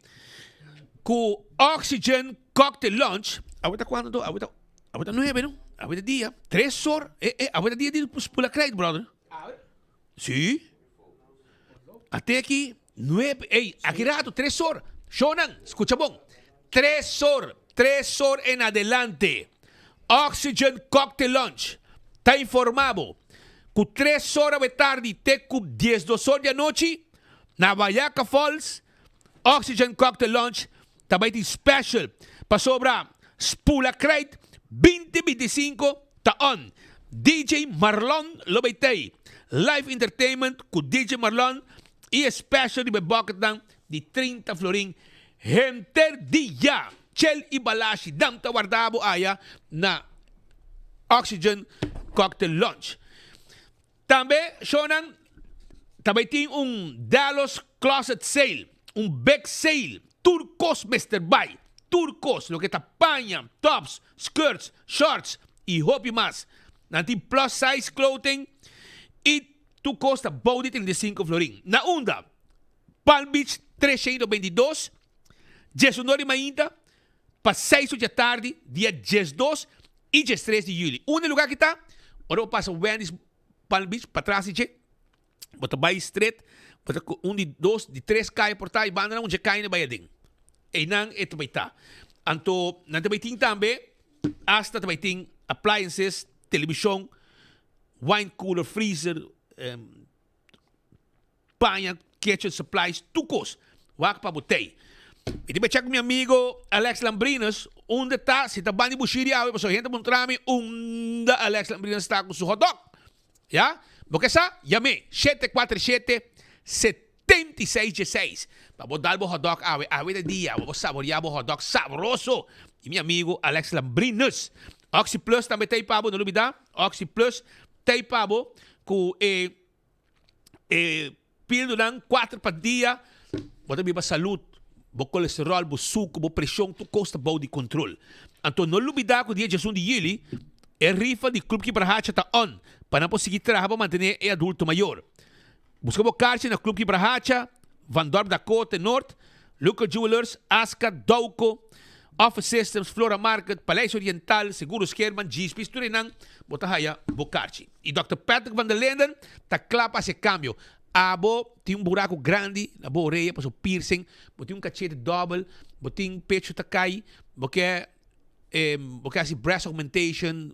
Speaker 14: cu Oxygen Cocktail Lounge, awe ta cuando to? Awe ta, awe ta nuebe no? Awe ta dia, tres or, eh, eh, awe ta dia di spula krijt, brother. Sí. Ate aki nuebe, ey, aki rato, tres or. Shownan, scucha bon. Tres or, tres or en adelante. Oxygen Cocktail Lounge ta informa bo cu tres or awe tardi te cu diesdos or di anochi na Wayaca Falls, Oxygen Cocktail Lounge ta bay tin special pasobra Spula Krijt binti bintisinko ta on. DJ Marlon lo bay tey. Live entertainment cu DJ Marlon y e special riba e bucketnan di 30 florin henter dia. Chel y Balashi dam ta warda bo aya na Oxygen Cocktail Lounge. Tambe shownan ta bay tin un Dallas Closet Sale, un big sale, tur cos mester bay, tur cos, loke ta paña, tops, skirts, shorts y hopi mas. Nan tin plus size clothing y tur cos ta bou di 35 florin. Na unda? Palm Beach 322, 19 di mainta pa seis ocha tardi dia diesdos y diestres di juli. Unda e lugar ki ta? Ora bo pasa Wendy's Palm Beach patras di dje, bo ta bai stret, bo ta un di dos, di tres kaya por ta y banda nan un dje kaya na bai aden. Eynan e ta bai ta. Anto nan ta bai tin tambe, hasta ta bai tin appliances, televishon, wine cooler, freezer, Paña, kitchen supplies, tur kos. Wak pa bo tei. Mi tin check ku mi amigo Alex Lambrinus unda ta, si ta ban di Bushiri awe pasobra hende ta puntra mi unda Alex Lambrinus ta ku su hotdog. Ya, bo ke sa? Yam'é, shete kuater shete, 76 dieseis. Pa bo dal bo hotdog awe, awe ta dia bo saboria bo hotdog sabroso di mi amigo Alex Lambrinus. Oxi Plus tambe ta ei pa bo, no lubida, Oxi Plus. Tei pa bo ku e e pildonan kuater pa dia, bo ta biba salud, bo kolesterol, bo suku, bo preshon, tur kos ta bou di kontrol. Anto no lubida ku dia diesun di yuli e rifa di Club Kibrahacha ta on pa nan por sigui traha pa mantene e adulto mayor. Buska bo karchi na Club Kibrahacha, Van Dorp Dakota Noord, Luca Jewelers, Aska, Douco, Office Systems, Flora Market, Paleis Oriental, Seguros Geerman, Djis tur einan bo ta haya bo karchi. Y Dòkter Patrick van der Linden ta kla pa hasi e kambio. Abo tin un buraco grandi na bo orea pasobra piercing, bo tin un cachete dobel, bo tin pecho ta cay, bo ke bo ke hasi breast augmentation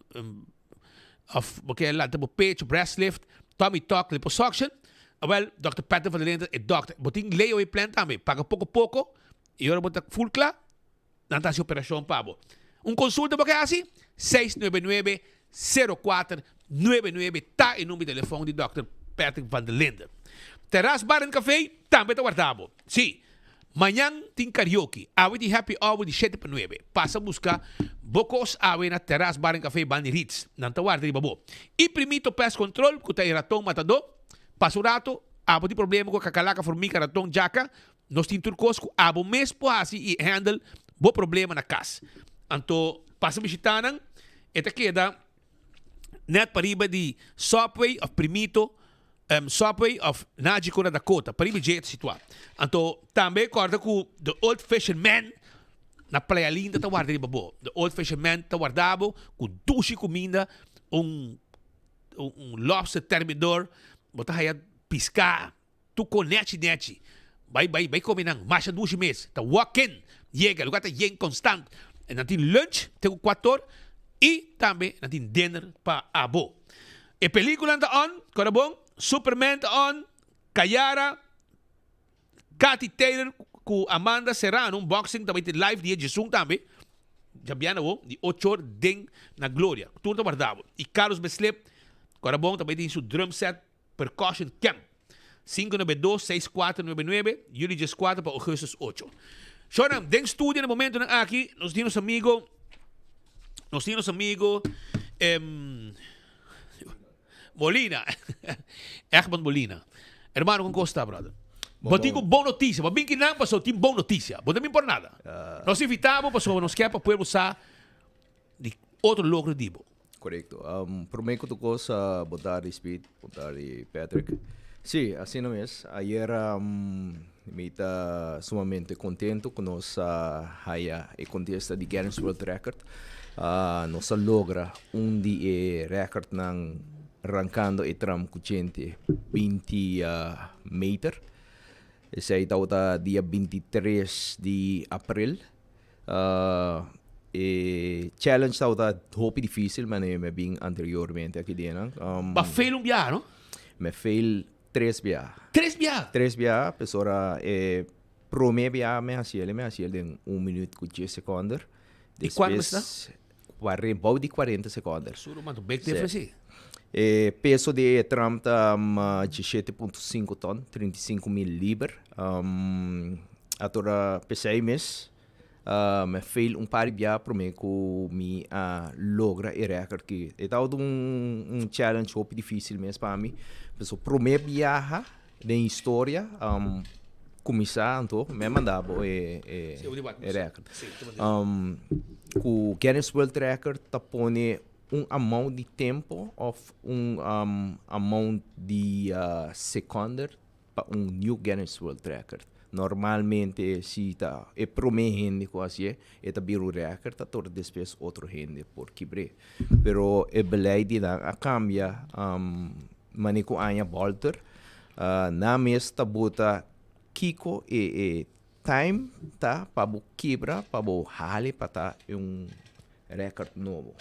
Speaker 14: of bo ke lanta bo pecho, breast lift, tummy tuck, liposuction, awel Dòkter Patrick van der Linden e dòkter. Bo tin layaway plan tambe, paga poco poco y ora bo ta full kla, Nan ta hasi operashon pa bo. Un konsulta bo ke hasi? 699 0499 ta e number di telefon di Dòkter Patrick van der Linden. Terras Bar en Café tambe ta warda bo. Sí, mañan tin karaoke. Awe tin happy hour di shete pa nuebe. Pasa buska bo kos awe na Terras Bar en Café banda di Ritz. Nan ta warda riba bo. Y Primito Pest Control ku ta e raton matadó. Pasa un rato, abo tin problema ku kakalaka, formika, raton, djaka, Nos tin tur kos ku abo mes por hasi i handle bo problema na kas. Anto pasa bishita nan, e ta keda net pariba di Subway of Primito, Subway of Nagico na Dakota, pariba dje e ta situá. Anto tambe kòrda ku The Old Fisherman na Playa Linda ta warda riba bo. The Old Fisherman ta warda bo ku dushi kuminda, un un lobster thermidor, bo ta haya piská. Tuko nechi nechi. Bai bai bai come nan masha dushi mes. Ta walk in yega lugar ta yen constant. En nan tin lunch te cu cuator y tambe nan tin dinner pa abo. E peliculan ta on, cora bon, Superman ta on, Kayara, Katy Taylor cu Amanda Serrano, un boxing ta bai tin live dia djesun tambe. Djabiana awo di ocho or den na Gloria. Tur ta warda bo. Y Carlos Beslip, cora bon, ta bai tin su drum set. Percussion Camp, 592 6499, juli 14 pa augustus 8. Shownan, den studio na momentonan aki, nos tin nos amigo, nos tin nos amigo em, Molina, Egmond Molina. Hermano, con cosa brother? Bo tin ku bon noticia, bo bin kinan paso tin bon noticia. Bo no bin por nada. Nos invitabo paso nos kier pa pueblo sa di otro logro di bo.
Speaker 17: Korekto. Promé ku tur kos, bo ta di Speed, bo ta di Patrick. Sí, asina mes. Ayera mi ta sumamente kontento ku nos a haya e kontesta di Guinness World Record. Nos a logra un di e rèkòrtnan rankando e tram ku chente 20 meter. Esei tabata dia 23 di aprel. E challenge tabata hopi dificil manera mi a bin anteriormente aki den nan.
Speaker 14: Bo a fail un biaha no?
Speaker 17: Mi a fail tres biaha.
Speaker 14: Tres biaha?
Speaker 17: Tres biaha, pasobra e prome biaha mi haci el, mi haci el den un minuut cu dies seconde.
Speaker 14: Y cuanto mester ta?
Speaker 17: Despues, bou di cuarenta seconde.
Speaker 14: Suru man, big difference si.
Speaker 17: E peso di e tram ta 17.5 ton, 35 mil liber. Atora p'esei mes mi a fail un par di bia promé ku mi a logra e rèkòrt aki. E tabata un challenge hopi difísil mes pa mi. Pasobra promé biaha den historia kuminsá anto mi a manda bo e rèkòrt. Ku Guinness World Record ta pone un amount di tempo òf un amount di sekònder pa un new Guinness World Record. Normalmente si ta e prome hende ku hasié e ta bira un record ta tur despues otro hende por kibr'é. Pero e beleid di nan a kambia mane ku aña bolter nan mes ta bota kiko e e time ta pa bo kibra pa bo hali pa ta un record nobo.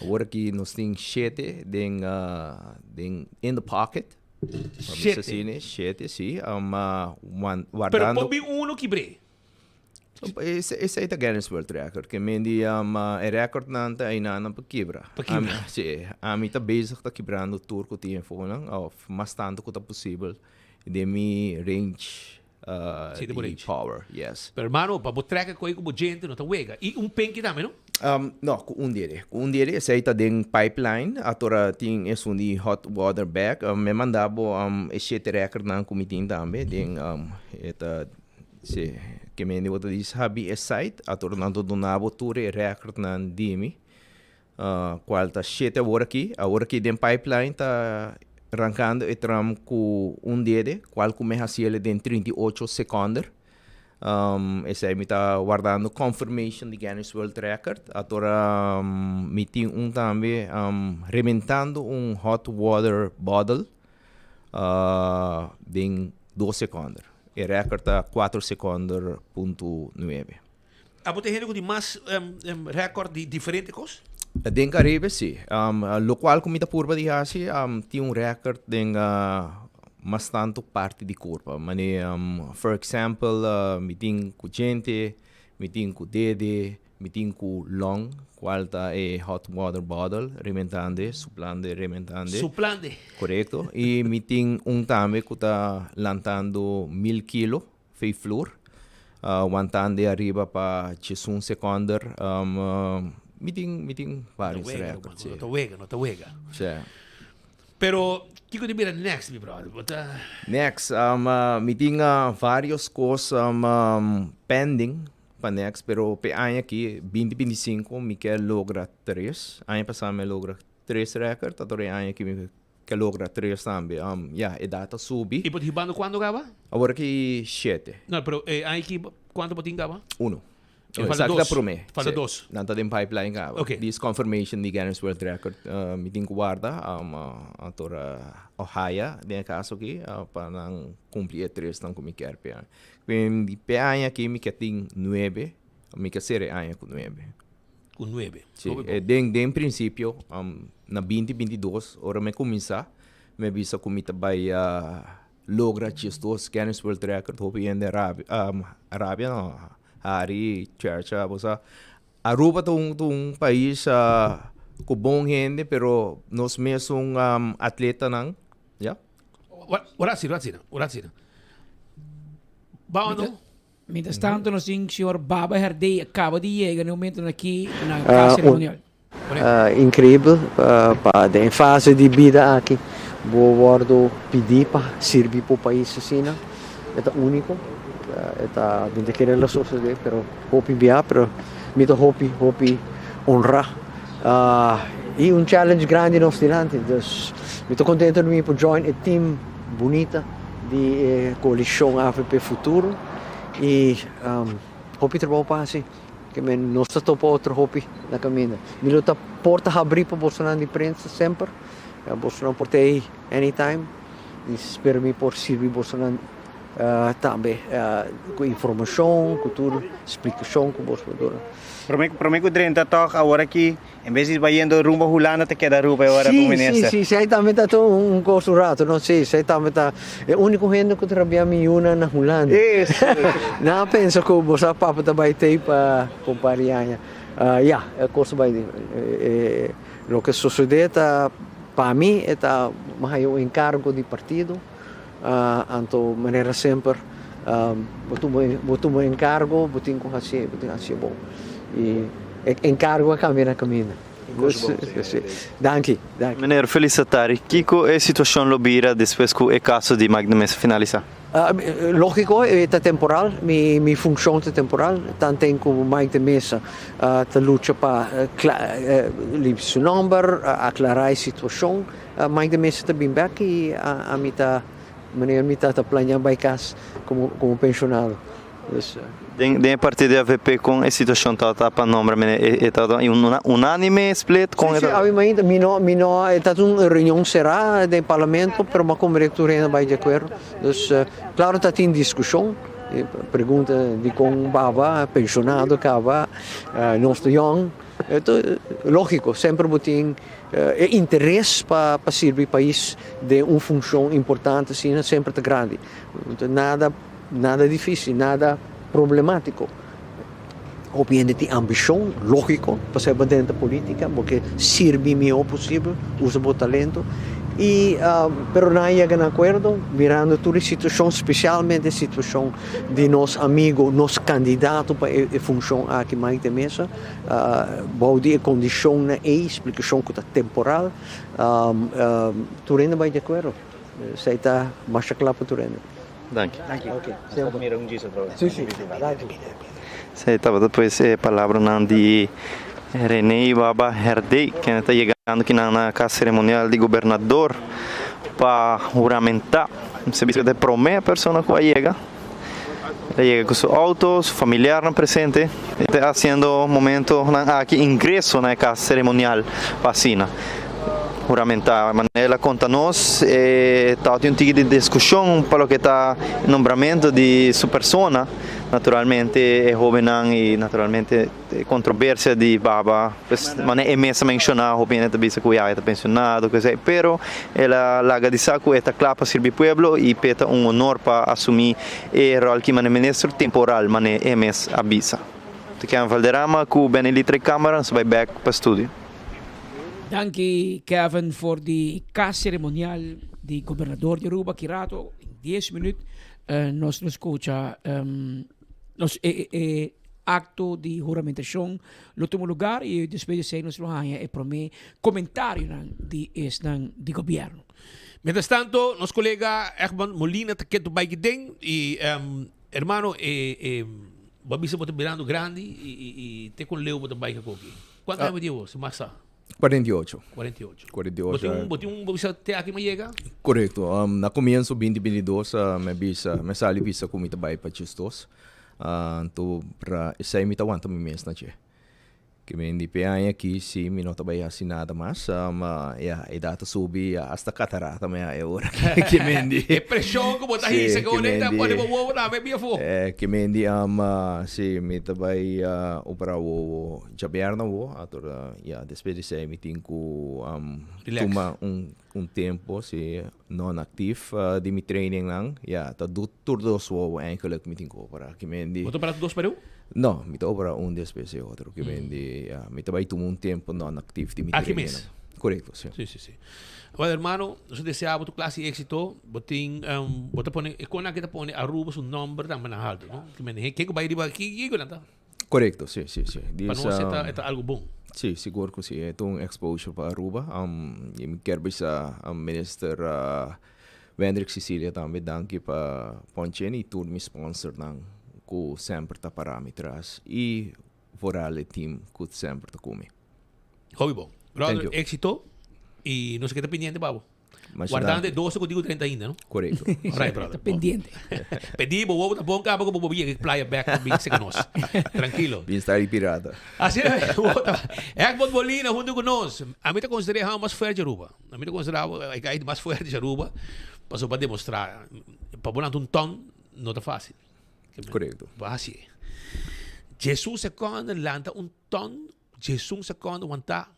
Speaker 17: Awor aki nos tin shete den den in the pocket.
Speaker 14: Shete?
Speaker 17: Asina, shete, si. Ma
Speaker 14: wardando. Pero por bin uno kibr'é.
Speaker 17: Esei ta Guinness World Record. Ke men di e recordnan ta einanan pa kibra.
Speaker 14: Pa kibra.
Speaker 17: Si. Ami ta bezig ta kibrando tur ku tin efonan of mas tantu ku ta posibel den mi range.
Speaker 14: Siete por
Speaker 17: di
Speaker 14: inch.
Speaker 17: power, yes.
Speaker 14: Pero hermano, pa bo trek koe ku bo djente no ta wega. I un penki tambe, no?
Speaker 17: No, ku un dede. Ku un dede esei ta den pipeline. Atora tin esun di hot water bag. Mi a manda bo e shete recordnan ku mi tin tambe den e ta si ke mende bo ta di habi e site. Atora nan ta duna bo tur e recordnan di mi. Cual ta shete awor aki. Awor aki den pipeline ta rancando e tram cu un dede, cual cu mi haciele den 38 seconder. Esey mi ta wardando confirmation di Guinness World Record. Atora mi tin un tambe rementando un hot water bottle den dos seconder. E record ta cuatro seconder punto nuebe.
Speaker 14: Abo ta hende ku tin mas rèkòrt di diferente kos?
Speaker 17: Den Karibe si. Lokual ku mi ta purba di hasi, tin un rèkòrt den mas tantu parti di kurpa. Manera, for example, mi tin ku djente, mi tin ku dede, mi tin ku long, kual ta e hot water bottle, rementande, suplande, rementande.
Speaker 14: Suplande.
Speaker 17: Korekto. I mi tin un tambe ku ta lantando mil kilo. Fei flor, wantande ariba pa djesun sekonder. Mi tin, mi tin varios records,
Speaker 14: si. No ta wega, no ta wega.
Speaker 17: Si.
Speaker 14: Pero, kiko di bira next, mi brother? Bo ta.
Speaker 17: Next, mi tin varios kos pending pa next, pero p'e aña aki, binti 25, mi ke logra tres. Aña pasá mi a logra tres record, ta tur e aña aki mi Ke logra tres tambe. Ya, e data subi.
Speaker 14: I bo ta hibando kuantu kaba?
Speaker 17: Awor aki shete.
Speaker 14: No, pero e aña aki kuantu bo tin kaba?
Speaker 17: Uno.
Speaker 14: E falta
Speaker 17: Esaki
Speaker 14: dos.
Speaker 17: ta prome.
Speaker 14: Falta
Speaker 17: Si.
Speaker 14: dos.
Speaker 17: Nan ta den pipeline kaba.
Speaker 14: Oké.
Speaker 17: Dis confirmation di Guinness World Record mi tin ku warda antora Ohio den e kaso aki pa nan kumpli e tresnan ku mi kier p'e aña. Di p'e aña aki mi ke tin nuebe, mi ke sera e aña ku nuebe.
Speaker 14: Ku nuebe.
Speaker 17: Sí, eh, den, den principio, um, na 2022, ora mi cuminsa, mi bisa cu mi ta bay uh, logra chistos Guinness World Record, hopi hende rabia, um, rabia no, hari, chercha, bo sa. Aruba ta un, ta un pais uh, cu bon hende, pero nos mesun um, atletanan, ya.
Speaker 14: Ora asina, ora asina, ora asina. Ba no?
Speaker 15: Mientras tanto nos tin señor Baba Herdé a caba di yega na e momentonan aki na Cas Ceremonial.
Speaker 18: Increibel pa den e fase di bida aki bo wordo pidi pa sirbi bo pais asina. E ta unico, e ta mi ta kere lo sosode pero hopi bia pero mi ta hopi hopi honra y un challenge grandi nos dilanti dus mi ta contento di mi por join e team bunita di e coalicion avp Futuro y hopi trabou pa haci ke men nos ta topa otro hopi na caminda. Mi lo ta porta habri pa bosonan di prensa semper, bosonan por ta ey anytime y spera mi por sirbi bosonan tambe cu informacion, cu tur splicacion cu boso por duna.
Speaker 19: Prome prome cu drenta toch awor aki En bes di bayendo rumbo Hulanda ta keda Aruba e ora pa minister.
Speaker 18: Si, si, si, esei tambe ta un kos un rato, no? Si, esei tambe ta e úniko hende ku ta rabia mi yunan na Hulanda. Nan a pensa ku bo sa papa ta bai tei pa un par di aña. Ya, e kos ta bai di. Loke sosodé ta, pa mi, e ta mi haña un enkargo di partido, anto manera semper bo tuma bo tuma enkargo bo tin ku hasié, bo tin hasié bon. I e enkargo a kambia na kaminda. Danki, danki.
Speaker 20: Meneer Feliciatari, kiko e situashon lo bira despues ku e kaso di Mike de Meza finalisá?
Speaker 18: Lógiko, e ta temporal, mi mi funshon ta temporal, tanten ku Mike de Meza ta lucha pa limpia su nòmber, aklará e situashon. Mike de Meza ta bin bek i ami ta manera mi ta ta planea bai kas komo komo penshonado. Dus.
Speaker 20: Den den e partido di avp kon e situashon tabata pa nombra meneer e e tabata un unanime split kon e
Speaker 18: Si si awe mainta mi no mi no e tabata un reunion será den parlamento pero mi a komprende ku tur hende a bai di akuerdo. Dus klaro ta tin diskushon pregunta dikon baba penshonado kaba nos ta yòn. Lógiko semper bo tin E interes pa pa sirbi pais den un funcion importante asina semper ta grandi. Nada nada dificil, nada problematico. Hopi hende tin ambicion, logico, pa ser bo drenta politica, bo ke sirbi miho posibel, usa bo talento. I pero nan a yega na akuerdo mirando tur e situashon, spesialmente e situashon di nos amigo, nos kandidato pa e funshon aki, Mike de Meza, bou di e kondishonnan ei, splikashon ku ta temporal, tur hende bai di akuerdo. Esei ta masha kla pa tur hende.
Speaker 20: Danki.
Speaker 18: Danki. Ok.
Speaker 19: Nos ta mira un djis otro.
Speaker 18: Si, si. Danki.
Speaker 20: Esei tabata pues e palabranan di Rene Baba Herdé, kende ta yegando kinan na kas seremonial di gobernador pa huramentá. Mester bisa ku ta e promé persona ku a yega. El a yega ku su outo, su familiarnan presente. E ta hasiendo momentonan aki ingreso na e kas seremonial pa asina huramentá. Manera el a konta nos, e tabatin un tiki di diskushon pa loke ta e nombramentu di su persona. Naturalmente e hóbennan i naturalmente e kontroversia di Baba, pues manera e mes a menshoná, hopi hende ta bisa ku ya e ta pensionado, kos ei, pero el a laga di sa ku e ta kla pa sirbi pueblo i p'e ta un honor pa asumí e ròl ki manera minister temporal, manera e mes a bisa. Ta Kevin Valderrama ku Benny Litre Cámara, nos ta bai bèk pa studio.
Speaker 15: Danki Kevin for di kas seremonial di gobernador di Aruba ki rato, den dies minuut Nos lo scucha nos e e acto di huramentacion lo tuma lugar y despues di esey nos lo haña e prome comentarionan di esnan di gobierno.
Speaker 14: Mientras tanto nos colega Egmond Molina ta ketu bai kiden y hermano e e bo a bisa bo ta birando grandi y y y te con leu bo ta bai kakoki? Cuanto aña bo tin awor si mas sa?
Speaker 17: 48.
Speaker 14: 48.
Speaker 17: 48.
Speaker 14: Bo tin un, bo tin un, bo bisa te aki mi yega?
Speaker 17: Korekto. Um, na komienso 2022 uh, mi bisa, mi sali bisa ku mi ta bai pa Chistos. Uh, anto pra esei mi ta wanta mi mes na dje. Ke men di pe aña aki si mi no ta bai hasi nada mas. Um, uh, ya, edat ta subi, ya, hasta katarata mi haña ora. Ke men di.
Speaker 14: E preshon ku bo ta
Speaker 17: Sí,
Speaker 14: hisa
Speaker 17: ke
Speaker 14: ku
Speaker 17: men
Speaker 14: ta
Speaker 17: di.
Speaker 14: pone bo wowo tambe bia afó.
Speaker 17: Eh, ke men di, um, uh, si mi ta bai uh, opera wowo. Djabièrnè awo, ator ya despues di esei mi tin ku tuma un un tempo si non actief di mi trainingnan, ya ta tur dos wowo eigenlijk mi tin ku opera. Ki men di.
Speaker 14: Bo ta opera tur dos pareu?
Speaker 17: No, mi ta opera un despues di otro. Ki men di ya mi ta bai tuma un tempo non actief di mi
Speaker 14: Aki
Speaker 17: trainingnan.
Speaker 14: mes?
Speaker 17: Korekto, si.
Speaker 14: Si, si, si. Awor hermano, nos ta desea bo tur klase di éxito. Bo tin, bo ta pone, e kon aki ta pone Aruba su nomber tambe na halto, no? Ki men di, ken ku bai riba aki, kiko nan ta?
Speaker 17: Korekto, si, si, si.
Speaker 14: Pa nos e ta, e ta algu bon.
Speaker 17: Si, sigur ku si. E ta un exposure pa Aruba. I mi kier bisa Minister Wendrick Cecilia tambe danki pa ponch'en i tur mi sponsornan ku semper ta para mi tras i vooral e team ku semper ta ku mi.
Speaker 14: Hopi bon.
Speaker 17: Thank
Speaker 14: Brother,
Speaker 17: you.
Speaker 14: éxito i nos a keda pendiente pa bo.
Speaker 17: Masha
Speaker 14: Guardando e
Speaker 17: danki.
Speaker 14: 12 ku diku 30 ainda, no?
Speaker 17: Korekto.
Speaker 14: Alright, brother.
Speaker 15: Ta pendiente.
Speaker 14: Pedí bo wowo ta bon kaba ku bo bo yega playa bek pa bin seka nos. Trankilo.
Speaker 17: Bin sta di pirata.
Speaker 14: Asina mi wowo ta. Egbert Molina huntu ku nos. Ami ta konsider'é hòmber mas fuerte di Aruba. Ami ta konsiderá e guy mas fuerte di Aruba pasobra pa demostrá pa bo lanta un tòn no ta fásil.
Speaker 17: Korekto.
Speaker 14: Bo hasié. Jesus sekonde lanta un tòn, Jesus sekonde wantá.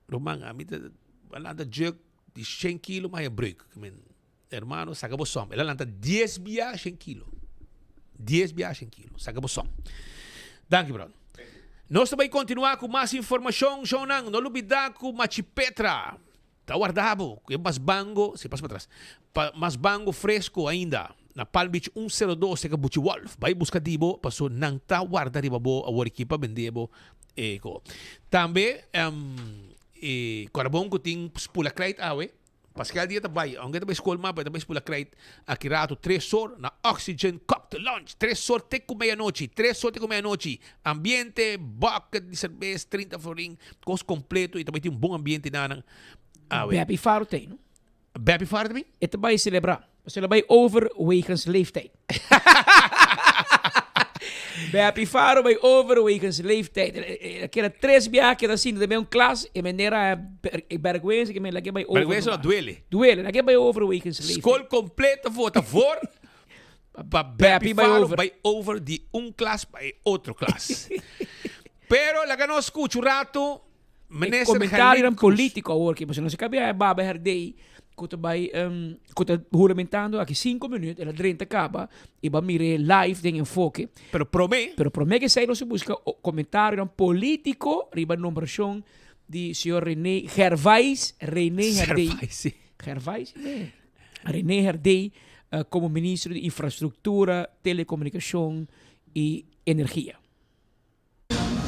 Speaker 14: Ruman, ami ta a lanta juk di shen kilo maya breuk. Men, hermano, saka bo som. El a lanta dies bia shen kilo. Dies bia shen kilo. Saka bo som. Danki, brother. Nos ta bai kontinuá ku mas informashon, shownan. No lubidá ku Machi Petra ta warda bo ku e mas bango, si pasa pa tras, pa mas bango fresco ainda na Palm Beach 102 seka Buchi Wolf. Bai buska di bo paso nan ta warda riba bo awor aki pa bende bo e ko. Tambe e Corabon ku tin spula krijt awe. Pascal dia ta bai, aunke ta bai skol mas, pero ta bai spula krijt aki rato tres or na Oxygen Cocktail Lounge. Tres or te ku medianochi, tres or te ku medianochi. Ambiente, bucket di serbes, 30 florin, kos kompleto i ta bai tin un bon ambiente nanan awe.
Speaker 15: Beppie Faro t'ei, no?
Speaker 14: Beppie Faro ta bin?
Speaker 15: E ta bai selebrá. Pasobra el a bai over wegens leeftijd. Beppie Faro bai over wegens leeftijd. El a keda tres biaha keda sinta den un klas e manera e bergwensa ke men laga bai over.
Speaker 14: Bergwensa no duele.
Speaker 15: Duele, laga bai over wegens leeftijd.
Speaker 14: Skol kompleto vota voor pa Beppie Faro bai over di un klas pa e otro klas. Pero laga nos skucha un rato
Speaker 15: E comentarionan politico awor ki pasobra nos a cabia e Baba Herdey cu ta bay cu ta huramentando aki cinco minuut el a drenta caba y bo a mir'e live den Enfoke.
Speaker 14: Pero prome.
Speaker 15: Pero prome cu esey nos a busca comentarionan politico riba nombracion. di señor René Gervais, René Herdé.
Speaker 14: Gervais, sí.
Speaker 15: Gervais, nee. René Herdé como ministro di Infrastructura, Telecomunicacion y Energia.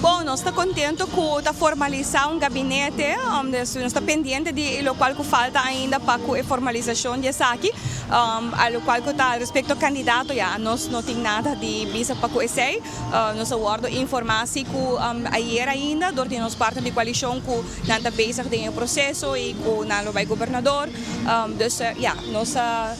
Speaker 16: Bon, nos ta contento cu ta formalisa un gabinete, dus nos ta pendiente di locual cu falta ainda pa cu e formalisacion di esaki. A locual cu ta respecto candidato ya nos no tin nada di bisa pa cu esey. Nos a wordo informa si cu ayer ainda dor di nos partner di coalicion cu nan ta bezig den e proceso y cu nan lo bay gobernador. Dus ya, nos a.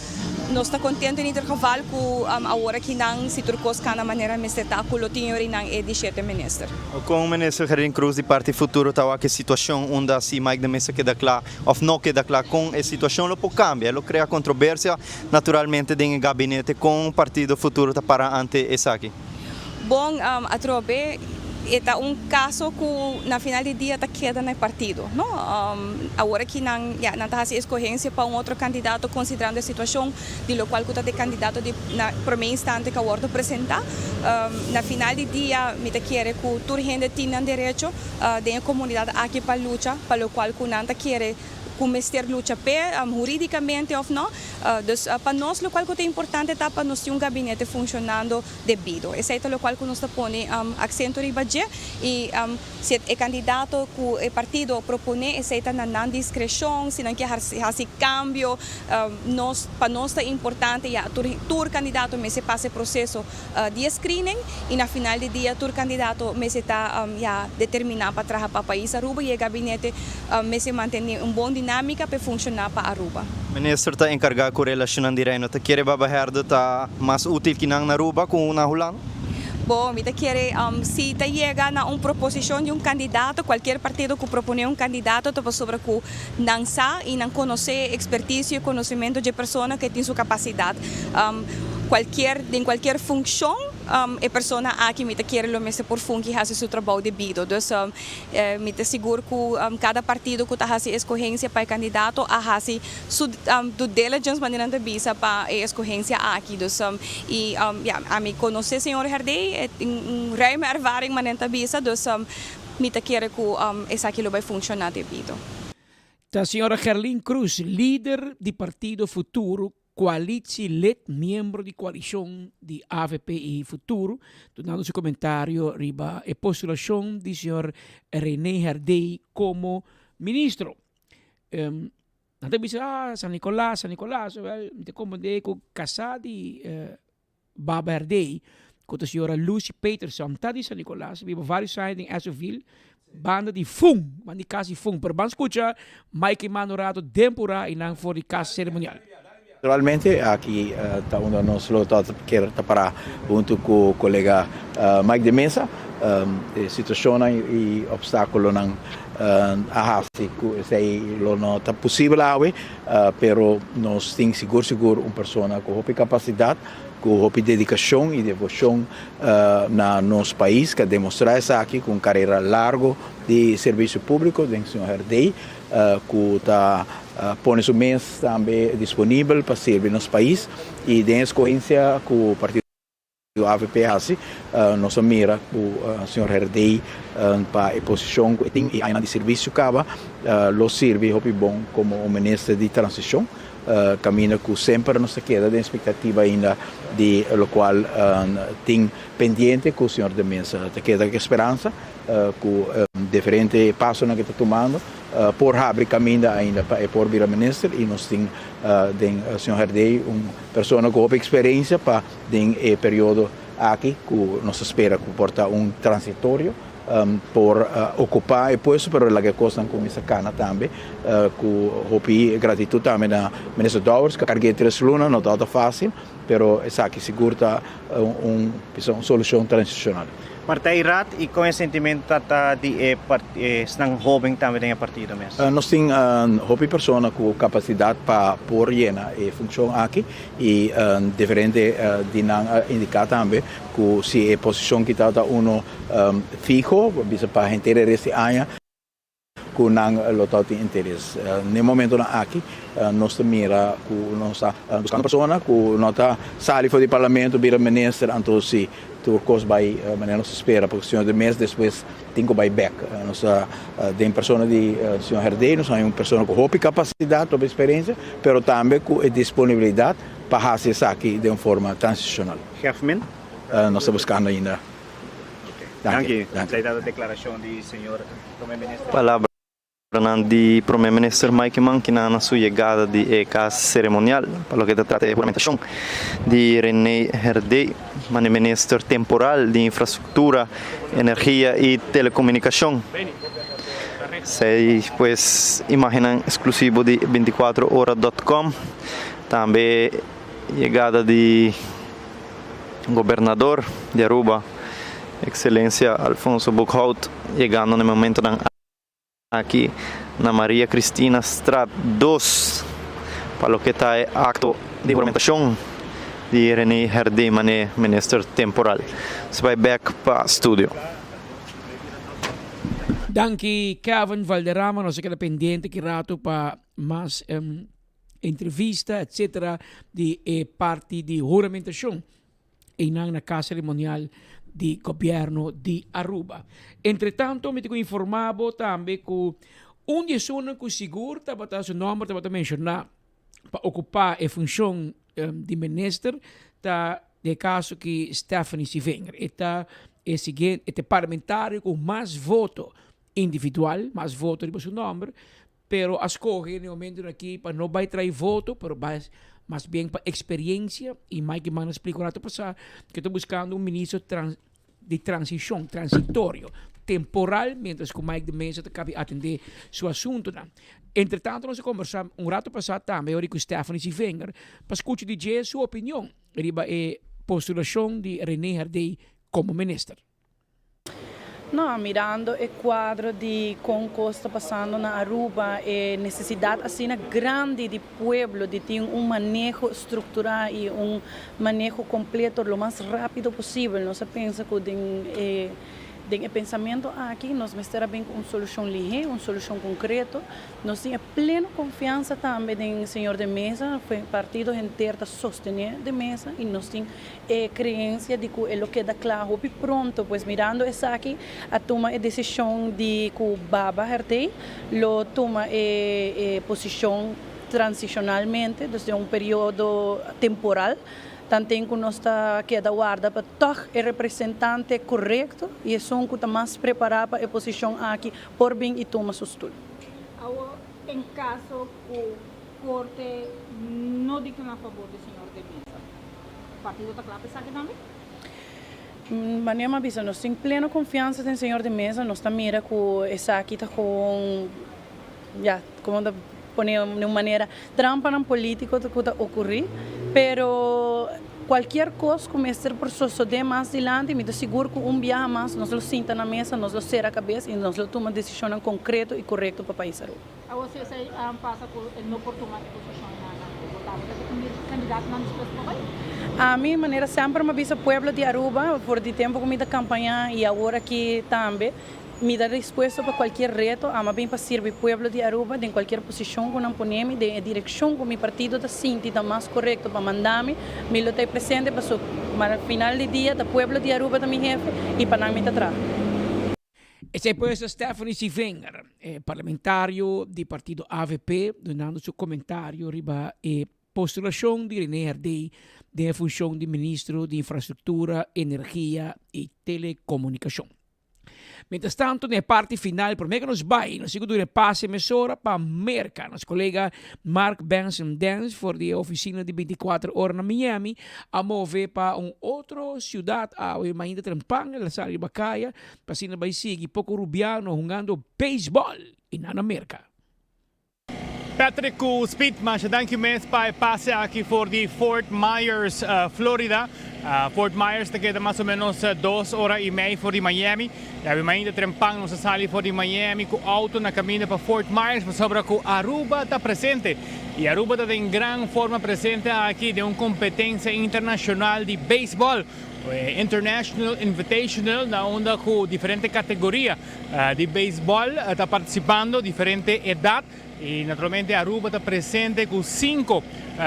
Speaker 16: Nos ta contento en ieder geval cu awor aki nan si tur cos cana manera mester ta cu lo tin yori nan e di shete minister.
Speaker 20: Con Minister Gerlin Croes di parti Futuro ta wak e situacion unda si Mike de Meza keda cla of no keda cla con e situacion lo por cambia, lo crea controversia naturalmente den e gabinete con partido Futuro ta para ante esaki?
Speaker 16: Bon, atrobe e ta un caso cu na final di dia ta keda na e partido, no? Awor aki nan, ya, nan ta haci escogencia pa un otro candidato considerando e situacion di locual cu ta di candidato di na prome instante cu a wordo presenta. Na final di dia mi ta kere cu tur hende tin nan derecho den e comunidad aki pa lucha pa locual cu nan ta kere cu mester lucha p'e, huridicamente of no. Dus pa nos locual cu ta importante ta pa nos tin un gabinete funcionando debido. Esey ta locual cu nos ta pone acento riba dje y si e candidato cu e partido propone esey ta na nan discrecion, si nan kier haci cambio, nos pa nos ta importante ya tur tur candidato mester pasa e proceso di e screening y na final di dia tur candidato mester ta ya determina pa traha pa pais Aruba y e gabinete mester mantene un bon dinamica pa e funciona pa Aruba.
Speaker 20: Minister ta encarga cu relacionnan di Reino ta kere Baba Herde ta mas util ki nan na Aruba cu na Hulanda?
Speaker 16: Bo, mi ta kere si ta yega na un proposicion di un candidato, cualkier partido cu propone un candidato ta pasobra cu nan sa y nan conoce e experticio y conocimento dje persona cu e tin su capacidad. Cualkier, den cualkier funcion e persona aki mi ta kere lo mester por fungi haci su trabou debido. Dus mi ta sigur cu cada partido cu ta haci escogencia pa e candidato a haci su due diligence manera nan ta bisa pa e escogencia aki. Dus y ya, ami conoce señor Herdé, e tin un ruime ervaring manera nan ta bisa, dus Mi ta kere ku esaki lo bai funshoná debido.
Speaker 15: Ta señora Gerlin Croes, lider di partido Futuro, coalitie lid, miembro di coalicion di avp y Futuro, dunando su comentario riba e postulacion di señor Rene Herdé como ministro. Nan ta bisa, ah, San Nicolas, San Nicolas, wel, mi ta comprende cu casa di Baba Herdey, cu ta señora Lucy Peterson, ta di San Nicolas, biba varios aña den Esoville, banda di Fun, banda di cas di Fun. Pero ban scucha Mike y Mano rato den pura y nan for di cas ceremonial.
Speaker 21: Naturalmente aki ta unda nos lo ta kier ta para hunto cu colega Mike de Meza. E situacionnan y obstaculonan a haci cu esey lo no ta posibel awe. Pero nos tin sigur sigur un persona ku hopi kapasidat, ku hopi dedikashon i devoshon na nos pais ku a demostrá esaki ku un karera largo di servisio públiko den señor Herdey ku ta pone su mes tambe disponibel pa sirbi nos pais i den eskohensia ku partido Avp hasi, nos a mira ku señor Herdey pa e posishon ku e tin i añanan di servisio kaba lo sirbi hopi bon komo un minister di transishon, kaminda ku semper nos ta keda den espektativa ainda di lokual tin pendiente ku señor De Meza. Ta keda ku e speransa ku diferente pasonan ku e ta tumando por habri kaminda ainda pa e por bira minister i nos tin den señor Herdey un persona ku hopi eksperensia pa Den e periodo aki ku nos ta spera ku por ta un transitorio por okupá e puesto pero laga e kosnan kuminsá kana tambe ku hopi gratitut tambe na Minister Dowers ku a karg'é tres luna no tabata fásil pero esaki sigur ta un solushon transishonal.
Speaker 19: Partij Raad y con e sentimento ta di e esnan hoben tambe den e partido mes?
Speaker 21: Nos tin hopi persona cu capacidad pa por yena e funcion aki y diferente di nan a indica tambe cu si e posicion kita ta uno fiho, bisa pa henter e rest di aña, cu nan lo ta tin interes. N'e momentonan aki nos ta mira cu nos ta buscando persona cu no ta sali for di parlamento bira minister, anto si tur cos bay manera nos ta spera, porque señor de mes despues. tin ku bai bèk. Nos ta den persona di señor Herdé, nos haña un persona ku hopi kapasidat, hopi eksperensia, pero tambe ku e disponibilidat pa hasi esaki den un forma transishonal.
Speaker 19: Geefmin?
Speaker 21: Nos ta buskando ainda.
Speaker 19: Danki. Esei ta deklarashon di señor Prome Minister.
Speaker 20: Palabranan di Prome Minister Mike Eman kina na su yegada di e cas ceremonial pa loke ta trata e huramentacion di Rene Herdé mane Minister temporal di Infrastructura, Energia y Telecomunicacion. Esey pues imagennan exclusivo di binticuatro ora dot com. Tambe yegada di Gobernador di Aruba, Excelencia Alfonso Boekhoudt yegando na e momentonan aki na Maria Cristina Straat dos pa loke ta e acto di huramentacion di Rene Herdé mane minister temporal. Nos bai bek pa studio.
Speaker 15: Danki Kevin Valderrama, nos a keda pendiente ki rato pa mas entrevista etc. Di e parti di huramentacion. Einan na Cas Ceremonial di Gobierno di Aruba. Entretanto mi ta cu informa bo tambe cu un di esunnan cu sigur tabata su nomber tabata menciona pa ocupa e funcion di minister ta den e caso ki Stephanie Sivinger. E ta e siguiente, e ta e parlamentario cu mas voto individual, mas voto riba su nomber, Pero a scoge na e momentonan aki pa no bay trae voto, pero bay mas bien pa experiencia. Y Mike Eman a splica un rato pasa cu ta buscando un ministro di transicion, transitorio, temporal, mientras cu Mike de Meza ta cabi atende su asuntonan. Entre tanto nos a conversa un rato pasa tambe ora cu Stephanie Sievinger pa scucha di dje su opinion riba e postulacion di Rene Herdé como minister.
Speaker 1: No, mirando e cuadro di con cos ta pasando na Aruba, e necesidad asina grandi di pueblo di tin un maneho structura y un maneho completo lo mas rapido posibel, nos a pensa cu den e den e pensamento aki nos mester a bin cu un solucion lihe, un solucion concreto. Nos tin e pleno confiansa tambe den señor De Meza, partido henter ta sostene De Meza y nos tin E creencia di cu e lo keda cla hopi pronto, pues mirando esaki a tuma e decision di cu Baba Herdé lo tuma e e posicion transicionalmente, dus den un periodo temporal, tanten cu nos ta keda warda pa toch e representante corecto y esun cu ta mas prepara pa e posicion aki por bin y tuma su stoel.
Speaker 22: Awor, en caso cu Corte no dicta na favor di señor De Meza. Partido ta cla pa esaki tambe?
Speaker 1: Manera mi a bisa, nos tin pleno confiansa den señor De Meza. Nos ta mira cu esaki ta gewoon, ya, como ta pone di un manera, trampanan politico cu ta ocurri. Pero cualkier cos cu mester por sosode mas dilanti, mi ta sigur cu un biaha mas nos lo sinta na mesa, nos lo cera cabes y nos lo tuma decisionnan concreto y corecto pa pais Aruba.
Speaker 22: Awor si esei pasa ku e no por tuma e posishon na nan ku bo tabata ke un di kandidatonan dispuesto pa bai?
Speaker 1: Ami manera semper mi a bisa pueblo di Aruba for di tempo ku mi ta kampaña i awor aki tambe, mi ta dispuesto pa kualkier reto, ama bin pa sirbi pueblo di Aruba den kualkier posishon ku nan pone mi, den e direkshon ku mi partido ta sinti ta mas korekto pa manda mi, mi lo ta e presente paso final di dia ta pueblo di Aruba ta mi hefe i pa nan mi ta traha.
Speaker 15: Esei pues ta Stephanie Sievinger, e parlamentario di partido avp, dunando su comentario riba e postulacion di Rene Herdé den e funcion di Ministro di Infrastructura, Energia y Telecomunicacion. Mientras tanto, den e parti final, prome cu nos bay, nos sigue duna e pase mesora pa Merca. Nos colega Mark Benson Dance for di e oficina di 24 ora na Miami a move pa un otro ciudad awe mainta trempan, el a sali riba caya Pa asina bai sigui poko rubiano hungando beisbòl i nan na Merka.
Speaker 23: Patrick ku Speed, masha danki mes pa e pase aki for di Fort Myers, Florida. Fort Myers ta keda mas o menos dos ora i mei for di Miami. I awe mainta trempan nos a sali for di Miami ku auto na kaminda pa Fort Myers pasobra ku Aruba ta presente. I Aruba ta den gran forma presente aki den un kompetensia internashonal di beisbòl. E International Invitational na unda cu diferente categoria di baseball ta participando, diferente edad y naturalmente Aruba ta presente cu cinco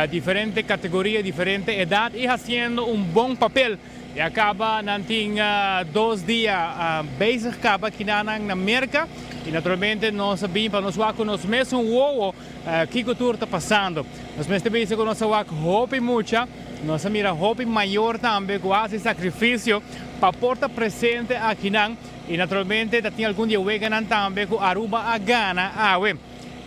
Speaker 23: diferente categoria, diferente edad y haciendo un bon papel. Ya caba nan tin dos dia bezig caba kinanan na Merca y naturalmente nos a bin pa nos wak cu nos mesun wowo kico tur ta pasando. Nos mester bisa cu nos a wak hopi mucha, nos a mira hopi mayor tambe cu a haci sacrificio pa por ta presente akinan y naturalmente ta tin algun di e weganan tambe cu Aruba a gana awe.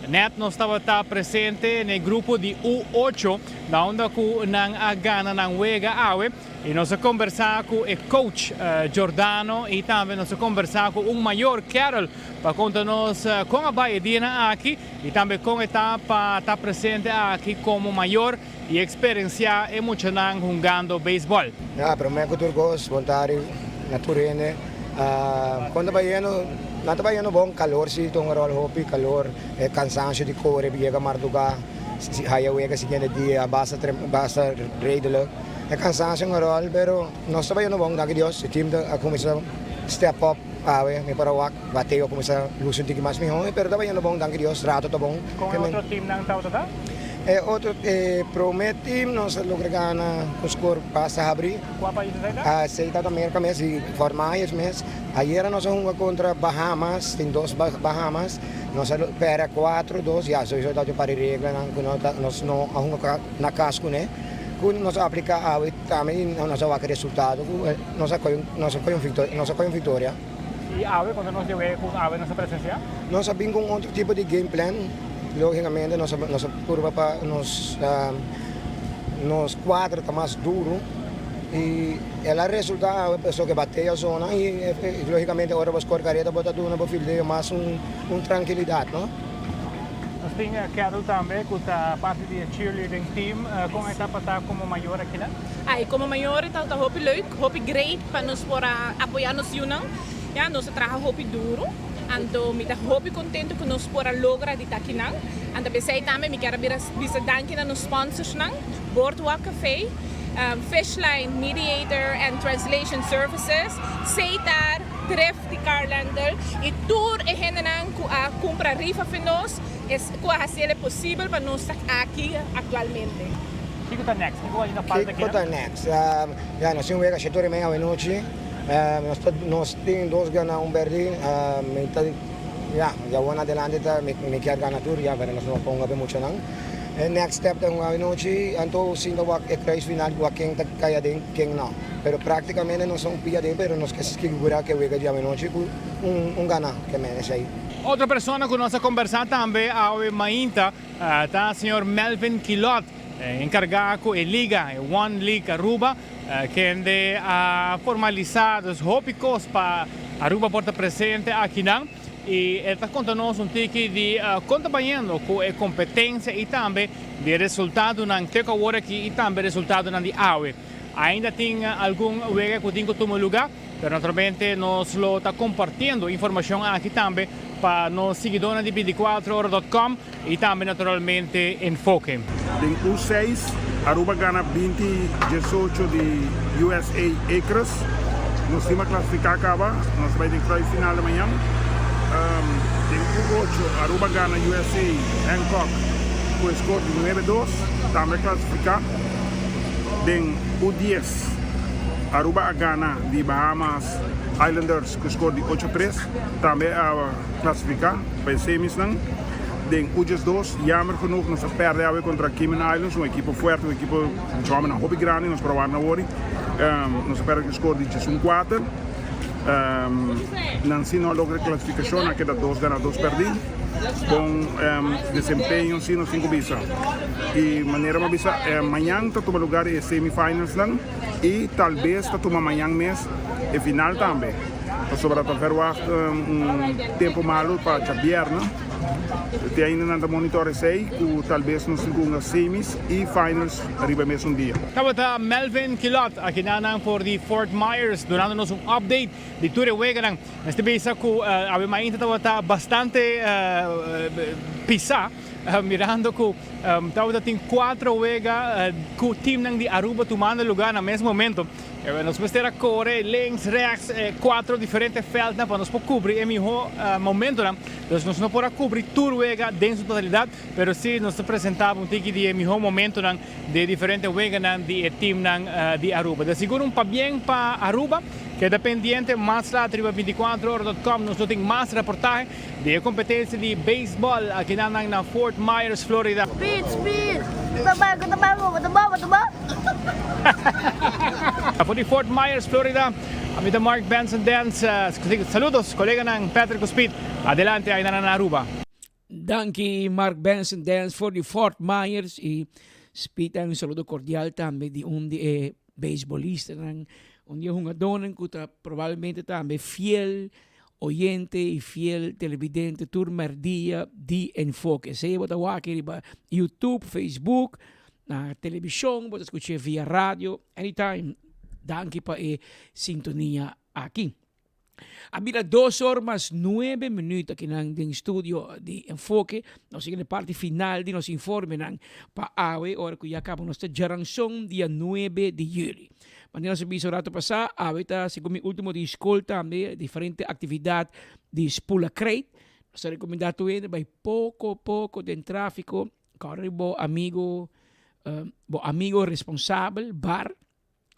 Speaker 23: Net nos tabata presente n'e grupo di U ocho na unda cu nan a gana nan wega awe y nos a combersa cu e coach Giordano y tambe nos a combersa cu un mayor Carol pa conta nos con a bay e dianan aki y tambe con e ta pa ta presente aki como mayor y experiencia e muchanan hungando beisbol.
Speaker 2: Ya, prome cu tur cos, bon tardi na tur hende. Con ta bayendo? Nan ta bayendo bon, calor si ta un rol hopi, calor, e cansancio di core yega marduga, haya wega siguiente dia, basta basta redelijk. E cansancio un rol, pero nos ta bayendo bon, danki Dios, e team ta a cuminsa step up awe, mi por a wak, bateo a cuminsa luci un tiki mas miho, pero ta bayendo bon, danki Dios, rato ta bon.
Speaker 23: Con e otro teamnan tabata ta?
Speaker 2: E otro e prome team nos a logra gana cu score basta habri.
Speaker 23: Cua pais esey ta?
Speaker 2: Esey ta Merca mes y Fort Myers mes. Ayera nos a hunga contra Bahamas, tin dos Bahamas. Nos a perde cuatro dos, ya sowiso ta un par di reglanan cu nos no a hunga na cas cune. Cu nos a aplica awe tambe y nos a wak e resultado cu nos a coge nos a coge un victoria.
Speaker 23: Y awe cuando nos debe cu awe nos a presencia?
Speaker 2: Nos a bin cu un otro tipo di game plan. Logicamente nos a nos a purba pa nos nos cuadro ta mas duro y el a resulta awe pasobra ke batea zona y logicamente ora bo score careta bo ta duna bo fildeo mas un un tranquilidad no.
Speaker 23: Nos tin Carol tambe cu ta parti di e cheerleading team. Con e ta pa ta como mayor akinan?
Speaker 3: Ay, como mayor e ta hopi leuk, hopi great pa nos por a apoya nos yunan. Ya, nos a traha hopi duro, anto mi ta hopi contento cu nos por a logra di ta akinan. Anto p'esey tambe mi kier a bira bisa danki na nos sponsorsnan, Boardwalk Cafe, Fishline Mediator and Translation Services, Seitar, Thrifty Car Rental y tur e hendenan cu a cumpra rifa fe nos, es cu a haci el posibel pa nos ta aki actualmente.
Speaker 23: Kiko ta next? Kiko ainda falta
Speaker 2: Kiko ta next? Ya, nos tin wega shete ora y media awenochi. Nos ta nos tin dos gana un perdi. Mi ta ya, di awor na adelante ta mi mi kier gana tur ya, pero nos no ponga pe muchanan. E next step ta hunga awenochi, anto sinta wak e kruis final wak ken ta kai aden, ken no. Pero practicamente nos ta un pia aden, pero nos ke sigura ke wega di awenochi ku un un gana ke men esei.
Speaker 23: Otro persona ku nos a kombersá tambe awe mainta ta señor Melvin Quilot, enkargá ku e liga, e One League Aruba, kende a formalisá dus hopi kos pa Aruba por ta presente akinan i e ta konta nos un tiki di kon ta bayendo ku e kompetensia i tambe di e resultadonan te ku awor aki i tambe resultadonan di awe. Ainda tin algun wega ku tin ku tuma lugá. Pero naturalmente nos lo ta compartiendo informacion aki tambe pa nos siguidornan di binticuatro ora dot com y tambe naturalmente Enfoke.
Speaker 4: Den U seis, Aruba gana 20 18 di USA Acres. Nos team a clasifica caba, nos ta bay den kruis final de mañan. Den U8, Aruba gana USA Hancock cu e score di nuebe dos, tambe clasifica. Den U10, Aruba a gana di Bahamas Islanders ku skor di ocho tres, tambe a klasifiká pa e semisnan. Den U12, jammer genoeg nos a pèrdè awe kontra Cayman Islands, un ekipo fuerte, un ekipo ku hòmbernan hopi grandi, nos por a warda wori. Nos a pèrdè ku skor di diesun kuater. Nan si no a logra e klasifikashon, nan a keda dos gana dos pèrdí. Bon desempeño si nos tin ku bisa. Y manera bo a bisa, mañan ta tuma lugar e semifinalsnan y tal bes ta tuma mañan mes e final tambe. Pasobra ta verwacht un tempo malo pa djabièrnè. Te ainda nan ta monitor esey cu tal bes nos tin cu hunga semis y finals riba e mesun dia.
Speaker 23: Tabata Melvin Quilot aki nan for di Fort Myers dunando nos un update di tur e weganan. Mester bisa cu awe mainta tabata bastante pisa. Mirando cu tabata tin cuatro wega cu teamnan di Aruba tumando lugar na mes momento. Nos mester a core links, rechts, cuatro diferente veldnan pa nos por cubri e miho momentonan. Dus nos no por a cubri tur wega den su totalidad, pero si nos ta presenta un tiki di e miho momentonan di e diferente weganan di e teamnan di Aruba. De sigur un pabien pa Aruba. Keda pendiente mas laat riba 24 ora dot com nos lo tin mas reportahe di e competencia di baseball akinan na Fort Myers, Florida.
Speaker 5: Speed, speed! Tabaco, tabaco, tabaco, tabaco.
Speaker 23: For di Fort Myers, Florida, ami ta Mark Benson Dance. Saludos, coleganan Patrick cu Speed. Adelante aynan na Aruba.
Speaker 15: Danki Mark Benson Dance for di Fort Myers y Speed un saludo cordial tambe di un di e beisbolistanan, un di e hungadónan ku ta probablemente tambe fiel oyente i fiel televidente tur mèrdia di Enfoke. Sea bo ta wak riba YouTube, Facebook, na televishon, bo ta skuch'é via radio, anytime. Danki pa e sintonia aki. A bira dos or mas nuebe minuut akinan den studio di Enfoke. Nos yega na e parti final di nos informenan pa awe, ora ku ya kaba nos ta djaranson dia nuebe di yüli. Manera nos a bisa un rato pasá, awe ta segun mi ultimo di skol tambe diferente aktividat di spula kreit. Nos ta rekomendá tur hende bai poko poko den tráfiko, kòrda bo amigo, bo amigo responsabel, bar.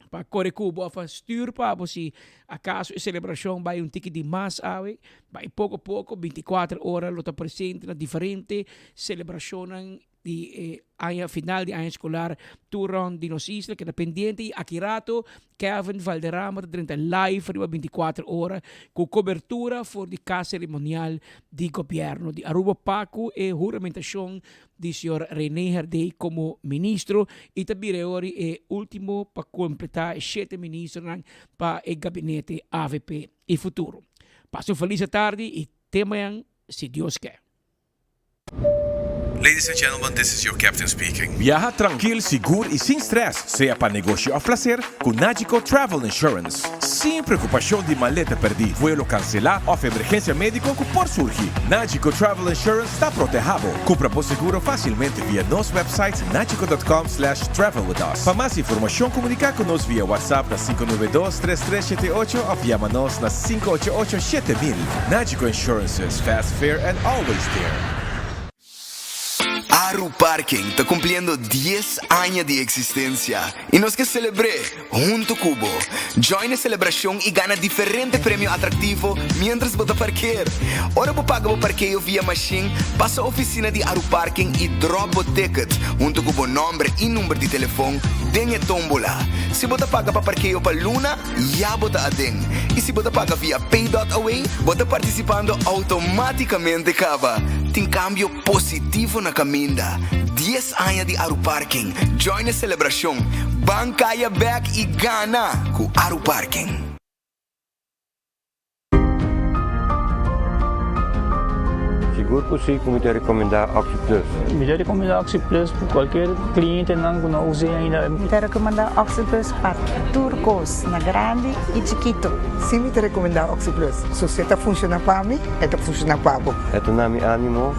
Speaker 15: pa kore ku bo of a stuur pa bo si akaso e selebrashon bai un tiki di mas awe, bai poko poko 24 ora lo ta presente na diferente selebrashonnan di e aña final di aña eskolar tur rònt di nos isla. Keda pendiente i aki rato Kevin Valderrama ta drenta live riba 24 ora ku kobertura for di kas seremonial di gobièrnu di Aruba pa ku e huramentashon di señor Rene Herdé como ministro y ta bira e ora e ultimo pa completa e shete ministronan pa e gabinete avp y futuro. Pasa un feliz atardi y te mañan si Dios ke.
Speaker 7: Ladies and gentlemen, this is your captain speaking.
Speaker 8: Biaha trankil, sigur i sin stress, sea pa negoshi òf plaser, ku Nagico Travel Insurance. Sin preokupashon di maleta pèrdí, vuelo kanselá òf emergensia médiko ku por surgi, Nagico Travel Insurance ta protehá bo. Kumpra bo seguro fásilmente via nos website nagico dot com slash travel with us. Pa mas informashon komuniká ku nos via WhatsApp na 592 3378 òf yama nos na 588 7000. Nagico Insurances, fast, fair and always there.
Speaker 24: Aru Parking ta cumpliendo dies aña di existencia y nos ke celebr'é hunto cu bo. Join e celebracion y gana diferente premio atractivo mientras bo ta parkeer. Ora bo paga bo parkeo via machine, pasa oficina di Aru Parking y drop bo ticket hunto cu bo nomber y number di telefon den e tombola. Si bo ta paga pa parkeo pa luna, ya bo ta aden. Y si bo ta paga via Pay dot Away, bo ta participando automaticamente caba. Tin cambio positivo na caminda. Dies aña di Aruparking. Join e celebracion. Ban caya bek y gana cu Aruparking.
Speaker 25: Sigur ku si ku mi ta rekomendá OxiPlus.
Speaker 26: Mi ta rekomendá OxiPlus pa kualker klientenan ku no us'é ainda.
Speaker 27: Mi ta rekomendá OxiPlus pa tur kos, na grandi i chikitu.
Speaker 28: Si mi ta rekomendá OxiPlus. So si e ta funshoná pa mi, e ta funshoná pa bo.
Speaker 25: E ta na mi ánimo,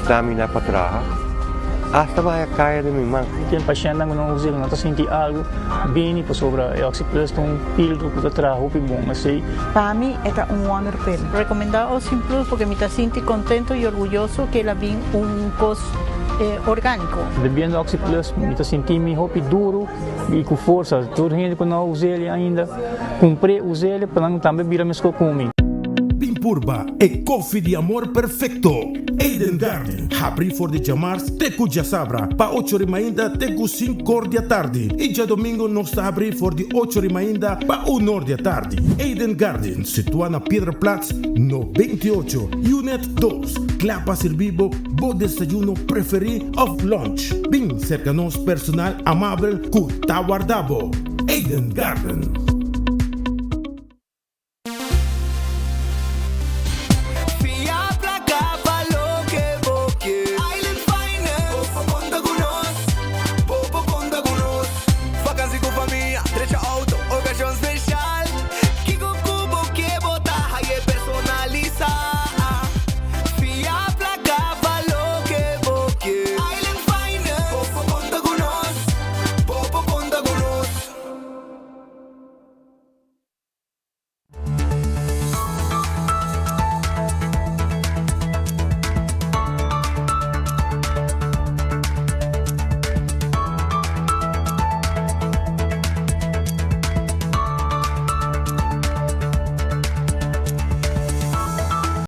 Speaker 25: stamina pa traha, asta bai a kaya den mi man.
Speaker 26: Tin pashèntnan ku no us'é, ku no ta sinti algu bini pasobra e OxiPlus ta un pildo ku ta traha hopi bon. Esei.
Speaker 27: Pa mi e ta un wonder pill.
Speaker 29: Recomenda Ocean Plus porque mi ta sinti contento y orguyoso que el a bin un cos organico.
Speaker 26: Bebiendo Oxy Plus mi ta sinti mi hopi duro y cu forsa. Tur hende cu no a us'el ainda cumpr'e us'el pa nan tambe bira mesco cu mi.
Speaker 6: Bin purba e koffie di amor perfecto! Eden Garden, habri for di djamars te ku djasabra pa ocho rimainda te ku sinkor di atardi i djadomingo nos ta habri for di ocho rimainda pa unor di atardi. Eden Garden, situá na Piedraplaats no 28, Unit dos, kla pa sirbi bo bo desayuno preferí òf lunch. Bin serka nos personal amabel ku ta warda bo. Eden Garden.